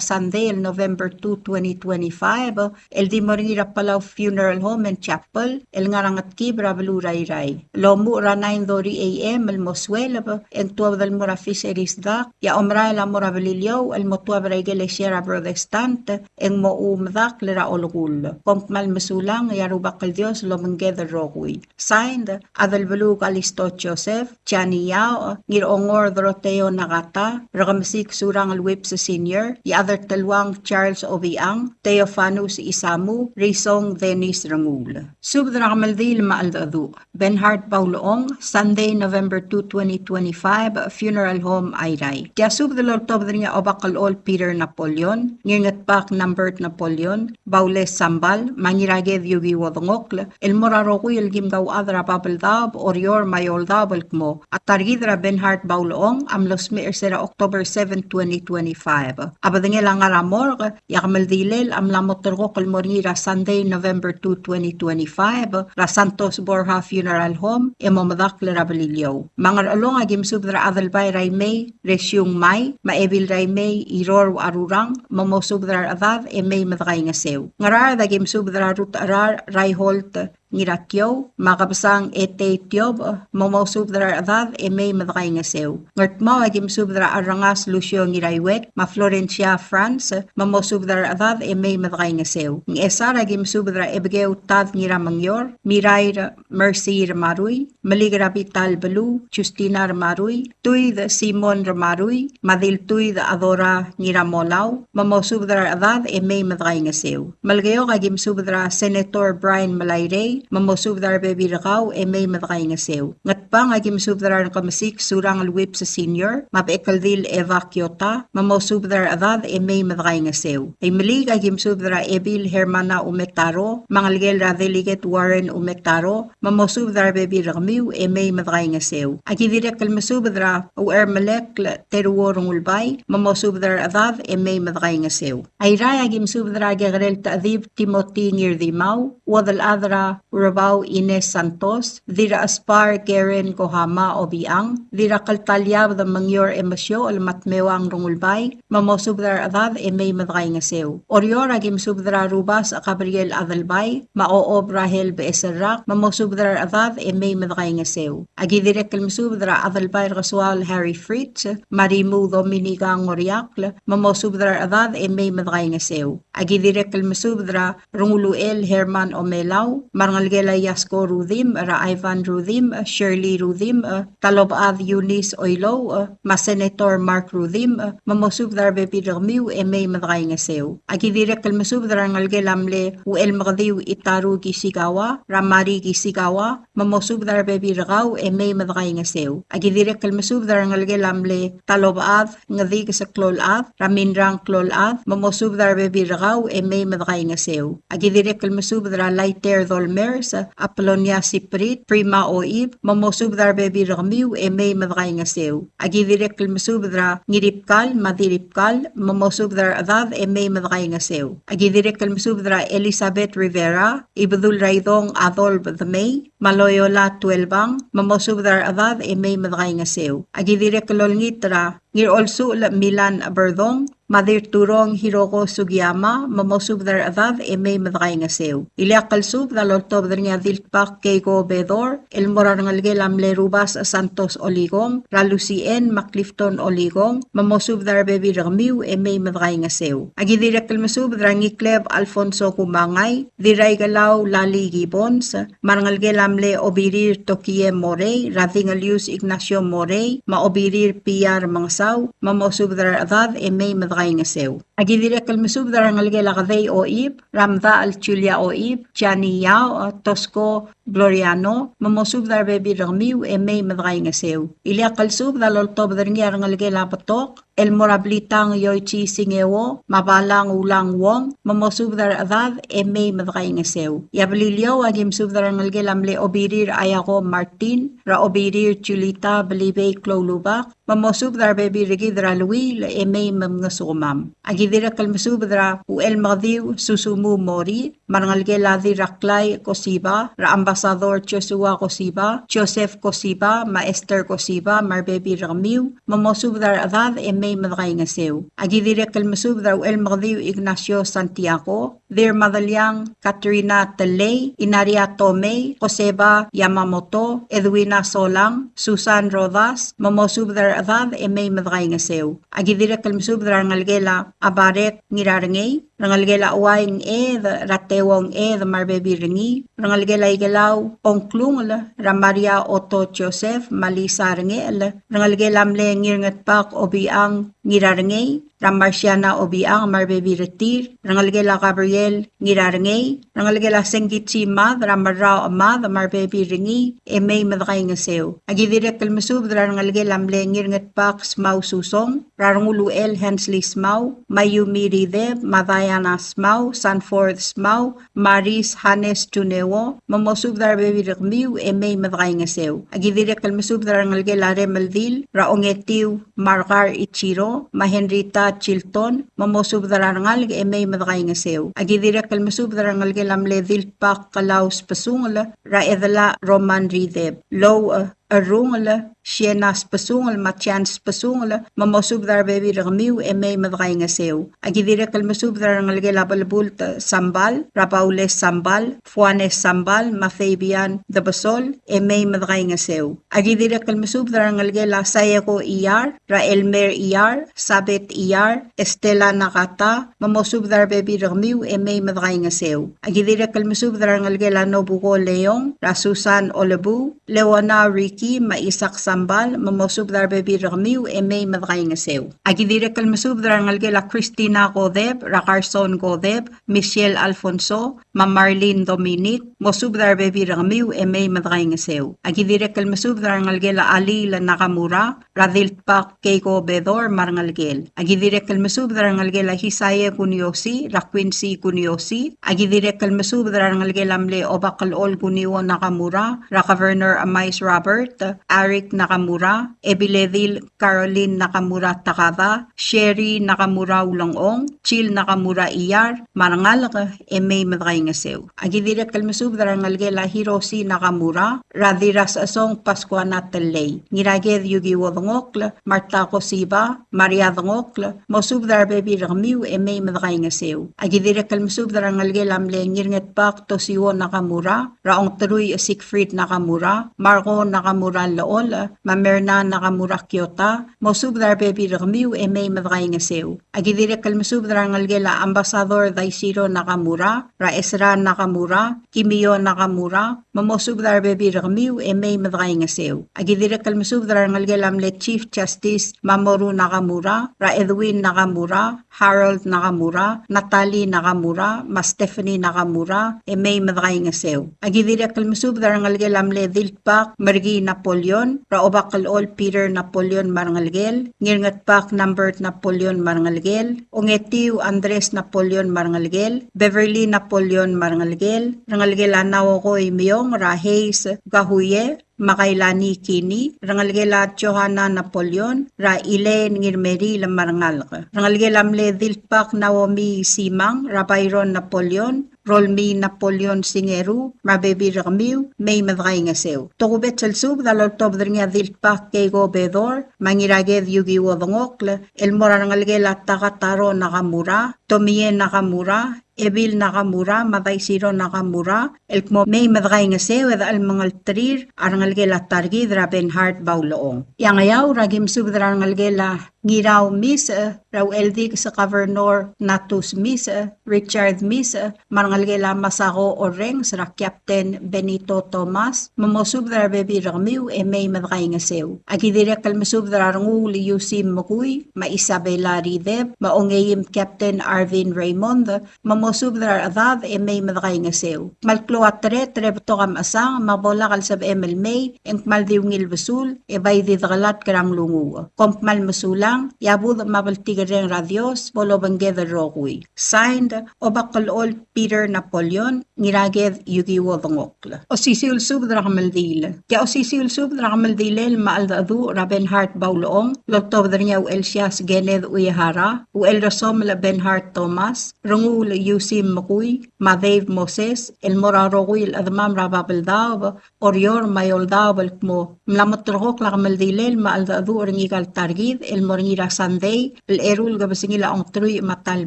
Sunday el November two, twenty twenty-five, el di mo er ngii er a Palau Funeral Home and Chapel, el ngar er a Ngetkib er a beluu er a Irrai. Lomuchel er a nine thirty A M el mo sueleb, e ng tuobed el mo er a Fisheries Dock, e a omerael a mo er a Beliliou el mo tuab er a ikelesia er a Protestant, e ng mo medakl er a olekull. Kom kmal mesulang, e a Rubak el Dios lomengked el rokui. Signed, Adelbeluu Kalisto Joseph, Jani Yao, Ngirongor Doroteo Nakata, Rekemesik Surangel Whipps Senior, Iechad er Teluang Charles Obichang, Theofanus Isamu, Risong Dennis Renguul. Subed er a kemeldiil me a cheldecheduch. Benhart Baulechong, Sunday, November two, twenty twenty-five, Funeral Home, Airai. Tia subed el oltobed er ngii a Obak el Chol Peter Napoleon, Ngirngetbak Nambert Napoleon, Baules Sambal, me a Ngiraked Yukiwo Dengokl, el mo er a rokui el kim kauchad er a Babeldaob, Oreor me a Eouldaob el kmo a ta er kid er a Benhart Baulechong a mlo smecher er se er a October seven, twenty twenty-five. A bedengel a ngar er a morgue, e a kemeldilel a mla moterekokl el mo er ngii er a Sunday, November two, twenty twenty-five, er a Santos Borja Funeral Home, e mo medakl er a Beliliou. Me a Ngerchelong a kim subed er a Adelbai er a Imei, Resiung Mai, me a Ebil er a Imei, Iror Uarurang, me mosubed er a rechedad e mei me dekaingeseu. Ngaraard a kim subed er a Rutecherar, Raiholt Ngiratiou, me a Kebesang Etei Tiob, me mosubed er a rechedad e mei me dekaingeseu. Ngardmau a kim subed er a Arrengas Lucio Ngiraiuet, me a Florencia France, me mosubed er a rechedad e mei me dekaingeseu. Ngchesar a kim subed er a Ebekeu Tad Ngiramengior, Mirair Mercy Remarui, Melik er a Bital Beluu, Justina Remarui, Tuid Simon Remarui, me a Diltuid Adora Ngiramolau, me mosubed er a rechedad e mei me dekaingeseu. Melekeok a kim subed er a Senator Brian Melairei, me mosubed er a rebebil er kau e mei me dekaingeseu. Ngatpang a kim subed er a Rekemesik Surangel Whipps Senior, me a Bechekeldil Eva Kiota, me mosubed er a rechedad e mei me dekaingeseu. Imeliik a kim subed er a Ebil Hermana Umetaro, me a ngelekel er a Delegate Warren Umetaro, me mosubed er a rebebil er kemiu e mei me dekaingeseu. Aki dirrek el mesubed er a Uchermelekl Teruo Rengulbai, me mosubed er a rechedad e mei me dekaingeseu. Airai a kim subed er a Kekerel Techedib Timothy Ngirdimau, Uodelchad er a Urebau Ines Santos, Dirrachespar Karen Kohama Obichang, Dirrakltaliabed Mengior Emesiochel me a Tmeuang Rengulbai, me mosubed er a rechedad e mei me dekaingeseu. Oreor a kim subed er a Rubasech Gabriel Adelbai, me a Ochob Rahel Becheserrak, me mosubed er a rechedad e mei me dekaingeseu. Aki dirrek el mesubed er a Adelbai er Kesuaol Harry Fritz, me a Rimuu Dominica Ngoriakl, me mosubed er a rechedad e mei me dekaingeseu. Aki dirrek el mesubed er a Renguluchel Herman Omelau, me a ngelekel a Iasko Rudimch, er a Ivan Rudimch, Shirley Rudimch, Talobechad Eunice Oilouch, me a Senator Mark Rudimch, me mosubed er a rebebil er kemiu e mei me dekaingeseu. Aki dirrek el mesubed er a rengelekel a mle Uchelmekediu Itaru Kishigawa, er a Mari Kishigawa, me mosubed er a rebebil er kau e mei me dekaingeseu. Aki dirrek el mesubed er a rengelekel a mle Talobechad Ngedikes Kloulechad, er a Minrang Kloulechad, me mosubed er a rebebil er kau e mei me dekaingeseu. Aki dirrek el mesubed er a Laiter Dolmers, Apolonia Siprit, Prima Oib, me mosubed er a rebebil er kemiu e mei me dekaingeseu. Aki dirrek el mesubed er a Ngiribkal me a Diribkal, me mosubed er a rechedad e mei me dekaingeseu. Aki dirrek el mesubed er a Elizabeth Rivera, Ibedul er a Idong Adolf Demei, me a Loyola Tuelbang, me mosubed er a rechedad e mei me dekaingeseu. Aki dirrek el olengit er a Ngirolsuchel Milan Berdong, me a Dirturong Hiroko Sugiyama, me mosubed er a rechedad e mei me dekaingeseu. Ileakl el subed a loltobed er ngii a Diltbak Keiko Bedor, el mo er a rengelekel a mle Rubas Santos Oligong, er a Lucy Ann me a Clifton Oligong, me mosubed er a rebebil er kemiu e mei me dekaingeseu. Aki dirrek el mesubed er a Ngikleb Alfonso Kumangai, Dirraikelau Lali Gibbons, me a rengelekel a mle Obirir Tokie Morei, er a Dingelius Ignacio Morei, me a Obirir Piar Mengesau, me mosubed er a rechedad e mei me dekaingeseu. Aki dirrek el mesubed er a rengelekel a Kedei Oib, er a Mdachel Julia Oib, Jani Yao, Tosko Gloriano, me mosubed er a rebebil er kemiu e mei me dekaingeseu. Ileakl el subed a loltobed er ngii a rengelekel a Betok, el mo er a Blitang Yoichi Singeo, me a Balang Ulang Wong, me mosubed er a rechedad e mei me dekaingeseu. E a Beliliou, aki mesubed er a rengelekel a mle Obirir Ayako Martin, er a Obirir Julita Belibei Kloulubak, me mosubed er a rebebil er kid er a Luil e mei me mngesukemam. Aki dirrek el mesubed er a Uchelmekediu Susumu Mori, me a rengelekel a Dirraklai Kosiba, er a Ambassador Joshua Kosiba, Joseph Kosiba, me a Esther Kosiba, me a rebebil er kemiu, me mosubed er a rechedad e mei me dekaingeseu. Aki dirrek el mesubed er a Uchelmekediu Ignacio Santiago, Dirmadeliang Katrina Telei, Inaria Tomei, Joseba Yamamoto, Edwina Solang, Susan Rodas, me mosubed er a rechedad e mei me dekaingeseu. Aki dirrek el mesubed er a rengelekel a Abarek Ngirarengei, rengelekel a Uai Ngched, er a Teuo Ngched me a rebebil er ngii, rengelekel a Ikelau Ongklungel, er a Maria Otto Joseph me a Lisa Rengechel, rengelekel a mle Ngirngetbak Obichang Ngirarengei, er a Marciana Obichang me a rebebil er tir, rengelekel a Gabriel Ngirarengei, rengelekel a Sengkichi Mad, er a Merrau Mad me a rebebil er ngii, e mei me dekaingeseu. Aki dirrek el mesubed er a rengelekel a mle Ngirngetbak Smau Susong, er a Renguluchel Hensley Smau, Mayumi Rideb, me a Diana Smau, Sanford Smau, Maris Hannes Juneo, me mosubed er a rebebil er kemiu e mei me dekaingeseu. Aki dirrek el mesubed er a rengelekel a Remeldil, er a Ongetiu Margar Ichiro, me a Henrietta Chilton, me mosubed er a rengalek e mei me dekaingeseu. Aki dirrek el mesubed er a rengelekel a mle Diltbak Kelaus Besungel, er a Edela Roman Rideb, Lou, e, Errungel, Siena Spesungel, me a Chance Spesungel, me mosubed er a rebebil er kemiu e mei me dekaingeseu. Aki dirrek el mesubed er a rengelekel a Belbult Sambal, er a Baules Sambal, Fuanes Sambal, me a Fabian Debesol, e mei me dekaingeseu. Aki dirrek el mesubed er a rengelekel a Saeko Iyar, er a Elmer Iyar, Sabet Iyar, Estela Nakata, me mosubed er a rebebil er kemiu e mei me dekaingeseu. Aki dirrek el mesubed er a rengelekel a Nobuko Leong, er a Susan Olebuu, Leona Ricky, me a Isak Sambal, me mosubed er a rebebil er kemiu e mei me dekaingeseu. Aki dirrek el mesubed er a rengelekel a Christina Kodep, er a Carson Kodep, Michelle Alfonso, me a Marlene Dominic, mosubed er a rebebil er kemiu e mei me dekaingeseu. Aki dirrek el mesubed er a rengelekel a Alil Nakamura, er a Diltbak Keiko Bedor me a rengelekel. Aki dirrek el mesubed er a rengelekel a Hisae Kuniosi, er a Quincy Kuniosi. Aki dirrek el mesubed er a rengelekel a mle Obakelol Kunio Nakamura, er a Governor Emais Robert, Eric Nakamura, Ebiledil Caroline Nakamura Takada, Sherry Nakamura Ulengchong, Jill Nakamura Iyar, me a rengalek e mei me dekaingeseu. Aki dirrek el mesubed er a rengelekel a Hiroshi Nakamura, er a Dirrasechesong Pascuana Tellei, Ngiraked Yukiwo Dengokl, Martha Kosiba, Maria Dengokl, mosubed er a rebebil er kemiu e mei me dekaingeseu. Aki dirrek el mesubed er a rengelekel a mle Ngirngetbak Toshio Nakamura, er a Ongterui Siegfried Nakamura, Margo Nakamura, Nakamura Llecholech, me a Merna Nakamura Kiota, mosubed er a rebebil er kemiu e mei me dekaingeseu. Aki dirrek el mesubed er a rengelekel a Ambassador Daisiro Nakamura, er a Ezra Nakamura, Kimio Nakamura, me mosubed er a rebebil er kemiu e mei me dekaingeseu. Aki dirrek el mesubed er a rengelekel a mle Chief Justice Mamoru Nakamura, er a Edwin Nakamura, Harold Nakamura, Natalie Nakamura, me a Stephanie Nakamura, e mei me dekaingeseu. Aki dirrek el mesubed er a rengelekel a mle Diltbak Merkii Napoleon, er a Obakelchol Peter Napoleon me a rengelekel, Ngirngetbak Nambert Napoleon me a rengelekel, Ongetiu Andres Napoleon me a rengelekel, Beverly Napoleon me a rengelekel, rengelekel a Naokoi Miong, er a Hayes Gahuye, me a Kailani Kini, rengelekel a Johanna Napoleon, er a Elaine Ngirmeriil me a rengalek, rengelekel a mle Diltbak Naomi Simang, er a Byron Napoleon, Rolmii Napoleon Singeru, me a rebebil er kemiu, mei me dekaingeseu. Tokubets el subed a loltobed er ngii a Diltbak Keiko Bedor, me a Ngiraked Yukiwo Dengokl, el mo er a rengelekel a Takataro Nakamura, Tomie Nakamura, Ebil Nakamura, me a Daisiro Nakamura, el kmo mei me dekaingeseu e de chelmengelterir a rengelekel a ta er kid er a Bernhard Baulechong. E a Ngeaur, aki mesubed er a rengelekel a Ngirau Misech, er a Ucheldikes Governor Natus Misech, Richard Misech, me a rengelekel a Masako Orrenges, er a Captain Benito Thomas, me mosubed er a rebebil er kemiu e mei me dekaingeseu. Aki dirrek el mesubed er a Renguul Yusim Mekui, me a Isabella Rideb, me a Ongeim Captain Arvin Raymond, me mosubed er a rechedad e mei me dekaingeseu. Kmal klou a teret er a betok a mechesang, me a bo lak el sebechem el mei, e ng kmal di ungil besul, e bai di dekelatk er a nglunguuch. Kom kmal mesulang, e a budech me a bltikerreng er a Dios bo lobengked el rokui. Signed, Obakelchol Peter Napoleon, Ngiraked Yukiwo Dengokl. Osisiu el subed er a kemeldiil. Tia osisiu el subed er a kemeldilel me a cheldecheduch er a Bernhard Baulechong, loltobed er ngii a Uchelsias Kenneth Uehara, Uchelresomel Bernhard Thomas, Renguul Yusim Mekui, me a Dave Moses, el mo er a rokui el chedemam er a Babeldaob, Oreor me a Eouldaob el kmo ng mla mo terrekokl a kemeldilel me a cheldecheduch er ngika el ta er kid el mo er ngii er a Sandei el eru el kebesengil a ongeteruich me a ta el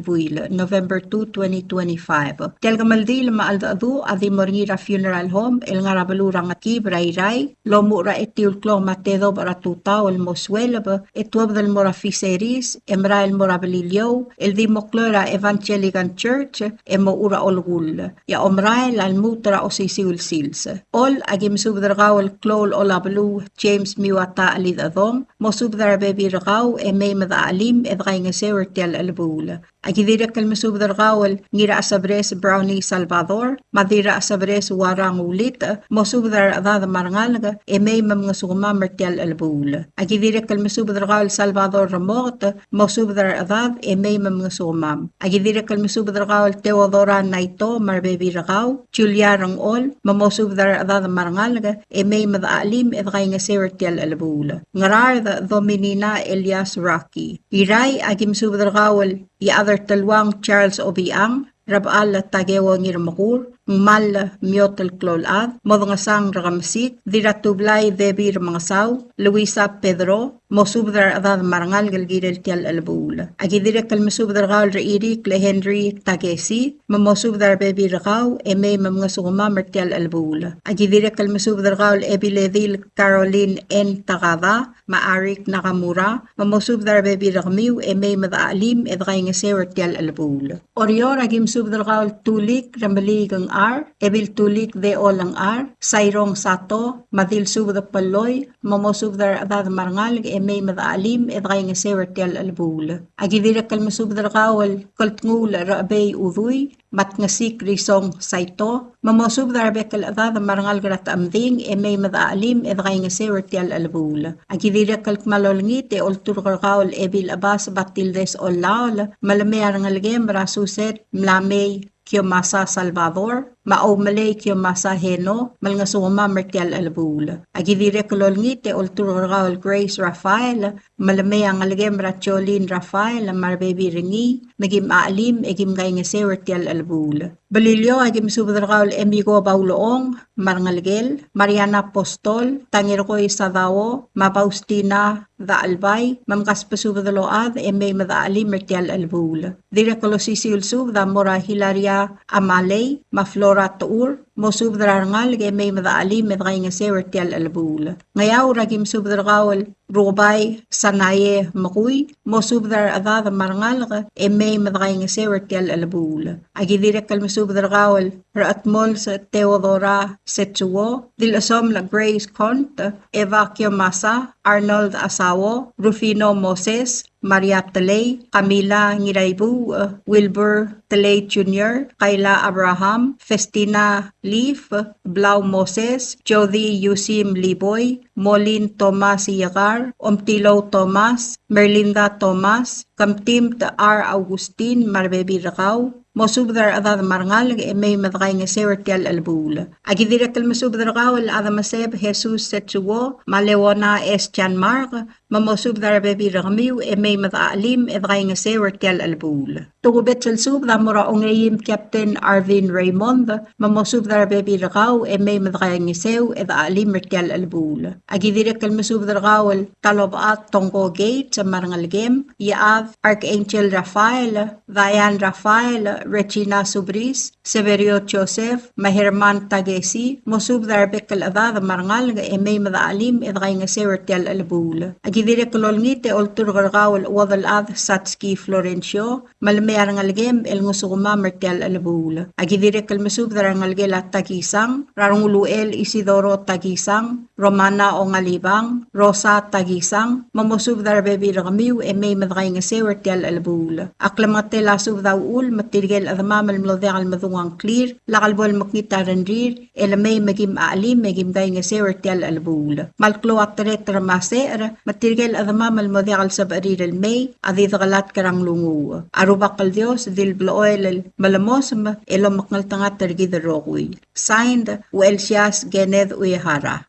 buil, November two, twenty twenty-five. Tia el kemeldiil me a cheldecheduch a di mo er ngii er a funeral home el ngar er a beluu er a Ngetkib er a Irrai, el omuchel er a etiu el klok me a tedobech er a tutau el mo sueleb, e tuobed el mo er a Fisheries, e merael el mo er a Beliliou, el di mo kloi er a Evangelical Church, e mochu er a olekull. E a omerael a lmuut er a osisiu el sils. Chol, aki mesubed er kau el klou el Olabeluu James Miwata Chelidechedong, mosubed er a rebebil er kau e mei me dechachelim e dekaingeseu er tia el chelebuul. Aki dirrek el mesubed er kau el Ngirachesebres Brownie Salvador, me a Dirrachesebres Warang Ulitech, mosubed er a rechedad me a rengalek e mei me mngesukemam er tia el chelebuul. Aki dirrek el mesubed er kau el Salvador Remoket, mosubed er a rechedad e mei me mngesukemam. Aki dirrek el mesubed er kau el Theodora Naito me a rebebil er kau, Julia Rengchol, me mosubed er a rechedad me a rengalek e mei me dechachelim e dekaingeseu er tia el chelebuul. Ngaraard, Dominina Elias Rocky. Irrai, aki mesubed er kau el Iechad er Teluang Charles Obichang, Rebechall Takeo Ngirmekur, Ngmal Miotel Kloulchad, Modngesang Rekemesik, Dirratublai Debbie Remengesau, Luisa Pedro, mosubed er a rechedad me a rengalek el kirel tia el chelebuul. Aki dirrek el mesubed er kau el Rechirikl Henry Takesi, me mosubed er a rebebil er kau e mei me mngesukemam er tia el chelebuul. Aki dirrek el mesubed er kau el Ebiledil Caroline N. Takada, me a Arik Nakamura, me mosubed er a rebebil er kemiu e mei me dechachelim e dekaingeseu er tia el chelebuul. Oreor, aki mesubed er kau el Tulik Remeliik Ngchar, Ebil Tulik Dechol Ngchar, Sairong Sato, me a Dilsubed Pelloi, me mosubed er a rechedad me a rengalek e mei me dechachelim e dekaingeseu er tia el chelebuul. Aki dirrek el mesubed er kau el Keltnguul Rechebei Udui, me a Tngesik Risong Saito, me mosubed er a rebek el chedad me a rengalek er a Techemding e mei me dechachelim e dekaingeseu er tia el chelebuul. Aki dirrek el kmal olengit e olturk er kau el Ebil Chebas Batildes Ollaol, me le mei a rengelekem er a Suset Mlamei Kiomasa Salvador, me a Oumelei Kiomasa Heno, me lengesukemam er tia el chelebuul. Aki dirrek el olengit e olturk er kau el Grace Rafael, me le mei a ngelekem er a Jolene Rafael, me a rebebil er ngii, me kim chachelim e kim kaingeseu er tia el chelebuul. Beliliou, aki mesubed er kau el Emiko Baulechong, me a rengelekel, Mariana Apostol, Tangirkoi Sadao, me a Faustina Dachelbai, me mkasbesubed el ochad e mei me dechachelim er tia el chelebuul. Dirrek el osisiu el subed a mo er a Hilaria Amalei, me a Flora Techur, mosubed er a rengalek e mei me dechelim e dekaingeseu er tia el chelebuul. Ngeaur, aki mesubed er kau el Rukebai Sanae Mekui, mosubed er a rechedad me a rengalek e mei me dekaingeseu er tia el chelebuul. Aki dirrek el mesubed er kau el Rechedmols Theodora Setsuo, Dilchesomel Grace Kont, Eva Kiomasa, Arnold Asao, Rufino Moses, Maria Telei, Camila Ngiraibuuch, Wilbur Telei Junior, Kayla Abraham, Festina Leaf, Blau Moses, Jody Yusim Liboi, Molin Thomas Iekar, Omtilou Thomas, Merlinda Thomas, Kemtimt R. Augustin, me a rebebil er kau, mosubed er a rechedad me a rengalek e mei me dekaingeseu er tia el chelebuul. Aki dirrek el mesubed er kau el Adameseb Jesus Setsuo, me a Leona S. Janmark, me mosubed er a rebebil er kemiu e mei me dechelim e dekaingeseu er tia el chelebuul. Tokubets el subed a mo er a ongeim Captain Arvin Raymond, me mosubed er a rebebil er kau e mei me dekaingeseu e dechelim er tia el chelebuul. Aki dirrek el mesubed er kau el Talobechad Tongko Gates me a rengelekem, Iechad Archangel Rafael, Diane Rafael, Regina Subris, Severio Joseph, me a Herman Takesi, mosubed er a rebek el chedad me a rengalek e mei me dechelim e dekaingeseu er tia el chelebuul. Aki dirrek el olengit e olturk er kau el chuodel chad Satski Florencio, me le mei a rengelekem el ngosukemam er tia el chelebuul. Aki dirrek el mesubed er a rengelekel a Takisang, er a Renguluchel Isidoro Takisang, Romana Ongalibang, Rosa Takisang, me mosubed er a rebebil er kemiu e mei me dekaingeseu er tia el chelebuul. A klemengetel a subed a uchul me tirke el chedemam el mlo diak el medung a ngklir, lak el bo lemekngit a rengrir, e le mei me kim chelim e kim kaingeseu er tia el chelebuul. Me a le klou a tereter me a secher, me tirke el chedemam el mo diak el sebechir el mei, a di dekelatk er a nglunguuch. A Rubak el Dios, di le blechoel el melemosem, e lomekngeltengat er kid el rokui. Signed, Uelsias Kenneth Uehara.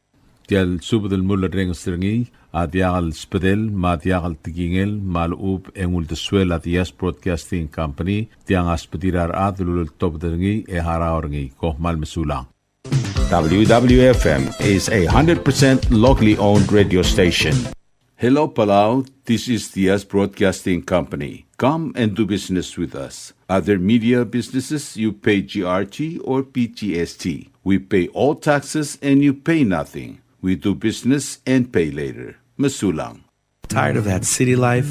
Tia el subed el mulerrenges er ngii a diak el sbedel me a diak el tekingel me a lechub e ng uldesuel a Diaz Broadcasting Company, tiang a sbedir a rechad el uleltobed er ngii e harau er ngii. Kom kmal mesulang. W W F M is a hundred percent locally owned radio station. Hello, Palau. This is Diaz Broadcasting Company. Come and do business with us. Other media businesses, you pay G R T or P G S T. We pay all taxes and you pay nothing. We do business and pay later. Mesulang. Tired of that city life?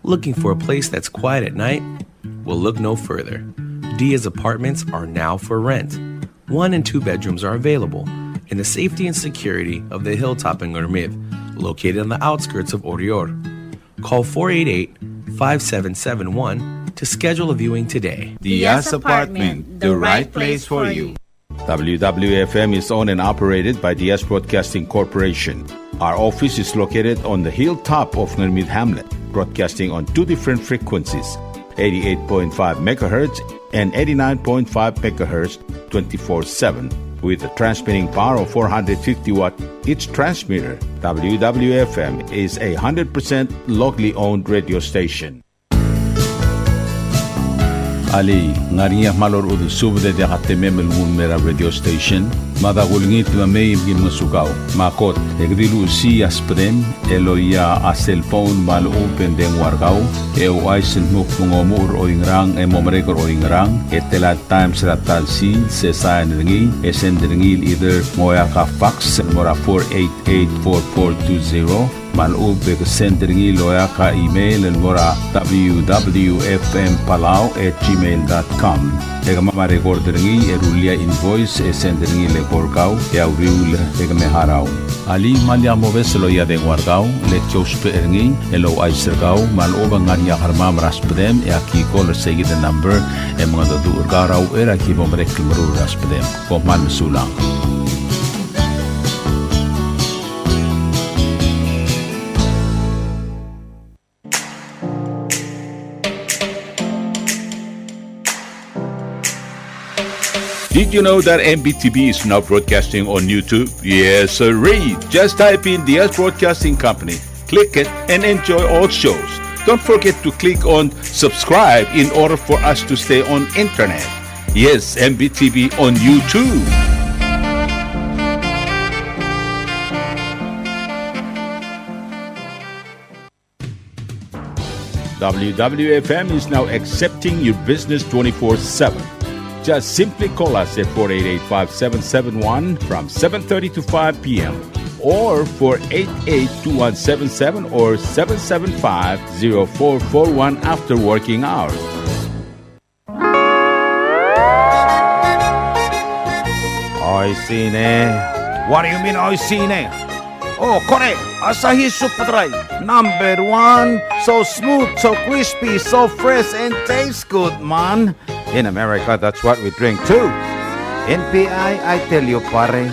Looking for a place that's quiet at night? Well, look no further. Diaz Apartments are now for rent. One and two bedrooms are available in the safety and security of the hilltop in Ngermid, located on the outskirts of Oreor. Call four eight eight, five seven seven one to schedule a viewing today. Diaz Apartment, the right place for you. W W F M is owned and operated by Diaz Broadcasting Corporation. Our office is located on the hilltop of Ngermid Hamlet, broadcasting on two different frequencies, eighty-eight point five megahertz and eighty-nine point five megahertz, twenty-four seven, with a transmitting power of four hundred fifty watt each transmitter. W W F M is a hundred percent locally owned radio station. Alii, ng ngar er ngii a kmal orechudel subed e diak a temem el nguu el mei er a radio station? Mada kulengit me mei me ki ngosukau. Me a kot, e ke di luchesii a sbedem el oia a cellphone me a lechub e ng dengua er kau, e ouchais el dmu kmo ng omuchel er oingerang e mo merek er oingerang, e tela el times er a ta el sils, e sain er ngii, e send er ngii el either ng oeak a fax el mo er a four eight eight four four two zero, me a lechub e ke send er ngii el oeak a email el mo er a W W F M Palau at gmail dot com. E kemam a record er ngii e rullii a invoice e send er ngii el eko er kau e a uriul e ke me harau. Alii, me lak mobes el oia dengua er kau, le ki ousbech er ngii el ouchais er kau me a lechub e ng ngar er ngii a kermam er a sbedem e aki call er seikid el number e mengedecheduch er kau er a uchei er a ki bo merek el meruul er a sbedem. Kom kmal mesulang. Did you know that M B T V is now broadcasting on YouTube? Yes, sirree. Just type in Diaz Broadcasting Company, click it, and enjoy all shows. Don't forget to click on subscribe in order for us to stay on internet. Yes, M B T V on YouTube. W W F M is now accepting your business twenty-four seven. Just simply call us at four eight eight, five seven seven one from seven thirty to five p m or four eight eight, two one seven seven or seven seven five, zero four four one after working hours. Oishii ne. What do you mean, oishii ne? Oh, kore, Asahi Super Dry, number one. So smooth, so crispy, so fresh, and tastes good, man. In America, that's what we drink too. In P I, I tell you, pare,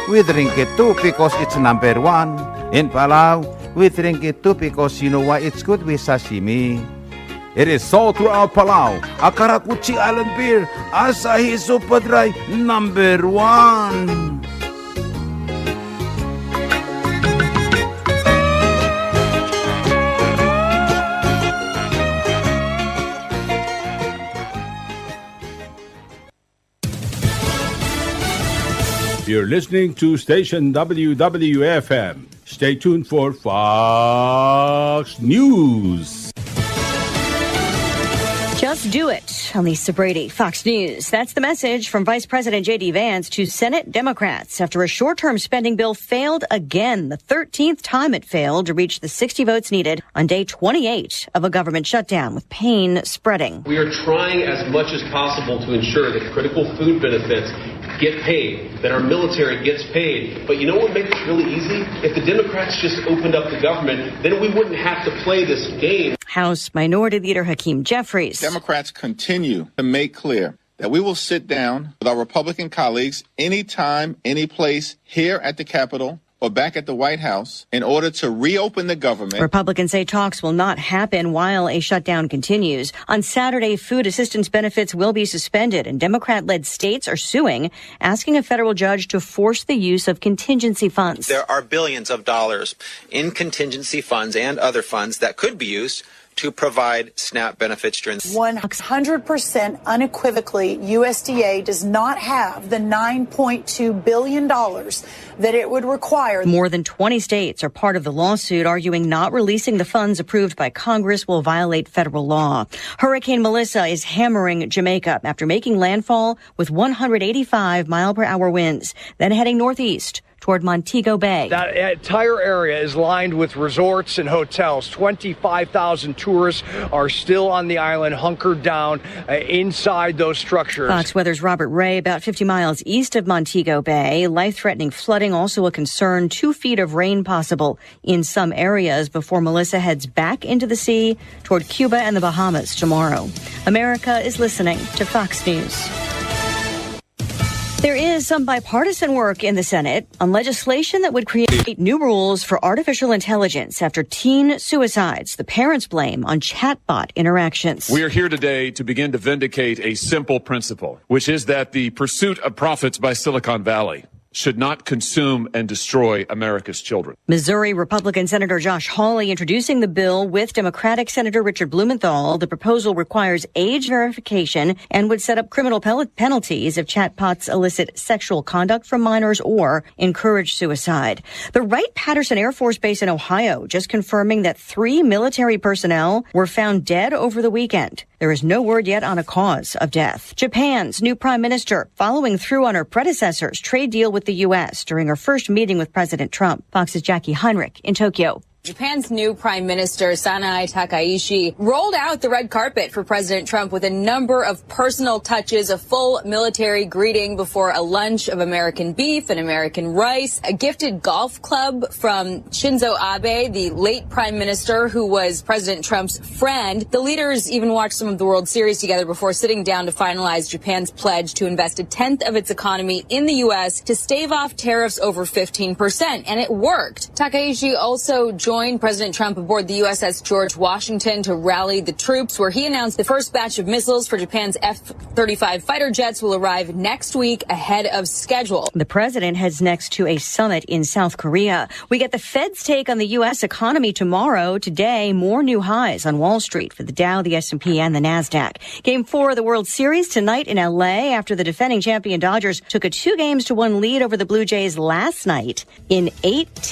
we drink it too because it's number one. In Palau, we drink it too because you know why? It's good with sashimi. It is sold throughout Palau. A karakuchi island beer, Asahi Super Dry, number one. You're listening to station W W F M. Stay tuned for Fox News. Just do it. I'm Lisa Brady, Fox News. That's the message from Vice President J D Vance to Senate Democrats after a short-term spending bill failed again, the thirteenth time it failed to reach the sixty votes needed on day twenty-eight of a government shutdown, with pain spreading. We are trying as much as possible to ensure that critical food benefits get paid, that our military gets paid. But you know what makes it really easy? If the Democrats just opened up the government, then we wouldn't have to play this game. House Minority Leader Hakeem Jeffries. Democrats continue to make clear that we will sit down with our Republican colleagues anytime, any place here at the Capitol or back at the White House in order to reopen the government. Republicans say talks will not happen while a shutdown continues. On Saturday, food assistance benefits will be suspended, and Democrat-led states are suing, asking a federal judge to force the use of contingency funds. There are billions of dollars in contingency funds and other funds that could be used to provide SNAP benefits during the one hundred percent unequivocally, U S D A does not have the nine point two billion dollars that it would require. More than twenty states are part of the lawsuit, arguing not releasing the funds approved by Congress will violate federal law. Hurricane Melissa is hammering Jamaica after making landfall with one hundred eighty-five mile per hour winds, then heading northeast toward Montego Bay. That entire area is lined with resorts and hotels. Twenty-five thousand tourists are still on the island, hunkered down, uh, inside those structures. Fox Weather's Robert Ray, about fifty miles east of Montego Bay. Life-threatening flooding also a concern. Two feet of rain possible in some areas before Melissa heads back into the sea toward Cuba and the Bahamas tomorrow. America is listening to Fox News. There is some bipartisan work in the Senate on legislation that would create new rules for artificial intelligence after teen suicides, the parents blame on chatbot interactions. We are here today to begin to vindicate a simple principle, which is that the pursuit of profits by Silicon Valley should not consume and destroy America's children. Missouri Republican Senator Josh Hawley introducing the bill with Democratic Senator Richard Blumenthal. The proposal requires age verification and would set up criminal pel-, penalties if chatbots elicit sexual conduct from minors or encourage suicide. The Wright-Patterson Air Force Base in Ohio just confirming that three military personnel were found dead over the weekend. There is no word yet on a cause of death. Japan's new prime minister following through on her predecessor's trade deal with the U S during her first meeting with President Trump. Fox's Jackie Heinrich in Tokyo. Japan's new Prime Minister Sanae Takaichi rolled out the red carpet for President Trump with a number of personal touches, a full military greeting before a lunch of American beef and American rice, a gifted golf club from Shinzo Abe, the late prime minister who was President Trump's friend. The leaders even watched some of the World Series together before sitting down to finalize Japan's pledge to invest a tenth of its economy in the U S to stave off tariffs over fifteen percent, and it worked. Takaichi also joined President Trump aboard the U S S George Washington to rally the troops, where he announced the first batch of missiles for Japan's F thirty-five fighter jets will arrive next week ahead of schedule. The president heads next to a summit in South Korea. We get the Fed's take on the U S economy tomorrow. Today, more new highs on Wall Street for the Dow, the S and P, and the Nasdaq. Game four of the World Series tonight in L A after the defending champion Dodgers took a two games to one lead over the Blue Jays last night in eight